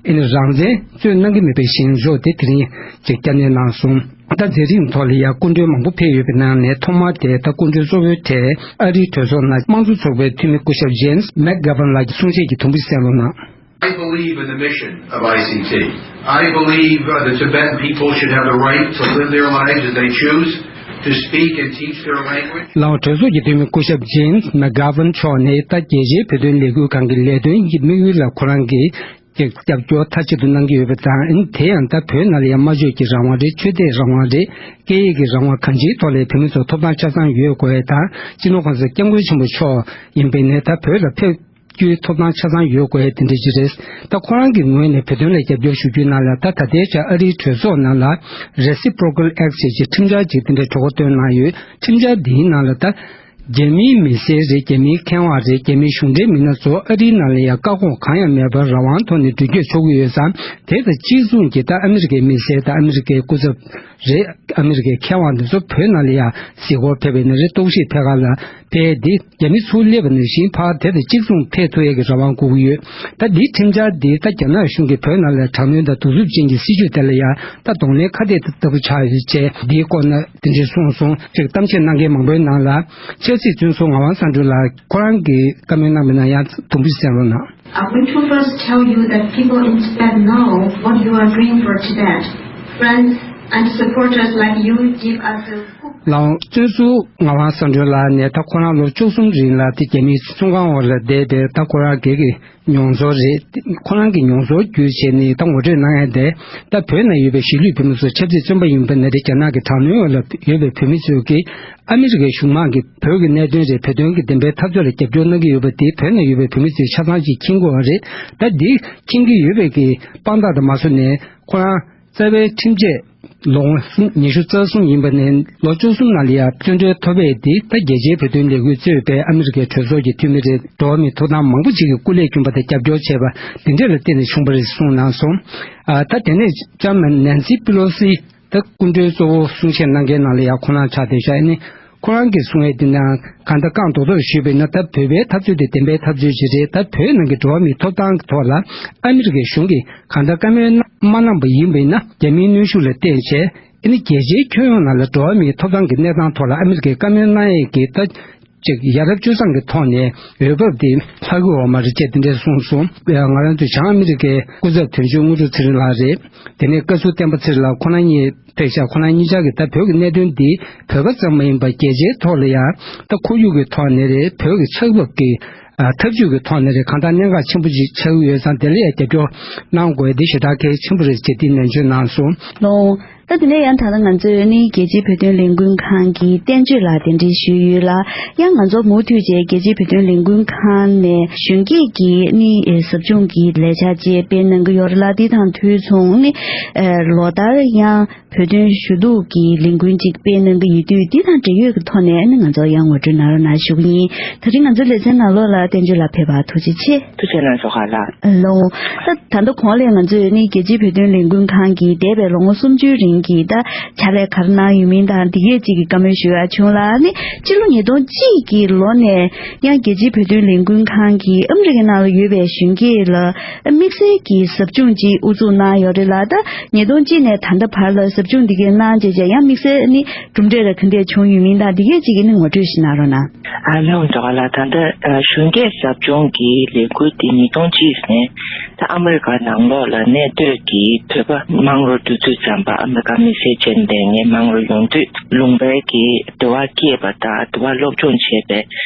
ཨ་ནི་རང་བཙན་རྩོད་གནང་གི་མེད་པའི་བཞེངས་ཕྱོགས་དེ་དེ་རིང་ཅིག་བསྐྱར་ནན་གནང་སོང་། ད་མཛད་རིམ་ཐོག་ལ་ཡང་སྐུ་མགྲོན་མང་པོ་ཕེབས་ཡོད་པའི་ནང་ནས་ཐོག་མར་དེ་ད་སྐུ་མགྲོན་གཙོ་བོའི་གྲས་ཨ་རིའི་གྲོས་ཚོགས་ནང་དམངས་གཙོ་ཚོགས་པའི་འཐུས་མི་སྐུ་ཞབས་James McGovern ལགས་ཀྱི་གསུང་བཤད་ཀྱི་དུམ་བུ་གསན་རོགས་གནང་། I believe in the mission of I C T. I believe uh, the Tibetan people should have the right to live their lives as they choose, to speak and teach their language. ལའོ་གྲོས་ཚོགས་ཀྱི་འཐུས་མི་སྐུ་ཞབས་James McGovern མཆོག་ནས་ད་རྒྱལ་སྤྱིའི་བོད་དོན་ལས་འགུལ་ཁང་གི་ལས་དོན་གྱི་དམིགས་ཡུལ་ལ་ཁོ་རང་གིས་ཀྱི་རྒྱབ་སྐྱོར་མཐའ་གཅིག་ཏུ་གནང་གི་ཡོད་པ་དང་། དེ་ཡང་ད་བོད་ནང་ལ་ཡང་སྨྲ་བརྗོད་ཀྱི་རང་དབང་རེད། ཆོས་དད་རང་དབང་རེད། སྐད་ཡིག་གི་རང་དབང་གང་ཅིའི་ཐོག་ལ་བོད་མི་ཚོ་ཐོབ་ཐང་ཆ་ཚང་ཡོད་དགོས་ཡས་དང་། སྤྱི་ནོར་གོང་ས་སྐྱབས་མགོན་ཆེན་པོ་མཆོག་ཡིན་པའི་ནས་ད་བོད་ལ་ཕེབས་རྒྱུའི་ཐོབ་ཐང་ཆ་ཚང་ཡོད་དགོས་ཡས་དེ་འདྲ་ཅིག་རེད། ད་ཁོ་རང་གི་ངོས་ནས་བོད་དོན་ལ་རྒྱབ་སྐྱོར་ཞུ་རྒྱུའི་ནང་ལ། ད་ད་ལྟའི་ཆར་ཨ་རིའི་གྲོས་ཚོགས་ནང་ལ་Reciprocal Act ཞེས་ཀྱི་ཁྲིམས་འཆར་ཅིག་དེ་འདྲའི་གྲོས་འགོ་བཏོན་གནང་ཡོད། ཁྲིམས་འཆར་འདིའི་ནང་ལ་ད་རྒྱ་མིའི་མི་སེར་རེད། རྒྱ་མིའི་མཁས་དབང་རེད། རྒྱ་མིའི་གཞུང་འབྲེལ་མི་སྣ་ཚོ་ཨ་རིའི་ནང་ལ་ཡང་བཀག་འགོག་གང་ཡང་མེད་པར་རང་དབང་ཐོག་ནས་འགྲུལ་སྐྱོད་ཆོག་གི་ཡོད་ཙང་། དེ་དང་གཅིག་མཚུངས་ཀྱི་ད་ཨ་མི་རི་ཀའི་མི་སེར་དང་ཨ་མི་རི་ཀའི་སྐུ་ཚབ་རེད། ཨ་མི་རི་ཀའི་མཁས་དབང་དེ་ཚོ་བོད་ནང་ལ་ཡང་གཟིགས་སྐོར་ཕེབས་པ་ཡིན་ན་རེད། རྟོག་ཞིབ་ཕེབས་ཁ་ལ་ཕེབས་དེ་རྒྱ་མི་ཚུར་སླེབས་པ་ནང་བཞིན་ཕར་དེ་དང་གཅིག་མཚུངས་ཕེབས་ཐུབ་ཡས་ཀྱི་རང་དབང་དགོས་ཀྱི་ཡོད། ད་འདིའི་ཁྲིམས་འཆར་འདི་ད་རྒྱ་ནག་གཞུང་གིས་བོད་ནང་ལ་དྲག་གནོན་དང་གདུག་རྩུབ་ཅན་གྱི་སྲིད་བྱུས་དེ་ལ་ཡང་ད་གདོང་ལེན་ཁ་གཏད་ལྟ་བུ་ཆགས་ཡོད་ཅེས། འདིའི་སྐོར་ན་དེ་འདྲ་གསུངས་སོང་། ཅིག་གཏམ་བཤད་གནང་མཁན་མང་པོའི་ནང་ལ་ཆབ་སྲིད་བཙོན་ཟུར་ངག་དབང་བསམ་གྲུབ་ལགས་ཁོ་རང་གིས་བཀའ་མོལ་གནང་བའི་ནང་ཡང་དུམ་བུ་གསན་རོགས་གནང་། I'm going to first tell you that people in Tibet know what you are doing for Tibet. Friends and supporters like you give us a hope. ལའོ་བཙོན་ཟུར་ངག་དབང་བསམ་གྲུབ་ལགས་ནས་ད་ཁོ་རང་ལོ་བཅུ་གསུམ་རིང་ལ་དེ་རྒྱ་མིའི་བཙོན་ཁང་འོག་ལ་བསྡད་པའི་ད་ཁོ་རང་སྒེར་གྱི་མྱོང་ཚོར་རེད། ཁོ་རང་གི་མྱོང་ཚོར་བརྒྱུད་བྱས་ནས་ད་ངོ་སྤྲོད་གནང་ཡ་དེ། ད་བོད་ནང་ཡོད་པའི་གཞིས་ལུས་བོད་མི་ཚོ་ཆབ་སྲིད་བཙོན་པ་ཡིན་པ་ན་རེད། རྒྱ་ནག་གི་དྲག་གནོན་འོག་ལ་ཡོད་པའི་བོད་མི་ཚོས་ཀྱིས་ཨ་མི་རི་ཀའི་གཞུང་མང་གིས་བོད་ཀྱི་གནད་དོན་རེད། བོད་དོན་གྱི་བདེན་པའི་འཐབ་རྩོད་ལ་རྒྱབ་སྐྱོར་གནང་གི་ཡོད་པ་དེ་བོད་ནང་ཡོད་པའི་བོད་མི་ཚོས་ཆ་ཚང་ཅིག་མཁྱེན་དགོས་པ་རེད། ད་འདི་མཁྱེན་གྱི་ཡོད་པའི་གི་དཔང་རྟགས་དང་མ་བཟོ་ནས་ཁོ་རང་རྩ་བའི་ཁྲིམས་ཆད་ལོ་ངོ་གསུམ་ཉི་ཤུ་རྩ་གསུམ་ཡིན་པ་ནས་ལོ་བཅུ་གསུམ་ནང་ལ་ཡང་བཙོན་གྲོལ་ཐོབ་པས་དེ་ད་རྒྱལ་སྤྱིའི་བོད་དོན་ལས་འགུལ་གཙོས་པའི་ཨ་མི་རི་ཀའི་གྲོས་ཚོགས་ཀྱི་འཐུས་མི་རེད། འགྲོ་བ་མིའི་ཐོབ་ཐང་མང་པོ་ཅིག་གིས་སྐུ་ལས་བསྐྱོན་པ་དང་རྒྱབ་སྐྱོར་བྱས་པ་འདི་འདྲ་ལ་བརྟེན་ནས་བྱུང་བ་རེད་གསུངས་གནང་སོང་། ཨ་ད་དེ་ནས་ལྕམ་ནན་སི་པི་ལོ་སི་ ད་སྐུ་མགྲོན་གཙོ་བོ་གསུང་བཤད་གནང་མཁན་ནང་ལ་ཡང་ཁོང་རང་ཆགས་བསྡད་ཤག་ཨ་ནི་ཁོ་རང་གིས་གསུང་ཡས་དེ་ནང་གང་ལྟར་རྐང་རྡོག་རྡོག་ཞུས་པ་ཡིན་ན། ད་བོད་པའི་འཐབ་རྩོད་དེ་བདེན་པའི་འཐབ་རྩོད་ཅིག་རེད། ད་བོད་ནང་གི་འགྲོ་བ་མིའི་ཐོབ་ཐང་གི་ཐོག་ལ་ཨ་མི་རི་ཀའི་གཞུང་གིས་གང་ལྟར་བཀའ་མོལ་མ་གནང་པ་ཡིན་པ་ཡིན་ན། རྒྱ་མིའི་གནོན་ཤུགས་ལ་བརྟེན་བྱས་ཨ་ནི་རྒྱལ་སྤྱིའི་ཁྱོན་ཡོངས་ནང་ལ་འགྲོ་བ་མིའི་ཐོབ་ཐང་གི་གནས་སྟངས་ཐོག་ལ་ཨ་མི་རི་ཀས་བཀའ་མོལ་གནང་ཡས་ཀྱི་ད་ཅིག་ཡ་རབས་སྤྱོད་བཟང་གི་ཐོག་ནས་འོས་བབ་དེ་ལྷག་གི་ཡོད་མ་རེད་ཅེས་དེ་འདྲས་གསུངས་སོང་། ང་རང་ཚོའི་བྱང་ཨ་མི་རི་ཀའི་སྐུ་ཚབ་དོན་གཅོད་དངོས་གྲུབ་ཚེ་རིང་ལགས་རེད། དེ་ནས་བཀའ་ཟུར་བསྟན་པ་ཚེ་རིང་ལགས། ཁོང་རང་གཉིས་ཕེབས་ཤག་ཁོང་རང་གཉིས་ཆར་གྱིས་ད་བོད་ཀྱི་གནད་དོན་འདི་བོད་པ་ཙམ་མ་ཡིན་པར་རྒྱལ་སྤྱིའི་ཐོག་ལ་ཡང་ད་ཁོར་ཡུག་གི་ཐོག་ནས་རེད། བོད་ཀྱི་ཆགས་བབ་ཀྱི་ཨ་ཐབས་ཇུས་ཀྱི་ཐོག་ནས་རེད། གང་ལྟར་གནད་འགག་ཆེན་པོ་ཅིག་ཆགས་ཀྱི་ཡོད་ཙང་། དེ་ལ་ཡང་རྒྱབ་སྐྱོར་གནང་དགོས་འདི་ཞེ་དྲག་གལ་ཆེན་པོ་རེད་ཅེས་འདི་ནན་བརྗོད་གནང་སོང་། ལོ། ད་དེ་ནས་ཡང་ད་ལྟ་ང་ཚོས་ནི་རྒྱལ་སྤྱིའི་བོད་དོན་ལས་འགུལ་ཁང་གི་བསྟན་བཅོས་ལ་གདན་འདྲེན་ཞུས་ཡོད་ལ། ཡང་ང་ཚོ་མུ་མཐུད་བྱས་རྒྱལ་སྤྱིའི་བོད་དོན་ལས་འགུལ་ཁང་ནས་གཞོན་སྐྱེས་ཀྱི་ནི་ཟབ་སྦྱོང་གི་ལས་འཆར་ཅིག་སྤེལ་གནང་གི་ཡོད་རེད་ལ། འདི་དང་དུས་མཚུངས་ནི་ལོ་ལྟར་ཡང་བོད་དོན་ཞུ་གཏུག་གི་ལས་འགུལ་ཅིག་སྤེལ་གནང་གི་ཡོད་དུས། འདི་དང་འབྲེལ་ཡོད་ཀྱི་ཐོག་ནས་ནི་ང་ཚོ་ཡང་ངོ་སྤྲོད་གནང་རོགས་གནང་ཞུ་གི་ཡིན། ད་རིང་ང་ཚོའི་ལེ་ཚན་ནང་ལོགས་ལ་བསྟན་བཅོས་ལགས་ཕེབས་པར་ཐུགས་རྗེ་ཆེ། ཐུགས་རྗེ་གནང་ཞོགས་ཁ་ལགས། ལོ། ད་ད་ལྟ་གོང་ལས་ང་ཚོས་ནི་རྒྱལ་སྤྱིའི་བོད་དོན་ལས་འགུལ་ཁང་གིས་འདས་པའི་ལོ་ངོ་སུམ་ཅུའི་རིང་གི་ད་ཕྱག་ལས་ག་རེ་གནང་ཡོད་མིན་དང་། འདི་གས་ཅིག་གི་བཀའ་མོལ་ཞུ་ཡག་བྱུང་ལ། ནི་སྤྱི་ལོ་ཉིས་སྟོང་གཅིག་གི་ལོ་ནས་ཡང་རྒྱལ་སྤྱིའི་བོད་དོན་ལས་འགུལ་ཁང་གིས་ཨ་མི་རི་ཀའི་ནང་ལ་ཡོད་པའི་གཞོན་སྐྱེས་ལ་དམིགས་བསལ་གྱི་ཟབ་སྦྱོང་ཅིག་དབུ་འཛུགས་གནང་ཡོད་རེད་ལ། ད་ཉིས་སྟོང་གཅིག་ནས་ད་ལྟ་བར་ལ་ཟབ་སྦྱོང་འདི་གས་གནང་བྱས་བྱས་ཡང་དམིགས་བསལ་ནི་གྲུབ་འབྲས་ར་ག་འདྲས་བྱུང་ཡོད་མིན་དང་། འདི་གས་ཅིག་གི་ནི་ངོ་སྤྲོད་ཞིག་གནང་རོགས་གནང་། ཨ་ལེའོ་འདྲ་བ་ལ། ད་ལྟ་ཨ་གཞོན་སྐྱེས་ཟབ་སྦྱོང་གི་ལས་འགུལ་དེ་ཉིས་སྟོང་གཅིག་ནས་ད་ཨ་མི་རི་ཀ་ནང་ལོགས་ལ་གནས་སྡོད་ཀྱི་བོད་པ་མང་རུ་འགྲོ་དུས་ཙམ་པ། ཨ་མི་རི་ཀ་མི་སེར་བྱས་ནས་ངས་མང་རུ་ཡོང་དུས། ལུང་པའི་གི་འདུལ་བ་སྐྱེས་པ་དང་འདུལ་བ་སློབ་སྦྱོང་བྱས་པའི་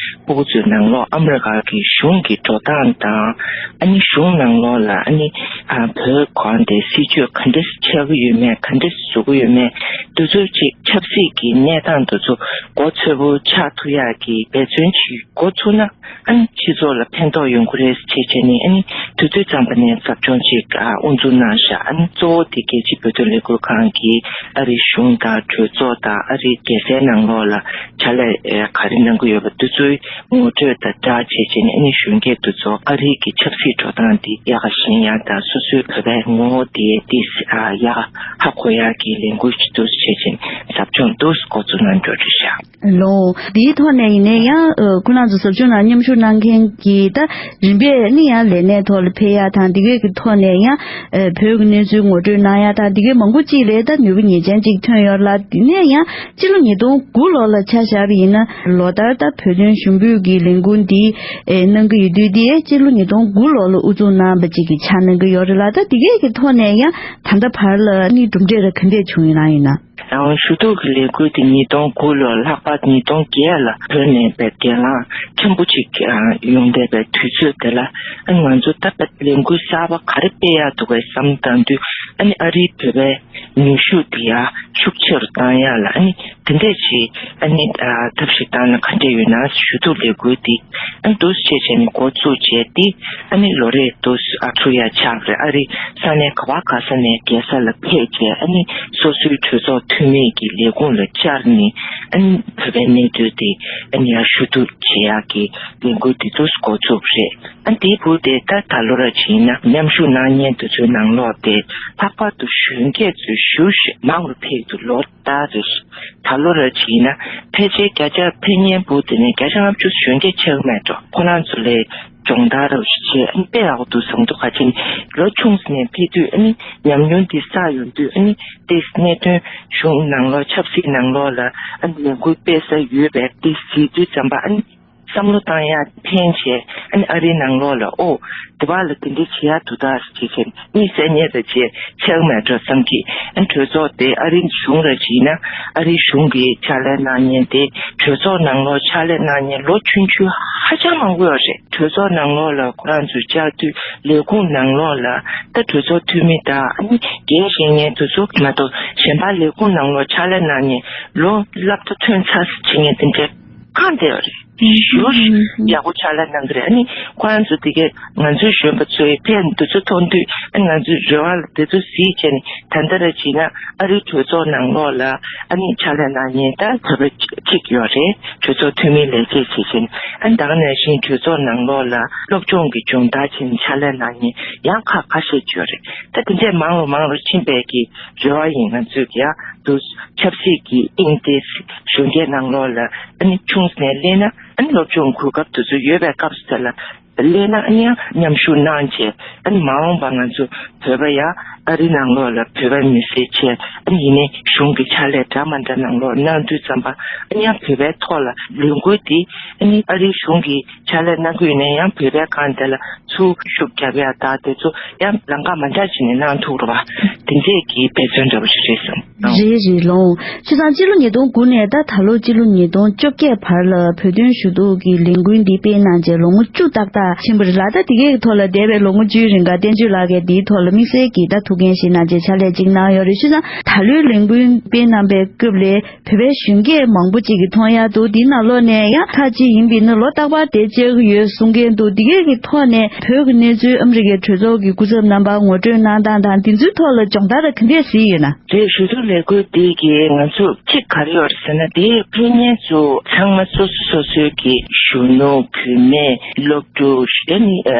ཕྲུ་གུ་ཚོའི་ནང་ལོགས་ཨ་མི་རི་ཀ་གི་གཞུང་གི་འགྲོ་སྟངས་དང་། ཨ་ནི་གཞུང་ནང་ལོགས་ལ་ཨ་ནི་ཨ་བོད་གོང་དེ་སྲིད་བྱུས་ག་འདྲས་ཆགས་ཀྱི་ཡོད་མེད། ག་འདྲས་བཟོ་གི་ཡོད་མེད། འདི་ཚོ་ཅིག་ཆབ་སྲིད་ཀྱི་གནས་སྟངས་འདི་ཚོ་མགོ་ཚོད་པོ་ཆགས་ཐུབ་ཡག་གི་འབད་བརྩོན་ཅིག་འགོ་ཚུགས་ན། ཨ་ནི་སྤྱི་ཚོགས་ལ་ཕན་ཐོགས་ཡོང་གི་རེད་ཅེས་བྱས་ནས། ཨ་ནི་དུས་ཚོད་ཙམ་པ་ནས་ཟབ་སྦྱོང་ཅིག་ཨ་དབུ་འཛུགས་གནང་བཞག་ཨ་ནི་གཙོ་བོ་དེ་རྒྱལ་སྤྱིའི་བོད་དོན་ལས་འགུལ་ཁང་གིས་ཨ་རིའི་གཞུང་དང་གྲོས་ཚོགས་དང་ཨ་རིའི་རྒྱལ་སའི་ནང་ལོགས་ལ་ཕྱག་ལས་ཨེ་ག་རེ་གནང་གི་ཡོད་པ་འདི་ཚོའི་ངོ་སྤྲོད་དང་སྦྲགས་བྱས་བྱས་ནས། ཨ་ནི་གཞོན་སྐྱེས་འདི་ཚོ་ཨ་རིའི་གི་ཆབ་སྲིད་འགྲོ་སྟངས་འདི་ཡག་ག་ཤེས་ཡག་དང་། སོ་སོའི་བོད་པའི་ངོ་བོ་དེ་ཏིས་ཨ་ཡག་ག་ཧ་གོ་ཡག་གི་ལས་འགུལ་ཞིག་འདུག་སེ་བྱས་བྱས་ནས་ཟབ་སྦྱོང་འདུག་སེ་འགོ་འཛུགས་གནང་འགྲོ་རེད་ཤག་ལོ། འདིའི་ཐོག་ནས་ཡིན་ནའི་ཡང་ཨ་ཁོ་རང་ཚོ་ཟབ་སྦྱོང་ནང་མཉམ་ཞུགས་གནང་མཁན་གྱི་ད་རིམ་པས་ནི་ཡང་ལས་གནས་ཐོག་ལ་ཕེབས་ཡག་དང་། འདི་གའི་གི་ཐོག་ནས་ཡང་ཨ་བོད་ཀྱི་གནས་ཚུལ་ངོ་སྤྲོད་གནང་ཡག་དང་། འདི་གའི་མང་པོ་ཅིག་ལ་ད་ནུས་པ་ངེས་ཅན་ཅིག་ཐོན་ཡོད་ལ། དེ་ནས་ཡང་སྤྱི་ལོ་ཉིས་སྟོང་དགུ་ལོ་ལ་ཆ་བཞག་པ་ཡིན་ན། ལོ་ལྟར་ད་བོད་དོན་ཞུ་འབོད་ཀྱི་ལས་འགུལ་འདི་ཨེ་གནང་གི་ཡོད་དུས། འདི་ཨེ་སྤྱི་ལོ་ཉིས་སྟོང་དགུ་ལོ་ལ་དབུ་འཛུགས་གནང་བ་ཅིག་གི་ཆ་གནང་གི་ཡོད་རེད་ལ། ད་འདི་གའི་གི་ཐོག་ནས་ཡང་ད་ལྟ་བར་ལ་ནི་གྲུབ་འབྲས་ར་ག་འདྲས་བྱུང་ཡོད་ན་ཡིན་ན། ཡང་ཞུ་གཏུག་གི་ལས་འགུལ་དེ་ཉིས་སྟོང་དགུ་ལོ་ལྷག་པར་ཉིས་སྟོང་བརྒྱད་ལ་བོད་ནས་པའི་གྱེན་ལངས་ཆེན་པོ་ཅིག་ཡོང་བསྡད་པའི་དུས་ཚོད་དེ་ལ། ཨ་ང་ཚོ་ད་ལྟ་ལས་འགུལ་གསར་པ་ག་རེ་སྤེལ་ཡག་འདུག་གས་བསམ་བཏང་དུས། ཨ་ནི་ཨ་རིའི་བོད་པའི་ནུས་ཤུགས་དེ་ཡང་ཤུགས་ཆེ་རུ་བཏང་ཡག་ལ། ཨ་ནི་དེ་འདྲས་ཅིག་ཨ་ནི་ཨ་ཐབས་ཤིག་བཏང་ན་ག་འདྲས་ཡོད་ན་ཞུ་གཏུག་ལས་འགུལ་དེ། ཨ་ནི་འདུག་སེ་བྱས་བྱས་ནས་འགོ་བཙུགས་བྱས་ཏེ། ཨ་ནི་ལོ་རེ་འདུག་སེ་ཨ་ཚུགས་ཡག་ཆགས་རེད། ཨ་རི་ས་གནས་ག་བ་ག་ས་ནས་རྒྱལ་ས་ལ་ཕེབས་བྱས། ཨ་ནི་སོ་སོའི་གྲོས་ཚོགས་འཐུས་མི་གི་ལས་ཁུངས་ལ་བཅར་ནས། ཨ་ནི་བོད་པའི་གནས་ཚུལ་དེ་ཨ་ནི་ཡར་ཞུ་གཏུག་བྱེད་ཡག་གི་ལས་འགུལ་དེ་འདུག་སེ་འགོ་བཙུགས་རེད། ཨ་ནི་དེའི་བར་དེ་ད་ད་ལོ་ར་བྱས་ན་མཉམ་ཞུགས་གནང་མཁན་དེ་ཚོའི་ནང་ལོགས་དེ་ལྷག་པར་དུ་གཞོན་སྐྱེས་ཚོས་ཞེ་པོ་ཞིག་མང་རུ་ཕེབས་འདུག་ལོ་ལྟར་རེ་ད་ལོ་ར་བྱས་ན་ཕལ་ཆེར་བརྒྱ་ཆ་ཕེབས་མཁན་བར་དེ་ནས་བརྒྱ་ཆ་ལྔ་བཅུ་གཞོན་སྐྱེས་ཆགས་མེད་འགྲོ། ཁོ་རང་ཚོ་ལས་སྦྱོང་བརྡར་ར་བྱས། ཨ་ནི་དཔེ་ཡག་པོ་འདུག་བསམ་འདུག་ག་ཅིག་ལོ་ཆུང་ཙམ་ནས་ཕེབས་དུས། ཨ་ནི་ཉམས་མྱོང་འདི་བསགས་ཡོང་དུས། ཨ་ནི་དེ་གནད་དོན་གཞུང་ནང་ལོགས་ཆབ་སྲིད་ནང་ལོགས་ལ་ཨ་ནི་ལས་འགུལ་སྤེལ་ས་ཡོད་པས་དེ་གཟིགས་དུས་ཙམ་པ། ཨ་ནི་བསམ་བློ་བཏང་ཡག་ཕན་བྱས། ཨ་ནི་ཨ་རིའི་ནང་ལོགས་ལ་ཨོ་དེ་བ་ལ་དེ་འདྲ་བྱེད་ཡག་འདུག་ད་ཟེར་བྱས་བྱས་གཉིད་སད་མཁན་ར་བྱས་ཆགས་མེད་འགྲོ་བསམ་གི། ཨ་ནི་གྲོས་ཚོགས་དེ་ཨ་རིའི་གཞུང་ར་བྱས་ན་ཨ་རིའི་གཞུང་གི་ཕྱག་ལས་གནང་མཁན་དེ། གྲོས་ཚོགས་ནང་ལོགས་ཕྱག་ལས་གནང་མཁན་ལོ་ཆུང་ཆུང་ཧ་ཅང་མང་པོ་ཡོད་རེད། གྲོས་ཚོགས་ནང་ལོགས་ལ་ཁོ་རང་ཚོའི་བཅར་དུས་ལས་ཁུངས་ནང་ལོགས་ལ་ད་གྲོས་ཚོགས་འཐུས་མི་དང་། ཨ་ནི་འགན་བཞེས་མཁན་དེ་ཚོ་མ་གཏོགས་གཞན་པ་ལས་ཁུངས་ནང་ལོགས་ཕྱག་ལས་གནང་མཁན་ལོ་སློབ་གྲྭ་ཐོན་ཚར་བྱེད་མཁན་དེ་འདྲས་གང་དེ་ཡོད་རེད། ཞེ་པོ་ཡག་པོ་ཕྱག་ལས་གནང་གི་རེད། ཨ་ནི་ཁོ་རང་ཚོ་དེ་གས་ང་ཚོའི་གཞོན་པ་ཚོའི་ཕན་འདི་ཚོ་མཐོང་དུས། ཨ་ང་ཚོའི་རེ་བ་ལ་དེ་ཚོ་གཟིགས་བྱས་ནས། ད་ལྟ་ར་བྱས་ན་ཨ་རིའི་གྲོས་ཚོགས་ནང་ལོགས་ལ་ཨ་ནི་ཕྱག་ལས་གནང་མཁན་ད་བོད་པ་གཅིག་ཡོད་རེད། གྲོས་ཚོགས་འཐུས་མི་ལས་བྱེད་བྱེད་བཞིན། ཨ་ནི་ད་ག་ནང་བཞིན་གྲོས་ཚོགས་ནང་ལོགས་ལ་སློབ་སྦྱོང་གི་སྦྱོང་བརྡར་བྱས་ནས་ཕྱག་ལས་གནང་མཁན་ཡང་ཁག་ཁ་ཤས་ཡོད་རེད། ད་དེ་འདྲས་མང་རུ་མང་རུ་ཕྱིན་པའི་གི་རེ་བ་ཡིན། ང་ཚོས་ཀྱི་ཡ། དུ་ཆབ་སྲིད་ཀྱི་དབྱིངས་དེ་གཞོན་སྐྱེས་ནང་ལོགས་ལ་ཨ་ནི་ཆུང་ནས་སླེབས་ན། ཨ་ནི་སློབ་སྦྱོང་གོ་སྐབས་དེ་ཚོ་ཡོད་པའི་སྐབས་སུ་དེ་ལ་སླེབས་ན། ཨ་ནི་ཡང་མཉམ་ཞུགས་གནང་བྱས། ཨ་ནི་མ་འོངས་པ་ང་ཚོ་བོད་པ་ཡང་ཨ་རི་ནང་ལོགས་ལ་བོད་པ་མི་སེར་བྱས། ཨ་ནི་ཡིན་ནའི་གཞུང་གི་ཕྱག་ལས་འདྲ་མ་འདྲ་ནང་ལོགས་གནང་དུས་ཙམ་པ། ཨ་ནི་ཡང་བོད་པའི་ཐོག་ལ་ལས་འགུལ་འདི་ཨ་ནི་ཨ་རིའི་གཞུང་གི་ཕྱག་ལས་གནང་གི་ཡོད་ན་ཡང་། བོད་པའི་སྒང་དེ་ལ་ཚུར་ཤུགས་རྒྱབ་ཡ་དང་དེ་ཚོ་ཡང་ལམ་ཁ་མ་འདྲ་ཅིག་ནས་གནང་ཐུབ་རེད་བ། དེ་འདྲས་ཀྱི་འབད་བརྩོན་འདྲ་བོ་ཞིག་རེད་བསམ། རེད་རེད། ལོ། བྱས་ཙང་སྤྱི་ལོ་ཉིས་སྟོང་དགུ་ནས་ད་ད་ལོ་སྤྱི་ལོ་ཉིས་སྟོང་བཅོ་བརྒྱད་བར་ལ་བོད་དོན་ཞུ་གཏུག་གི་ལས་འགུལ་འདི་སྤེལ་གནང་བྱས་ལོ་ངོ་བཅུ་ཏག་ཏག་ཕྱིན་པ་རེད་ལ། ད་དེ་གའི་ཐོག་ལ་འདས་པའི་ལོ་ངོ་བཅུའི་རིང་ག་བསྟན་ཆོས་ལགས་ཀྱིས་འདིའི་ཐོག་ལ་དམིགས་བསལ་གྱི་ད་ཐུགས་འགན་བཞེས་གནང་བྱས་ཕྱག་ལས་ཅིག་གནང་ཡོད་རེད། བྱས་ཙང་ད་ལོའི་ལས་འགུལ་སྤེལ་གནང་པའི་སྐབས་ལ་བོད་པའི་གཞོན་སྐྱེས་མང་པོ་ཅིག་གིས་མཐོང་ཡག་འདུག་འདིའི་ནང་ལོགས་ནས་ཡང་ཁ་ཅིག་ཡིན་པས་ན་ལོ་རྟག་པར་དེ་བཅར་གྱི་ཡོད་གསུང་མཁན་འདུག་འདི་གའི་གི་ཐོག་ནས་བོད་ཀྱི་གནས་ཚུལ་ཨ་མི་རི་ཀའི་གྲོས་ཚོགས་ཀྱི་སྐུ་ཚབ་རྣམ་པ་ངོ་སྤྲོད་གནང་སྟངས་དང་འདི་ཚོའི་ཐོག་ལ་སྦྱོང་བརྡར་ག་འདྲས་གཟིགས་ཡོད་ན། རེད། ཞུ་གཏུག་ལས་འགུལ་འདི་གིས་ང་ཚོ་གཅིག་ག་རེ་ཡོད་རེད་ཟེར་ན། དེའི་ཕན་ཡོན་ཚོ་ཚང་མ་སོ་སོ་སོ་སོའི་གི་གཞོན་ནུ་བུད་མེད། སློབ་ཕྲུག་ཨ་ནི་ཨ་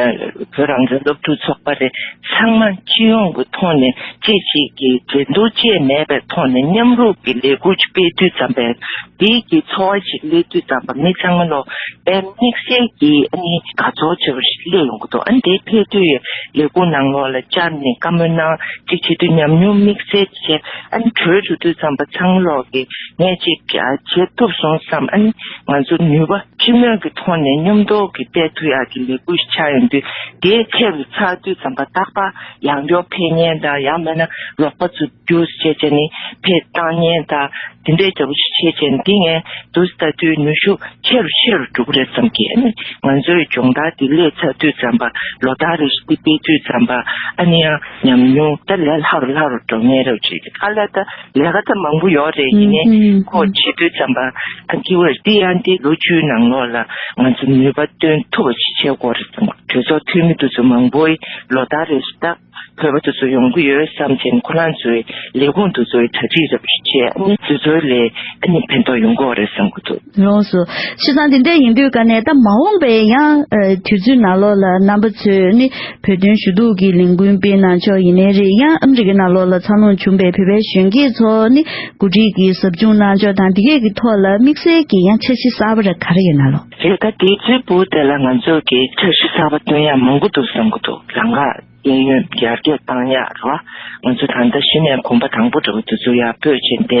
བོད་རང་བཙན་སློབ་ཕྲུག་ཚོགས་པ་རེད། ཚང་མ་སྤྱི་ཡོངས་ཀྱི་ཐོག་ནས་གཅིག་གཅིག་གི་འགལ་འདུ་ཅིག་མེད་པའི་ཐོག་ནས་མཉམ་རུབ་ཀྱི་ལས་འགུལ་ཅིག་སྤེལ་དུས་ཙམ་པས། དེའི་གི་ཚོར་བ་ཞིག་སླེབས་དུས་ཙམ་པ། མི་ཚང་མ་ལོ་དཔེ་དམིགས་བསལ་གྱི་ཨ་ནི་དགའ་ཚོར་ཆེ་བ་ཞིག་སླེབས་ཡོང་གི་འདུག་ཨ་ནི་དེ་ཕེབས་དུས་ལས་ཁུངས་ནང་ལོགས་ལ་བཅར་ནས་བཀའ་མོལ་གནང་ཅིག་བྱེད་དུས་ཉམས་མྱོང་དམིགས་བསལ་བྱས། ཨ་ནི་གྲོས་འགྲོ་དུས་ཙམ་པ་ཚང་མ་ལོག་གི་ངས་ཅིག་བྱེད་ཐུབ་སོང་བསམ། ཨ་ནི་ང་ཚོ་ནུས་པ་སྤྱི་མོས་ཀྱི་ཐོག་ནས་མཉམ་དུ་གི་སྤེལ་ཐུབ་ཡག་གི་ལས་འགུལ་ཞིག་ཆགས་ཡོང་དུས། དེའི་ཁེབས་ཚར་དུས་ཙམ་པ་རྟག་པར་ཡང་བསྐྱར་ཕེབས་མཁན་དང་། ཡང་མིན་ན་རོགས་པ་ཚོ་རྒྱུགས་བྱས་བྱས་ནས་ཕེབས་བཏང་མཁན་དང་། དེ་འདྲའི་འདྲ་བོ་ཞིག་བྱས་བྱས་ནས། འདི་ངས་འདུག་ལྟ་དུས་ནུས་ཤུགས་ཆེ་རུ་ཆེ་རུ་འགྲོ་གི་རེད་བསམ་གི། ཨ་ནི་ང་ཚོའི་སྦྱོང་བརྡར་འདི་སླེབས་ཚར་དུས་ཙམ་པ། ལོ་ལྟར་རེ་བཞིན་འདི་སྤེལ་དུས་ཙམ་པ། ཨ་ནི་ཡང་ཉམས་མྱོང་ད་ལས་སླ་རུ་སླ་རུ་འགྲོ་མཁན་རེད་བ། ཅིག་ཨ་ལས་ད་ལས་ཀ་ད་མང་པོ་ཡོད་རེད། ཡིན་ནའི་ཁོ་བྱེད་དུས་ཙམ་པ། ཨ་ནི་ཁྱི་བར་འདི་ཡང་འདི་ལོ་བཅུའི་ནང་ལོགས་ལ་ང་ཚོ་ནུས་པ་བཏོན་ཐུབ་པ་ཞིག་བྱེད་དགོས་རེད་བསམ་གི། གྲོས་ཚོགས་འཐུས་མི་དེ་ཚོ་མང་པོ་ཡིས་ལོ་ལྟར་རེ་བཞིན་ད་བོད་པ་དེ་ཚོ་ཡོང་གི་ཡོད་བསམ་བྱས་ནས། ཁོ་རང་ཚོའི་ལས་ཁུངས་དེ་ཚོའི་གྲ་སྒྲིག་རེ་བྱས། ཨ་ནི་དེ་ཚོའི་ལས་ཨ་ནི་ཕན་ཐོགས་ཡོང་གི་ཡོད་རེད་བསམ་གི་འདུག་ལགས་སོ། བྱས་ཙང་དེ་འདྲ་ཡིན་དུས་ཀ་ནས་ད་མ་འོངས་པའི་ཡང་ཨ་དུས་ཚོད་ནང་ལོགས་ལ་རྣམ་པ་ཚོས་ནི་བོད་དོན་ཞུ་གཏུག་གི་ལས་འགུལ་སྤེལ་གནང་ཕྱོགས་ཡིན་ནའི་རེད། ཡང་ཨ་མི་རི་ཀའི་ནང་ལོགས་ལ་འཚར་ལོངས་བྱུང་པའི་བོད་པའི་གཞོན་སྐྱེས་ཚོ་ནི་འགོ་ཁྲིད་ཀྱི་ཟབ་སྦྱོང་གནང་ཕྱོགས་དང་། འདི་གས་ཀྱི་ཐོག་ལ་དམིགས་བསལ་གྱི་ཡང་འཆར་གཞི་གསར་པ་རེ་ག་རེ་ཡོད་ན་ལོ། རེད། ད་དུས་ཚོད་བར་དེ་ལ་ང་ཚོ་གི་འཆར་གཞི་གསར་པ་བཏོན་ཡ་མང་པོ་འདུག་བསམ་གི་འདུག་ལམ་ཁ་གཡས་གཡོན་ཡར་རྒྱས་བཏང་ཡག་རེད་བ། ང་ཚོ་ད་ལྟ་གཞི་ནས་གོམ་པ་དང་པོ་འདྲ་བོ་དེ་ཚོ་ཡར་སྤོས་བྱས་བསྡད་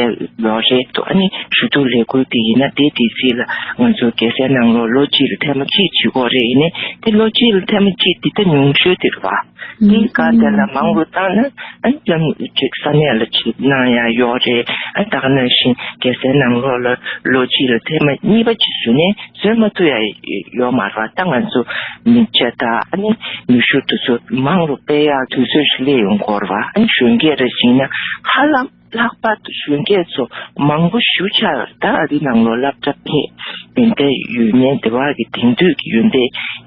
ཡོད་རེད་འདུག་ཨ་ནི་ཞུ་གཏུག་ལས་འགུལ་དེ་ཡིན་ན། དེ་དུས་ཚོད་ལ་ང་ཚོ་རྒྱལ་སའི་ནང་ལོགས་ལོ་གཅིག་ལ་ཐེངས་མ་གཅིག་བྱེད་ཀྱི་ཡོད་རེད། ཡིན་ནའི་དེ་ལོ་གཅིག་ལ་ཐེངས་མ་གཅིག་དེ་ད་ཉུང་ཤོས་དེ་རེད་བ། དེའི་སྒང་དེ་ལ་མང་པོ་བཏང་ན། ཨ་ནི་ལམ་ཅིག་ས་གནས་ལ་ཅིག་གནང་ཡག་ཡོད་རེད། ཨ་ནི་ད་ག་ནང་བཞིན་རྒྱལ་སའི་ནང་ལོགས་ལ་ལོ་གཅིག་ལ་ཐེངས་མ་གཉིས་པ་ཅིག་བཟོས་ནས་བཟོས་མ་ཐུབ་ཡ་ཡོད་མ་རེད་བ། ད་ང་ཚོ་མི་ཆ་དང་ཨ་ནི་ནུས་ཤུགས་དེ་ཚོ་མང་རུ་སྤེལ་ཡག་དུས་ཚོད་ཞིག་སླེབས་ཡོང་གི་ཡོད་རེད་བ། ཨ་ནི་གཞོན་སྐྱེས་རེ་བཞིན་ན་ཧ་ལམ་ལྷག་པར་དུ་གཞོན་སྐྱེས་ཚོ་མང་པོ་ཞེ་པོ་ཆགས་ཡོད་རེད། ད་ཨ་རི་ནང་ལོགས་སློབ་གྲྭ་ཕེབས། ཡོན་ཏན་ཡོད་མཁན། དེ་བར་གྱི་དེང་དུས་ཀྱི་ཡོན་ཏན་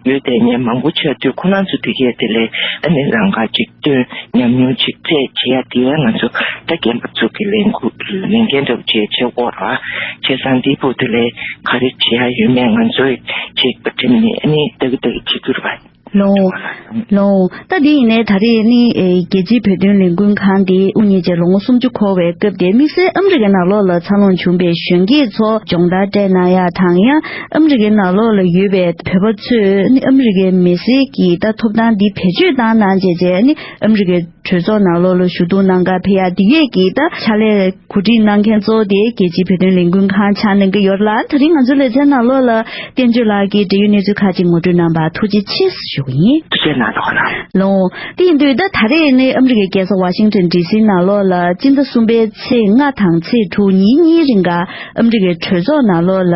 ཡོད་བསྡད་མཁན་མང་པོ་ཆགས་དུས། ཁོ་རང་ཚོ་དེ་གས་དེ་ལས་ཨ་ནི་ལམ་ཁ་ཅིག་སྟོན། ཉམས་མྱོང་ཅིག་བཙལ་བྱེད་ཡ་དེ་ཡང་ང་ཚོ་ད་རྒན་པ་ཚོ་གི་ལས་འགུལ་ལས་འགན་འདྲ་བོ་བྱེད་བྱེད་དགོས་ར། བྱས་ཙང་འདི་བོ་དེ་ལས་ག་རེ་བྱེད་ཡ་ཡོད་མེད་ང་ཚོས་ཅིག་པ་དྲན་ནས་ཨ་ནི་ཏག་ཏག་བྱེད་རྒྱུ་རེད་བ། ལོ། ལོ། ད་དེ་ཡིན་ནའི་ད་རེས་ནི་ཨེ་རྒྱལ་སྤྱིའི་བོད་དོན་ལས་འགུལ་ཁང་དེ་དབུ་བརྙེས་བྱས་ལོ་ངོ་སུམ་ཅུ་འཁོར་བའི་སྐབས་དེ། དམིགས་བསལ་ཨ་མི་རི་ཀའི་ནང་ལོགས་ལ་འཚར་ལོངས་བྱུང་པའི་གཞོན་སྐྱེས་ཚོ་སྦྱོང་བརྡར་སྤྲད་གནང་ཡ་དང་། ཡང་ཨ་མི་རི་ཀའི་ནང་ལོགས་ལ་ཡོད་པའི་བོད་པ་ཚོས་ནི་ཨ་མི་རི་ཀའི་མི་སེར་གྱི་ད་ཐོབ་ཐང་འདི་བེད་སྤྱོད་བཏང་གནང་བྱས་བྱས་ནི་ཨ་མི་རི་ཀའི་གྲོས་ཚོགས་ནང་ལོགས་ལ་ཞུ་གཏུག་གནང་གར་ཕེབས་ཡ་འདི་གས་ཀྱི་ད་ཕྱག་ལས་གོ་སྒྲིག་གནང་མཁན་གཙོ་བོ་དེ་རྒྱལ་སྤྱིའི་བོད་དོན་ལས་འགུལ་ཁང་ཆགས་གནང་གི་ཡོད་ལ། ད་རིང་ང་ཚོའི་ལེ་ཚན་ནང་ལོགས་ལ་བསྟན་ཆོས་ལགས་ཀྱིས་འབྲེལ་ཡོད་གནས་ཚུལ་ཁག་ཅིག་ངོ་སྤྲོད་གནང་བར་ཐུགས་རྗེ་ཆེ་ཞུ་གི་ཡིན། ཐུགས་རྗེ་གནང་། ཐུགས་རྗེ་གནང་། ལོ། དེ་ཡིན་དུས་ད་ད་རེས་ནི་ཨ་མི་རི་ཀའི་རྒྱལ་ས་ཝ་ཤིང་ཊོན་ཌི་སི་ནང་ལོགས་ལ་སྤྱི་ཟླ་གསུམ་པའི་ཚེས་ལྔ་དང་ཚེས་དྲུག་ཉིན་གཉིས་རིང་ག་ཨ་མི་རི་ཀའི་གྲོས་ཚོགས་ནང་ལོགས་ལ་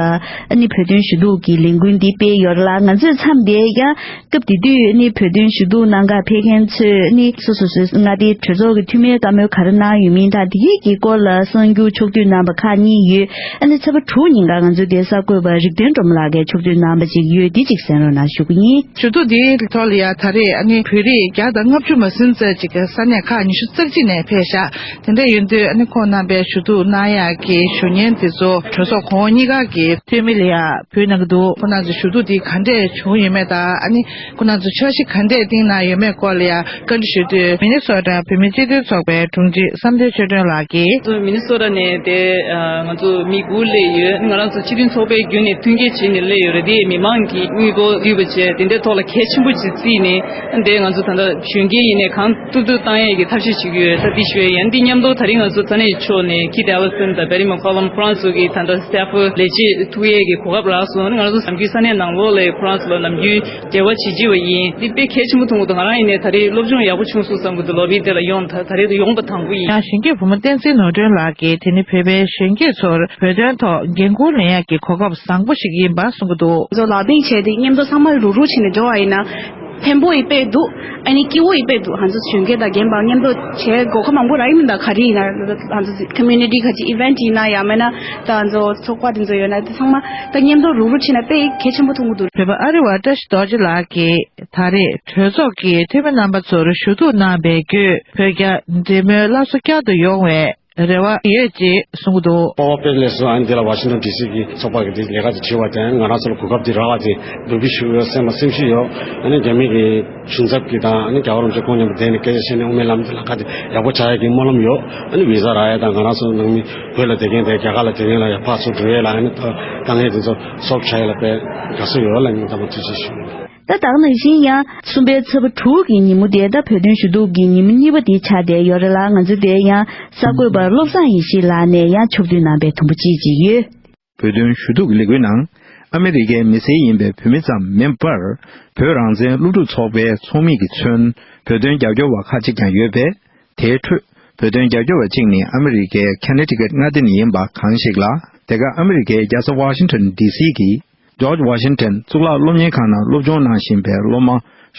ཨ་ནི་བོད་དོན་ཞུ་གཏུག་གི་ལས་འགུལ་འདི་སྤེལ་ཡོད་ལ། ང་ཚོའི་མཚམས་དེ་ཡང་སྐབས་དེ་དུས་ནི་བོད་དོན་ཞུ་གཏུག་གནང་གར་ཕེབས་མཁན་ཚོས་ནི་སོ་སོ་སོའི་མངའ་སྡེའི་གྲོས་ཚོགས་ཀྱི་འཐུས་མིའི་བཀའ་མོལ་ག་རེ་གནང་ཡོད་མིན་དང་། དེ་ཡིག་གི་སྐོར་ལ་གསར་འགྱུར་ཕྱོགས་བསྡུས་གནང་པ་ཁག་གཉིས་ཡོད། ཨ་ནི་ཚེས་པ་དྲུག་ཉིན་ཀ་ང་ཚོའི་གི་གསར་འགོད་པ་རིག་ལྡན་སྒྲོལ་མ་ལགས་ཀྱིས་ཕྱོགས་བསྡུས་གནང་པ་ཅིག་ཡོད། འདི་ཅིག་གསན་རོགས་གནང་ཞུ་གི་ཡིན། ཞུ་གཏུག་འདི་ དེ་ཐོག་ལ་ཡ་ད་རེས་ཨ་ནི་བོད་རིགས་བརྒྱ་དང་ལྔ་བཅུ་མ་ཟིན་ཙམ་ཅིག་གི་ས་གནས་ཁག་ཉི་ཤུ་རྩ་གཅིག་ནས་ཕེབས་ཤག་དེ་འདྲ་ཡིན་དུས་ཨ་ནི་ཁོང་རྣམ་པས་ཞུ་གཏུག་གནང་ཡག་གི་ཞུ་སྙན་དེ་ཚོ་གྲོས་ཚོགས་གོང་འོག་གཉིས་ཀ་གི་འཐུས་མི་ལ་ཡ་ཕུལ་གནང་གི་འདུག་ཁོང་རྣམ་ཚོས་ཞུ་གཏུག་དེ་ག་འདྲས་བྱུང་ཡོད་མེད་དང་ཨ་ནི་ཁོང་རྣམ་ཚོས་འཆར་གཞི་ག་འདྲས་བཏིང་གནང་ཡོད་མེད་སྐོར་ལ་ཡ་བཀའ་འདྲི་ཞུ་དུས། མི་ནི་སོ་ཊ་བོད་མི་སྤྱི་མཐུན་ཚོགས་པའི་དྲུང་ཆེ་བསམ་གཏན་ཆོས་སྒྲོན་ལགས་ཀྱིས། ང་ཚོ་མི་ནི་སོ་ཊ་ནས་དེ་ང་ཚོ་མི་དགུ་སླེབས་ཡོད། ང་རང་ཚོ་སྤྱི་མཐུན་ཚོགས་པའི་བརྒྱུད་ནས་མཐུན་རྐྱེན་བྱས་ནས་སླེབས་ཡོད་རེད། དེ་མི་མང་གི་དངུལ་སྒོར་བསྡུས་པ་བྱས་དེ་འདྲའི་ཐོག་ལ་གལ་ཆེན་པོ་ཞིག་བརྩིས་ནས་དེ་ང་ཚོ་ད་ལྟ་གཞོན་སྐྱེས་ཡིན་ནའི་གང་ཐུབ་ཐུབ་བཏང་ཡས་ཀྱི་ཐབས་ཤེས་བྱེད་ཀྱི་ཡོད། ད་འདི་ཞུ་ཡས་ཡིན། འདི་མཉམ་དུ་ད་རིང་ང་ཚོ་ས་གནས་ཕྱོགས་ནས་Keith Ellison དང་Barry McCollum ཁོ་རང་ཚོ་གི་ད་ལྟ་སེ་ཕོ་ལས་བྱེད་ཐུག་ཡས་ཀྱི་གོ་སྐབས་རག་སོང་། ང་རང་ཚོ་ནམ་རྒྱུན་ས་གནས་ནང་ལོགས་ལ་ཁོ་རང་ཚོ་ལ་ནམ་རྒྱུན་འབྲེལ་བ་བྱེད་ཀྱི་ཡོད་པ་ཡིན། འདི་དཔེ་གལ་ཆེན་པོ་མཐོང་གི་འདུག་ང་རང་ཡིན་ནའི་ད་རེས་སློབ་སྦྱོང་ཡག་པོ་བྱུང་སོང་བསམ་གྱི་འདུག་ལོ་རིམ་དེ་ལ་ཡོང་ད་ད་རེས་དུ་ཡོང་པ་དང་པོ་ཡིན། ཡང་གཞོན་སྐྱེས་བུ་མོ་བསྟན་འཛིན་ནོར་སྒྲོན་ལགས་ཀྱིས་དེ་ནི་བོད་པའི་གཞོན་སྐྱེས་ཚོར་བོད་དོན་ཐོག་འགན་འཁུར་ལེན་ཡག་གི་གོ་སྐབས་བཟང་པོ་ཞིག་ཡིན་པ་གསུང་གི་འདུག་ང་ཚོ་ལག་བེད་བྱས་ཏེ་མཉམ་དུ་ཚང་མ་རུག་རུག་བྱས་ནས་འགྲོ་བ་ཡིན་ན། ཕན་པོ་ཡི་དཔེ་འདུག་ཨ་ནི་སྐྱིད་པོ་ཡི་དཔེ་འདུག་ང་ཚོ་གཞོན་སྐྱེས་དང་རྒན་པ་མཉམ་དུ་བྱས་དགོས་མཁོ་མང་པོ་རག་ཡིན་མིན་དང་ག་རེ་ཡིན་ན་ང་ཚོ་community ག་ཅིག་event ཡིན་ན་ཡང་མིན་ན་ད་ང་ཚོ་ཚོགས་པ་དེ་ཚོ་ཡོད་ན་དེ་ཚང་མ་ད་མཉམ་དུ་རུག་རུག་བྱས་ན་དཔེ་གལ་ཆེན་པོ་མཐོང་གི་འདུག་བོད་པ་ཨ་རི་བ་བཀྲ་ཤིས་རྡོ་རྗེ་ལགས་ཀྱིས་ད་རེས་གྲོས་ཚོགས་ཀྱི་འཐུས་མི་རྣམ་པ་ཚོར་ཞུ་གཏུག་གནང་བའི་བརྒྱུད་བོད་རྒྱ་འབྲེལ་མོལ་སླར་གསོ་བསྐྱར་དུ་ཡོང་བའི་རེ་བ་ཡོད་ཅེས་གསུངས་འདུག་སྤོབས་པ་དཔེ་ལེགས་སོ། ཨ་ནི་དེ་ལ་ཝ་ཤིང་ཊོན་ཌི་སི་གི་ཚོགས་པ་གི་དེ་ལས་ཀ་དེ་བྱེད་པ་དང་ང་རང་ཚོ་ལ་གོ་སྐབས་དེ་རག་པ་དེ་འབུལ་རྒྱུ་ཞུ་གི་ཡོད། སེམས་ལ་སེམས་ཤུགས་ཡོད། ཨ་ནི་རྒྱ་མི་གི་གཞུང་ཚབ་ཀྱི་དང་ཨ་ནི་རྒྱལ་བ་རིན་པོ་ཆེ་ཁོང་མཉམ་དུ་བསྡད་ནས་སྐད་ཆ་བཤད་ནས་དབུ་མའི་ལམ་དེ་ལ་ཁ་དེ་ཡག་པོ་ཆགས་ཡག་གི་སྨོན་ལམ་ཡོད། ཨ་ནི་བི་ཟ་རག་ཡག་དང་ང་རང་ཚོ་ནང་མི་བོད་ལ་བསྡད་མཁན་དང་རྒྱ་གར་ལ་བསྡད་མཁན་ལ་ཡག་ཕར་ཚུར་འགྲོ་ཡག་ལ་ཨ་ནི་དཀའ་ངལ་དེ་ཚོ་སོལབ་ཆགས་ཡག་ལ་དཔེ་དགའ་བསུ་ཡོད་ལ་སྙིང་ཐག་པ་ཐུགས་རྗེ་ཆེ་ཞུ། ད་ད་ག་ནང་བཞིན་ཡང་གསུམ་པའི་ཚེས་པ་དྲུག་གི་ཉིན་མོ་དེ་ད་བོད་དོན་ཞུ་གཏུག་གི་ཉིན་མོ་གཉིས་པ་དེ་ཆགས་བསྡད་ཡོད་རེད་ལ། ང་ཚོ་དེ་ཡང་གསར་འགོད་པ་བློ་བཟང་ཡེ་ཤེས་ལགས་ནས་ཡང་ཕྱོགས་བསྡུས་གནང་པའི་དུམ་བུ་གཅིག་ཅིག་ཡོད། བོད་དོན་ཞུ་གཏུག་གི་ལས་འགུལ་ནང་ཨ་མི་རི་ཀའི་མི་སེར་ཡིན་པའི་བོད་མི་ཙམ་མིན་པར་བོད་རང་བཙན་སློབ་ཕྲུག་ཚོགས་པའི་ཚོགས་མི་གི་ཚུན་བོད་དོན་རྒྱབ་སྐྱོར་བ་ཁག་ཅིག་ཀྱང་ཡོད་པས། དེའི་ཁྲོད་བོད་དོན་རྒྱབ་སྐྱོར་བ་གཅིག་ནི་ཨ་མི་རི་ཀའི་ཁ་ནེ་ཊི་ཀེ་ཊི་མངའ་སྡེ་ནས་ཡིན་པ་གང་ཞིག་ལ། དེ་ག་ཨ་མི་རི་ཀའི་རྒྱལ་ས་ཝ་ཤིང་ཊོན་ཌི་སི་གི་ཇོརྗ་ཝ་ཤིང་ཊོན་གཙུག་ལག་སློབ་གཉེར་ཁང་ནང་སློབ་སྦྱོང་གནང་བཞིན་པའི་སློབ་མ་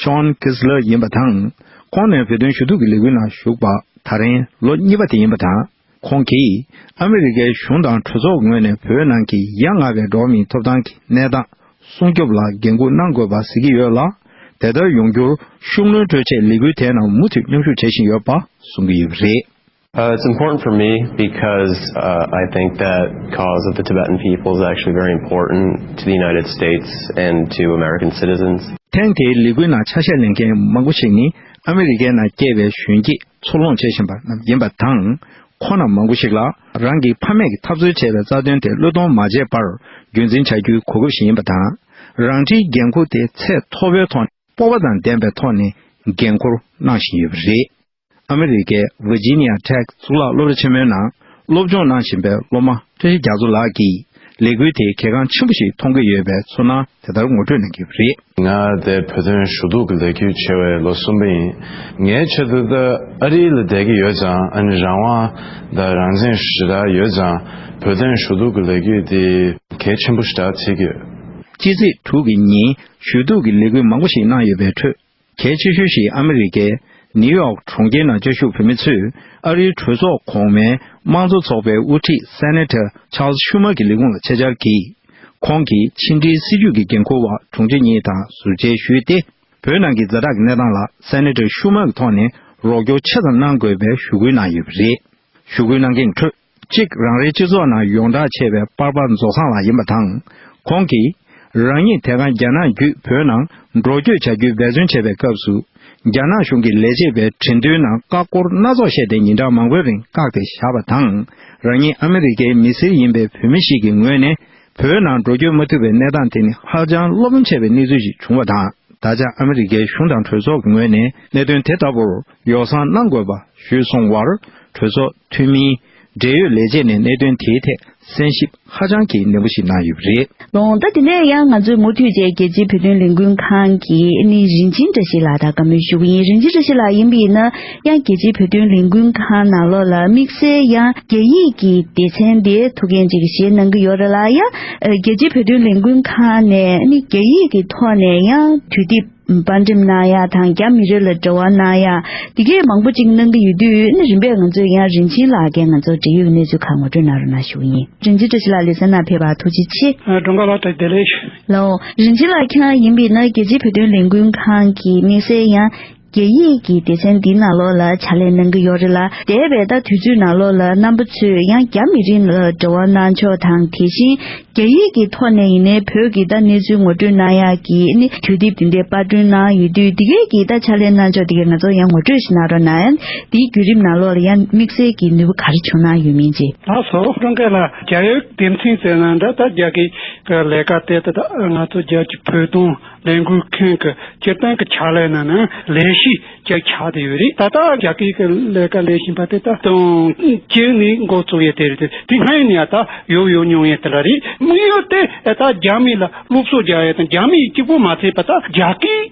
ཤོན་ཀིས་ལར་ཡིན་པ་དང་། ཁོང་ནས་བོད་དོན་ཞུ་གཏུག་གི་ལས་འགུལ་ནང་ཞུགས་པ་ད་རིང་ལོ་གཉིས་པ་དེ་ཡིན་པ་དང་། ཁོང་གིས་ཨ་མི་རི་ཀའི་གཞུང་དང་གྲོས་ཚོགས་ངོས་ནས་བོད་ནང་གི་ཡ་ང་བའི་འགྲོ་བ་མིའི་ཐོབ་ཐང་གི་གནས་སྟངས་སྲུང་སྐྱོབ་ལ་འགན་འཁུར་གནང་དགོས་པ་གཟིགས་ཀྱི་ཡོད་ལ། དེ་ལྟར་ཡོང་རྒྱུར་ཤུགས་སྣོན་སྤྲོད་ཆེད་ལས་འགུལ་དེའི་ནང་མུ་མཐུད་མཉམ་ཞུགས་བྱེད་བཞིན་ཡོད་པ་གསུང་གི་ཡོད་པ་རེད། Uh, it's important for me because uh, I think that cause of the Tibetan people is actually very important to the United States and to American citizens. ཐེངས་དེའི་ལས་འགུལ་ནང་ཆ་ཤས་ལེན་མཁན་མང་པོ་ཞིག་ནི་ཨ་མི་རི་ཀའི་ནང་སྐྱེས་པའི་གཞོན་སྐྱེས་འཚར་ལོངས་བྱེད་བཞིན་པ་རྣམས་ཡིན་པ་དང་། ཁོང་རྣམས་མང་པོ་ཞིག་ལ་རང་གི་ཕ་མེས་ཀྱིས་འཐབ་རྩོད་བྱས་པའི་རྩ་དོན་དེ་བློས་གཏོང་མ་བྱས་པར་རྒྱུན་འཛིན་བྱ་རྒྱུའི་གོ་སྐབས་ཤིག་ཡིན་པ་དང་། རང་འཁྲིའི་འགན་འཁུར་དེ་ཚད་མཐོ་པོའི་ཐོག་ནས་སྤོབས་པ་དང་ལྡན་པའི་ཐོག་ནས་འགན་འཁུར་གནང་བཞིན་ཡོད་པ་རེད། ཨ་མི་རི་ཀའི་ཝི་ཇི་ནི་ཡ་ཊེག་གཙུག་ལག་སློབ་གྲྭ་ཆེན་མོའི་ནང་སློབ་སྦྱོང་གནང་བཞིན་པའི་སློབ་མ་བཀྲ་ཤིས་རྒྱ་མཚོ་ལགས་ཀྱིས་ལས་འགུལ་དེ་གལ་འགངས་ཆེན་པོ་ཞིག་མཐོང་གི་ཡོད་པའི་ཚོར་སྣང་དེ་ལྟར་ངོ་སྤྲོད་གནང་གི་ཡོད་པ་རེད། ང་དེ་བོད་དོན་ཞུ་གཏུག་གི་ལས་འགུལ་བྱས་པའི་ལོ་གསུམ་པ་ཡིན། ངའི་ཆེད་དུ་ད་ཨ་རི་ལ་བསྡད་ཀྱི་ཡོད་ཙང་། ཨ་ནི་རང་དབང་དང་རང་བཙན་ཞེ་དྲག་ཡོད་ཙང་། བོད་དོན་ཞུ་གཏུག་གི་ལས་འགུལ་དེ་གལ་ཆེན་པོ་ཞེ་དྲག་བརྩི་གི་ཡོད། སྤྱི་ཚེས་དྲུག་གི་ཉིན་ཞུ་གཏུག་གི་ལས་འགུལ་མང་པོ་ཞིག་གནང་ཡོད་པའི་ཁྲོད། གལ་ཆེ་ཤོས་ཤིག་ཨ་མི་རི་ཀའི་ནིའུ་ཡོག་གྲོང་ཁྱེར་ནང་བཅའ་བཞུགས་བོད་མི་ཚོས་ཨ་རིའི་གྲོས་ཚོགས་གོང་མའི་དམངས་གཙོ་ཚོགས་པའི་དབུ་ཁྲིད་སེ་ནེ་ཊར་ཆཱལ་ཤུ་མར་གྱི་ལས་ཁུངས་ལ་ཆེད་བཅར་གྱིས། ཁོང་གིས་ཕྱི་འབྲེལ་སྲིད་ཇུས་ཀྱི་འགན་འཁུར་བ་དྲུང་ཆེ་གཉིས་དང་ཟུར་མཇལ་ཞུས་ཏེ། བོད་ནང་གི་ཛ་དྲག་གི་གནས་སྟངས་ལ་སེ་ནེ་ཊར་ཤུ་མར་གྱི་ཐོག་ནས་རོགས་སྐྱོར་ཆེ་ཙམ་གནང་དགོས་པའི་ཞུ་སྐུལ་གནང་ཡོད་པ་རེད། ཞུ་སྐུལ་གནང་མཁན་ཁྲོད་གཅིག་རང་རེའི་སྤྱི་ཚོགས་ནང་ཡོངས་གྲགས་ཆེ་བའི་པར་པ་རྫོགས་བཟང་ལགས་ཡིན་པ་དང་། ཁོང་གིས་རང་ཉིད་དེ་སྔ་རྒྱ་ནག་བརྒྱུད་བོད་ནང་འགྲོ་སྐྱོད་བྱ་རྒྱུའི་འབད་བརྩོན་བྱེད་པའི་སྐབས་སུ། རྒྱ་ནག་གཞུང་གི་ལས་བྱེད་པའི་དྲི་འདུན་ནང་བཀའ་བསྒོར་སྣ་ཚོགས་བཤད་དེ་ཉིན་གྲངས་མང་པོའི་རིང་བཀག་སྟེ་བཞག་པ་དང་། རང་ཉིད་ཨ་མི་རི་ཀའི་མི་སེར་ཡིན་པའི་བོད་མི་ཞིག་གི་ངོས་ནས་བོད་ནང་འགྲོ་སྐྱོད་མ་ཐུབ་པའི་གནས་སྟངས་དེ་ནི་ཧ་ཅང་བློ་ཕམ་ཆེ་བའི་གནས་ཚུལ་ཞིག་བྱུང་བ་དང་། ད་ཆ་ཨ་མི་རི་ཀའི་གཞུང་དང་གྲོས་ཚོགས་ཀྱི་ངོས་ནས་གནད་དོན་དེ་ལྟ་བུར་ཡོ་བསྲང་གནང་དགོས་པ་ཞུས་སོང་བར། གྲོས་ཚོགས་འཐུས་མིའི་འབྲེལ་ཡོད་ལས་བྱེད་ནས་གནད་དོན་དེའི་ཐད་གསན་ཞིབ་ཧ་ཅང་གི་ནན་པོ་ཞིག་གནང་ཡོད་པ་རེད། ལོང་ད་དེ་ནས་ཡང་ང་ཚོས་མུ་མཐུད་བྱས་རྒྱལ་སྤྱིའི་བོད་དོན་ལས་འགུལ་ཁང་གི་ནི་རིན་ཆེན་བཀྲ་ཤིས་ལགས་དང་བཀའ་མོལ་ཞུ་གི་ཡིན། རིན་ཆེན་བཀྲ་ཤིས་ལགས་ཡིན་པ་ཡིན་ན་ཡང་རྒྱལ་སྤྱིའི་བོད་དོན་ལས་འགུལ་ཁང་ནང་ལོགས་ལ་དམིགས་བསལ་ཡང་རྒྱ་ཡིག་གི་སྡེ་ཚན་དེ་ཐུགས་འགན་ཅིག་བཞེས་གནང་གི་ཡོད་རེད་ལ། ཡང་རྒྱལ་སྤྱིའི་བོད་དོན་ལས་འགུལ་ཁང་ནས་ནི་རྒྱ་ཡིག་གི་ཐོག་ནས་ཡང་དུས་དེབ་ དཔར་འགྲེམས་གནང་ཡ་དང་རྒྱ་མི་རིགས་ལ་འབྲེལ་བ་གནང་ཡ་དེ་གས་མང་པོ་ཅིག་གནང་གི་ཡོད་དུས་ནི་རིམ་པས་ང་ཚོས་ཡང་རིན་ཆེན་ལགས་ཀྱིས་ང་ཚོར་འབྲེལ་ཡོད་གནས་ཚུལ་ཁག་ངོ་སྤྲོད་གནང་རོགས་གནང་ཞུ་གི་ཡིན། རིན་ཆེན་བཀྲ་ཤིས་ལགས་ལེ་ཚན་ནང་ཕེབས་པར་ཐུགས་རྗེ་ཆེ། ཨ། སྒྲོལ་དཀར་ལགས་བཀྲ་ཤིས་བདེ་ལེགས། ལགས་འོ། རིན་ཆེན་ལགས་ཁྱེད་རང་ཡིན་པས་ན་རྒྱལ་སྤྱིའི་བོད་དོན་ལས་འགུལ་ཁང་གི་དམིགས་བསལ་ཡང་རྒྱ་ཡིག་གི་སྡེ་ཚན་འདིའི་ནང་ལོགས་ལ་ཕྱག་ལས་གནང་གི་ཡོད་རེད་ལ། འདས་པའི་ད་དུས་ཚོད་ནང་ལོགས་ལ་རྣམ་པ་ཚོས་ཡང་རྒྱ་མི་རིགས་ལ་འབྲེལ་བ་གནང་ཕྱོགས་དང་དེ་བཞིན་རྒྱ་ཡིག་གི་ཐོག་ནས་ཡིན་ནའི་བོད་ཀྱི་ད་གནས་ཚུལ་ངོ་སྤྲོད་གནང་ཡག་གི་ནི་དུས་དེབ་དེ་འདྲའི་པར་སྐྲུན་གནང་ཡོད་དུས་དེ་གས་ཀྱི་ད་ཕྱག་ལས་གནང་ཕྱོགས་དེ་གས་ང་ཚོ་ཡང་ངོ་སྤྲོད་ཞིག་གནང་རོགས་གནང་། ཡང་དེའི་བརྒྱུད་རིམ་ནང་ལོགས་ལ་ཡང་དམིགས་བསལ་གྱི་ནུས་པ་ག་རེ་བྱུང་གནང་ཡོད་མིན་ཅེས། ལགས་སོ། སྒྲོལ་དཀར་ལགས། རྒྱ་ཡིག་སྡེ་ཚན་ཟེར་ན་འདྲ་ད་རྒྱ་སྐད་ཀྱི་ལས་ཀ་དེ་ད་ང་ཚོ་རྒྱལ་སྤྱིའི་བོད་དོན་ལས་འགུལ་ཁང་གི་སྤྱིར་བཏང་གི་ཕྱག་ལས་ནང་ནས་ལས་གཞི་ཅིག་ཆགས་བསྡད་ཡོད་རེད། ད་ལྟ་རྒྱ་སྐད་ཀྱི་ལས་ཀ་ལས་བཞིན་པ་དེ་ད་དུང་གཅིག་ནས་འགོ་བཙུགས་ཡས་དེ་རེད། དེ་སྔ་ནས་ཡང་ད་ཡོད་ཡོད་མྱོང་ཡས་དེ་འདྲ་རེད། དམིགས་ཡུལ་དེ་ད་རྒྱ་མི་ལ་སློབ་གསོ་རྒྱག་ཡས་དང་རྒྱ་མི་གཅིག་པོ་མ་ཚད་པ་ད་རྒྱ་སྐད་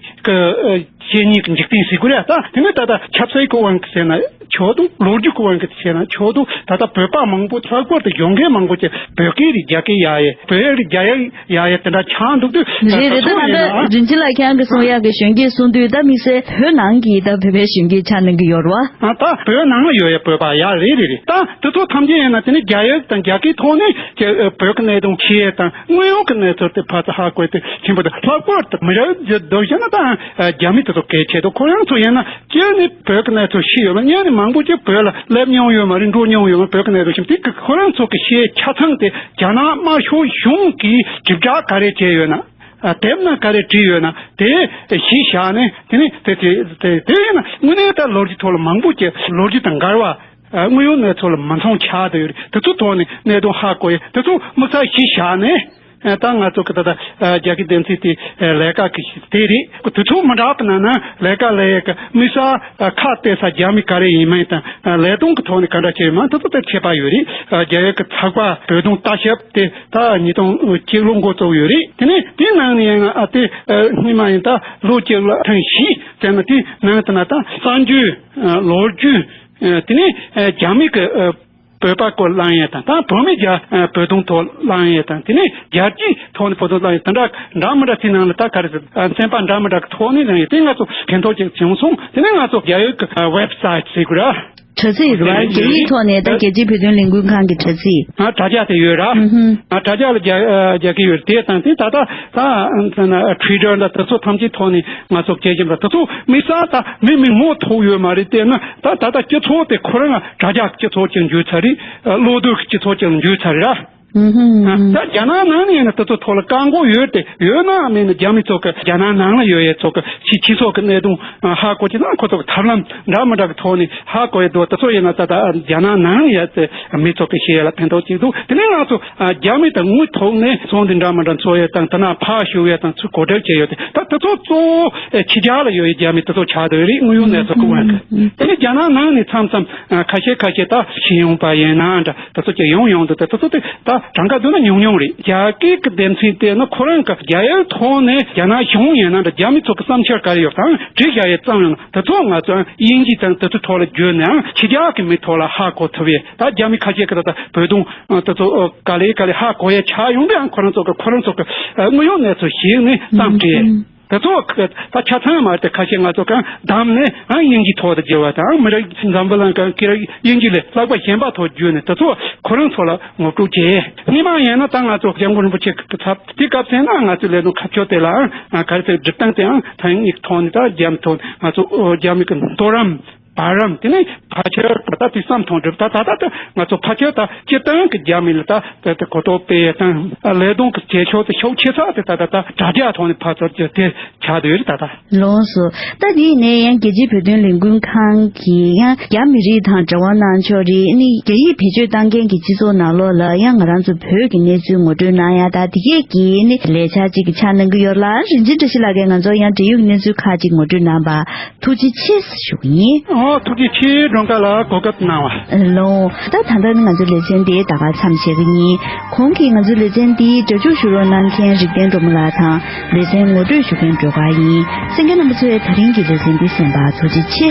ཀྱི་བཤད་མཁན་གྱི་འཇིག་རྟེན་ཟེར་དགོས་རེད། ད་དེ་ནས་ད་ལྟ་ཆབ་སྲིད་ཀྱི་དབང་གིས་བྱས་ན་ཆོག་འདུག་ལོ་རྒྱུས་ཀྱི་དབང་གིས་བྱས་ན་ཆོག་འདུག་ད་ལྟ་བོད་པ་མང་པོ་ལྷག་པར་དུ་གཞོན་སྐྱེས་མང་པོ་ཅིག་བོད་སྐད་རེད་རྒྱ་སྐད་ཡག་ཡས་བོད་ཡིག་རེད་རྒྱ་ཡིག་ཡག་ཡས་དེ་འདྲ་ཆགས་འདུག་དུས། རེད་རེད། ད་ད་ད་ད་རིན་ཆེན་ལགས་ཁྱེད་རང་གིས་གསུང་ཡག་གི་གཞོན་སྐྱེས་གསུང་དུས་ད་དམིགས་བསལ་བོད་ནང་གི་ད་བོད་པའི་གཞོན་སྐྱེས་ཆགས་གནང་གི་ཡོད་རེད་བ། ཨ། ད་བོད་ནང་ལ་ཡོད་ཡ་བོད་པ་ཡག་རེད་རེད་རེད། ད་དེ་ཚོ་ཐམས་ཅད་ཡིན་ན་དེ་ནི་རྒྱ་ཡིག་དང་རྒྱ་སྐད་ཐོག་ནས་ཀྱི་ཨ་བོད་ཀྱི་གནད་དོན་ཤེས་ཡས་དང་དངོས་ཡོད་ཀྱི་གནས་ཚུལ་དེ་ཕར་ཚུར་ཧ་གོ་ཡས་དེ་ཆེན་པོ་དང་ལྷག་པར་དུ་མི་རབས་བརྒྱུད་དུ་བྱས་ན་ད་ཨ་རྒྱ་མི་དེ་ཚོ་གལ་ཆེ་འདུག་ཁོ་རང་ཚོ་ཡིན་ན་སྤྱིར་ནི་བོད་ཀྱི་གནས་ཚུལ་ཤེས་ཡོད་མ་རེད། སྔོན་ནས་མང་པོ་ཅིག་བོད་ལ་སླེབས་མྱོང་ཡོད་མ་རེད། འགྲོ་མྱོང་ཡོད་མ་རེད། བོད་ཀྱི་གནས་ཚུལ་ཤེས་མ་ཐུབ་དེ་ཁོ་རང་ཚོ་གི་ཤེས་ཆ་ཚང་དེ་རྒྱ་ནག་དམར་ཤོག་གཞུང་གིས་དྲིལ་བསྒྲགས་ག་རེ་བྱས་ཡོད་ན། ཨ། དེབ་ནང་ག་རེ་བྲིས་ཡོད་ན་དེ་གཞི་བཞག་ནས་དེ་ནི་དེ་དེ་དེ་དེ་ཡིན་ན་དངོས་གནས་ད་ལོ་རྒྱུས་ཐོག་ལ་མང་པོ་ཅིག་ལོ་རྒྱུས་དང་འགལ་བ། ཨ། དངོས་ཡོད་གནས་ཚུལ་ལ་མི་མཚུངས་ཆགས་བསྡད་ཡོད་རེད། དེ་ཚོ་ཐོག་ནས་གནད་དོན་ཧ་གོ་ཡས་དེ་ཚོ་དམིགས་བསལ་གཞི་བཞག་ནས། ཨ། ད་ང་ཚོ་གི་ད་ལྟ་ཨ་རྒྱ་སྐད་སྡེ་ཚན་དེ་ཨ་ལས་ཀ་གི་དེ་རེད། དེ་ཚོ་མི་འདྲ་བ་ན་ན་ལས་ཀ་ལས་ཡས་གི་དམིགས་བསལ་ཨ་ཁ་གཏད་ས་རྒྱ་མི་ག་རེ་ཡིན་མིན་དང་ཨ་ལས་དོན་གི་ཐོག་ནས་ག་འདྲ་བྱས་ཡོད་མིན་དེ་ཚོ་དེ་ཁྱད་པར་ཡོད་རེད། ཨ་རྒྱ་ཡིག་གི་ཚགས་པར་བོད་དོན་ལྟ་ཞིབ་དེ་ད་ཉིས་སྟོང་གཅིག་ལོ་འགོ་བཙུགས་ཡོད་རེད། དེ་ནས་དེའི་ནང་ནས་ཡང་ཨ་དེ་ཨ་སྔོན་མ་ཡིན་ད་ལོ་གཅིག་ལ་ཐེངས་བཞི་བཙལ་ན་དེའི་ནང་དུ་ན་ད་གསར་འགྱུར་ཨ་ལོ་རྒྱུས་ཨ་དེ་ནས་ཨ་རྒྱ་མི་གི་ཨ་བོད་པ་སྐོར་གླེང་ཡས་དང་ད་བོད་མི་རྒྱ་ཨ་བོད་དོན་ཐོག་གླེང་ཡས་དང་དེ་ནས་རྒྱལ་སྤྱིའི་ཐོག་ནས་བོད་དོན་གླེང་ཡས་དེ་འདྲ་འདྲ་མི་འདྲ་ཚིག་ནང་ལ་ད་ག་རེ་ཟེར་ཨ་ཚན་པ་འདྲ་མི་འདྲ་གི་ཐོག་ནས་གླེང་ཡས་དེ་ང་ཚོ་ཕན་ཐོགས་ཅིག་བྱུང་སོང་། དེ་ནས་ང་ཚོ་རྒྱ་ཡིག་གི་ཨ་ཝེབ་སའིཊ་ཟེར་དགོས་ར། དྲ་ཚིགས་རེད་བ། རྒྱ་ཡིག་ཐོག་ནས་ད་རྒྱལ་སྤྱིའི་བོད་དོན་ལས་འགུལ་ཁང་གི་དྲ་ཚིགས། ཨ་དྲ་རྒྱ་དེ་ཡོད་ར། ཨུ་ཧུམ། ཨ་དྲ་རྒྱ་ལ་རྒྱ་ཨ་རྒྱ་སྐད་ཡོད་རེད། དེ་དང་དེ་ད་ལྟ་ད་ཨ་ན་ཨ་ཊུའི་ཊར་འདྲ་དེ་ཚོ་ཐམས་ཅད་ཐོག་ནས་ང་ཚོ་སྐད་ཆ་འདྲ་དེ་ཚོ་དམིགས་བསལ་ད་མི་མི་ངོ་ཐུག་ཡོད་མ་རེད། དེ་ན་ད་ད་ལྟ་སྤྱི་ཚོགས་དེ་ཁོ་རང་དྲ་རྒྱ་སྤྱི་ཚོགས་ཅིག་འགྱུར་ཚར་རེད། ཨ་བློ་སྡུད་ཀྱི་སྤྱི་ཚོགས་ཅིག་འགྱུར་ཚར་རེད་ར། ཨུ་ཧུམ། ད་རྒྱ་ནག་ནང་ནས་ཡིན་ན་དེ་ཚོ་ཐོག་ལ་བཀག་འགོག་ཡོད་དེ་ཡོད་ན་མེད་ན་རྒྱ་མི་ཚོ་གི་རྒྱ་ནག་ནང་ལ་ཡོད་ཡས་ཚོ་གི་ཕྱི་ཕྱི་སོགས་ཀྱི་གནད་དོན་ཧ་གོ་ཅི་ན་ཁོ་ཚོ་གི་ཐབས་ལམ་འདྲ་མི་འདྲ་གི་ཐོག་ནས་ཧ་གོ་ཡས་འདུག་དེ་ཚོ་ཡིན་ན་ད་ལྟ་རྒྱ་ནག་ནང་ཡོད་དེ་མི་ཚོ་གི་ཤེས་ཡས་ལ་ཕན་ཐོགས་ཅིག་འདུག་དེ་ནས་ང་ཚོ་རྒྱ་མི་དང་དངོས་ཐོག་ནས་ཚོགས་འདུ་འདྲ་མི་འདྲ་འཚོགས་ཡས་དང་དེ་ན་ཕར་ཞུགས་ཡས་དང་ཚུར་གོ་སྒྲིག་བྱས་ཡོད་དེ་ད་དེ་ཚོ་གཙོ་བོ་ཕྱི་རྒྱལ་ལ་ཡོད་ཡས་རྒྱ་མི་དེ་ཚོ་ཆགས་བསྡད་ཡོད་རེད། དངོས་ཡོད་གནས་ཚུལ་གི་དབང་གིས། དེ་ནས་རྒྱ་ནག་ནང་ནས་མཚམས་མཚམས་ཁ་ཤས་ཁ་ཤས་ད་ཤེས་ཡོང་པ་ཡིན་ན་འདྲ། དེ་ཚོ་ཅིག་ཡོང་ཡོང་འདུག་དེ་དེ་ཚོ་དེ་ད་གྲངས་ཀ་བསྡུར་ན་ཉུང་ཉུང་རེད། རྒྱ་སྐད་ཀྱི་སྡེ་ཚན་དེ་ནི་ཁོ་རང་གི་རྒྱ་ཡིག་ཐོག་ནས་རྒྱ་ནག་གཞུང་ཡིན་ན་འདྲ་རྒྱ་མི་ཚོ་གི་བསམ་འཆར་ག་རེ་ཡོད་དང་བྲིས་བཞག་ཡས་ཙམ་ཡང་དེ་ཚོ་ང་ཚོ་དབྱིན་ཇི་དང་དེ་ཚོ་ཐོག་ལ་བརྒྱུད་ནའང་ཕྱི་རྒྱལ་གྱི་མི་ཐོག་ལ་ཧ་གོ་ཐུབ་ཡས། ད་རྒྱ་མི་ཁ་ཤས་ཀྱི་ད་ལྟ་བོད་དོན་དེ་ཚོ་ག་ལེ་ག་ལེ་ཧ་གོ་ཡས་ཆགས་ཡོང་དུས་ཡང་ཁོ་རང་ཚོ་གི་ཁོ་རང་ཚོ་གི་དངོས་ཡོད་གནས་ཚུལ་ཞིག་ནས་བརྩམས་བྲིས། དེ་ཚོ་ད་ཆ་ཚང་མ་རེད་དེ་ཁ་ཤས་ང་ཚོ་གང་བདམས་ནས་ཨང་དབྱིན་ཇིའི་ཐོག་ཏུ་བསྒྱུར་བ་དང་མི་རིགས་འཛམ་བུ་གླིང་གང་གི་དབྱིན་ཇི་ལས་ལྷག་པ་གཞན་པ་ཐོག་བསྒྱུར་ནས་དེ་ཚོ་ཁོ་རང་ཚོ་ལ་ངོ་སྤྲོད་བྱས། སྔོན་མ་ཡིན་ན་ད་ང་ཚོ་སྐྱབས་མགོན་རིན་པོ་ཆེ་གི་ཚབ་དེ་སྐབས་ཚེ་ན་ང་ཚོའི་ལས་དོན་ཁ་ཕྱོགས་དེ་ལའང་ག་རེ་ཟེར་སྒྲུབ་སྟངས་དེའང་ཐང་ཡིག་ཐོག་ནས་ད་རྒྱ་མི་ཐོག་ང་ཚོ་རྒྱ་མི་གི་མདོ་རམས། བར་རམ། དེ་ནས་ཕལ་ཆེར་ད་ལྟ་དེ་བསམ་མཐོང་གྲུབ་ད་ད་ད་ད་ང་ཚོ་ཕལ་ཆེར་ད་སྤྱིར་བཏང་གི་རྒྱ་མི་ལ་ད་ད་ད་གོ་རྟོགས་སྤེལ་དང་ལས་དོན་གྱི་བྱེད་ཕྱོགས་དེ་ཤུགས་ཆེ་ས་དེ་ད་ད་ད་དྲ་རྒྱ་ཐོག་ནས་ཕར་ཚུར་དེ་ཆགས་བསྡད་ཡོད་རེད་ད་ད། ལགས་སོ། ད་དེ་ནས་ཡང་རྒྱལ་སྤྱིའི་བོད་དོན་ལས་འགུལ་ཁང་གིས་ཡང་རྒྱ་མི་རིགས་དང་འབྲེལ་བ་གནང་ཕྱོགས་རེད། ནི་རྒྱ་ཡིག་བེད་སྤྱོད་བཏང་མཁན་གྱི་སྤྱི་ཚོགས་ནང་ལོགས་ལ་ཡང་ང་རང་ཚོ་བོད་ཀྱི་གནས་ཚུལ་ངོ་སྤྲོད་གནང་ཡ་ད་དེ་གས་ཀྱི་ནི་ལས་འཆར་ཅིག་གི་ཆ་གནང་གི་ཡོད་ལ། རིན་ཆེན་བཀྲ་ཤིས་ལགས་ཀྱིས་ང་ཚོ་ཡང་འབྲེལ་ཡོད་ཀྱི་གནས་ཚུལ་ཁག་ཅིག་ངོ་སྤྲོད་གནང་པ། ཐུགས་རྗེ་ཆེ་ཞུ་གི་ཡིན། ཨོ། ཐུགས་རྗེ་ཆེ། སྒྲོལ་དཀར་ལགས་གོ་སྐབས་གནང་བ། ལགས། ད་ད་ལྟ་ནི་ང་ཚོའི་ལེ་ཚན་འདི་ད་ག་མཚམས་བཞག་གི་ཡིན། གོང་གི་ང་ཚོའི་ལེ་ཚན་འདི་སྒྲ་འཇུག་ཞུ་རོགས་གནང་མཁན་རིག་ལྡན་སྒྲོལ་མ་ལགས་དང་ལེ་ཚན་ངོ་སྤྲོད་ཞུ་མཁན་སྒྲོལ་དཀར་ཡིན། གསན་མཁན་རྣམ་པ་ཚོས་ད་རིང་གི་ལེ་ཚན་འདི་གསན་པར་ཐུགས་རྗེ་ཆེ།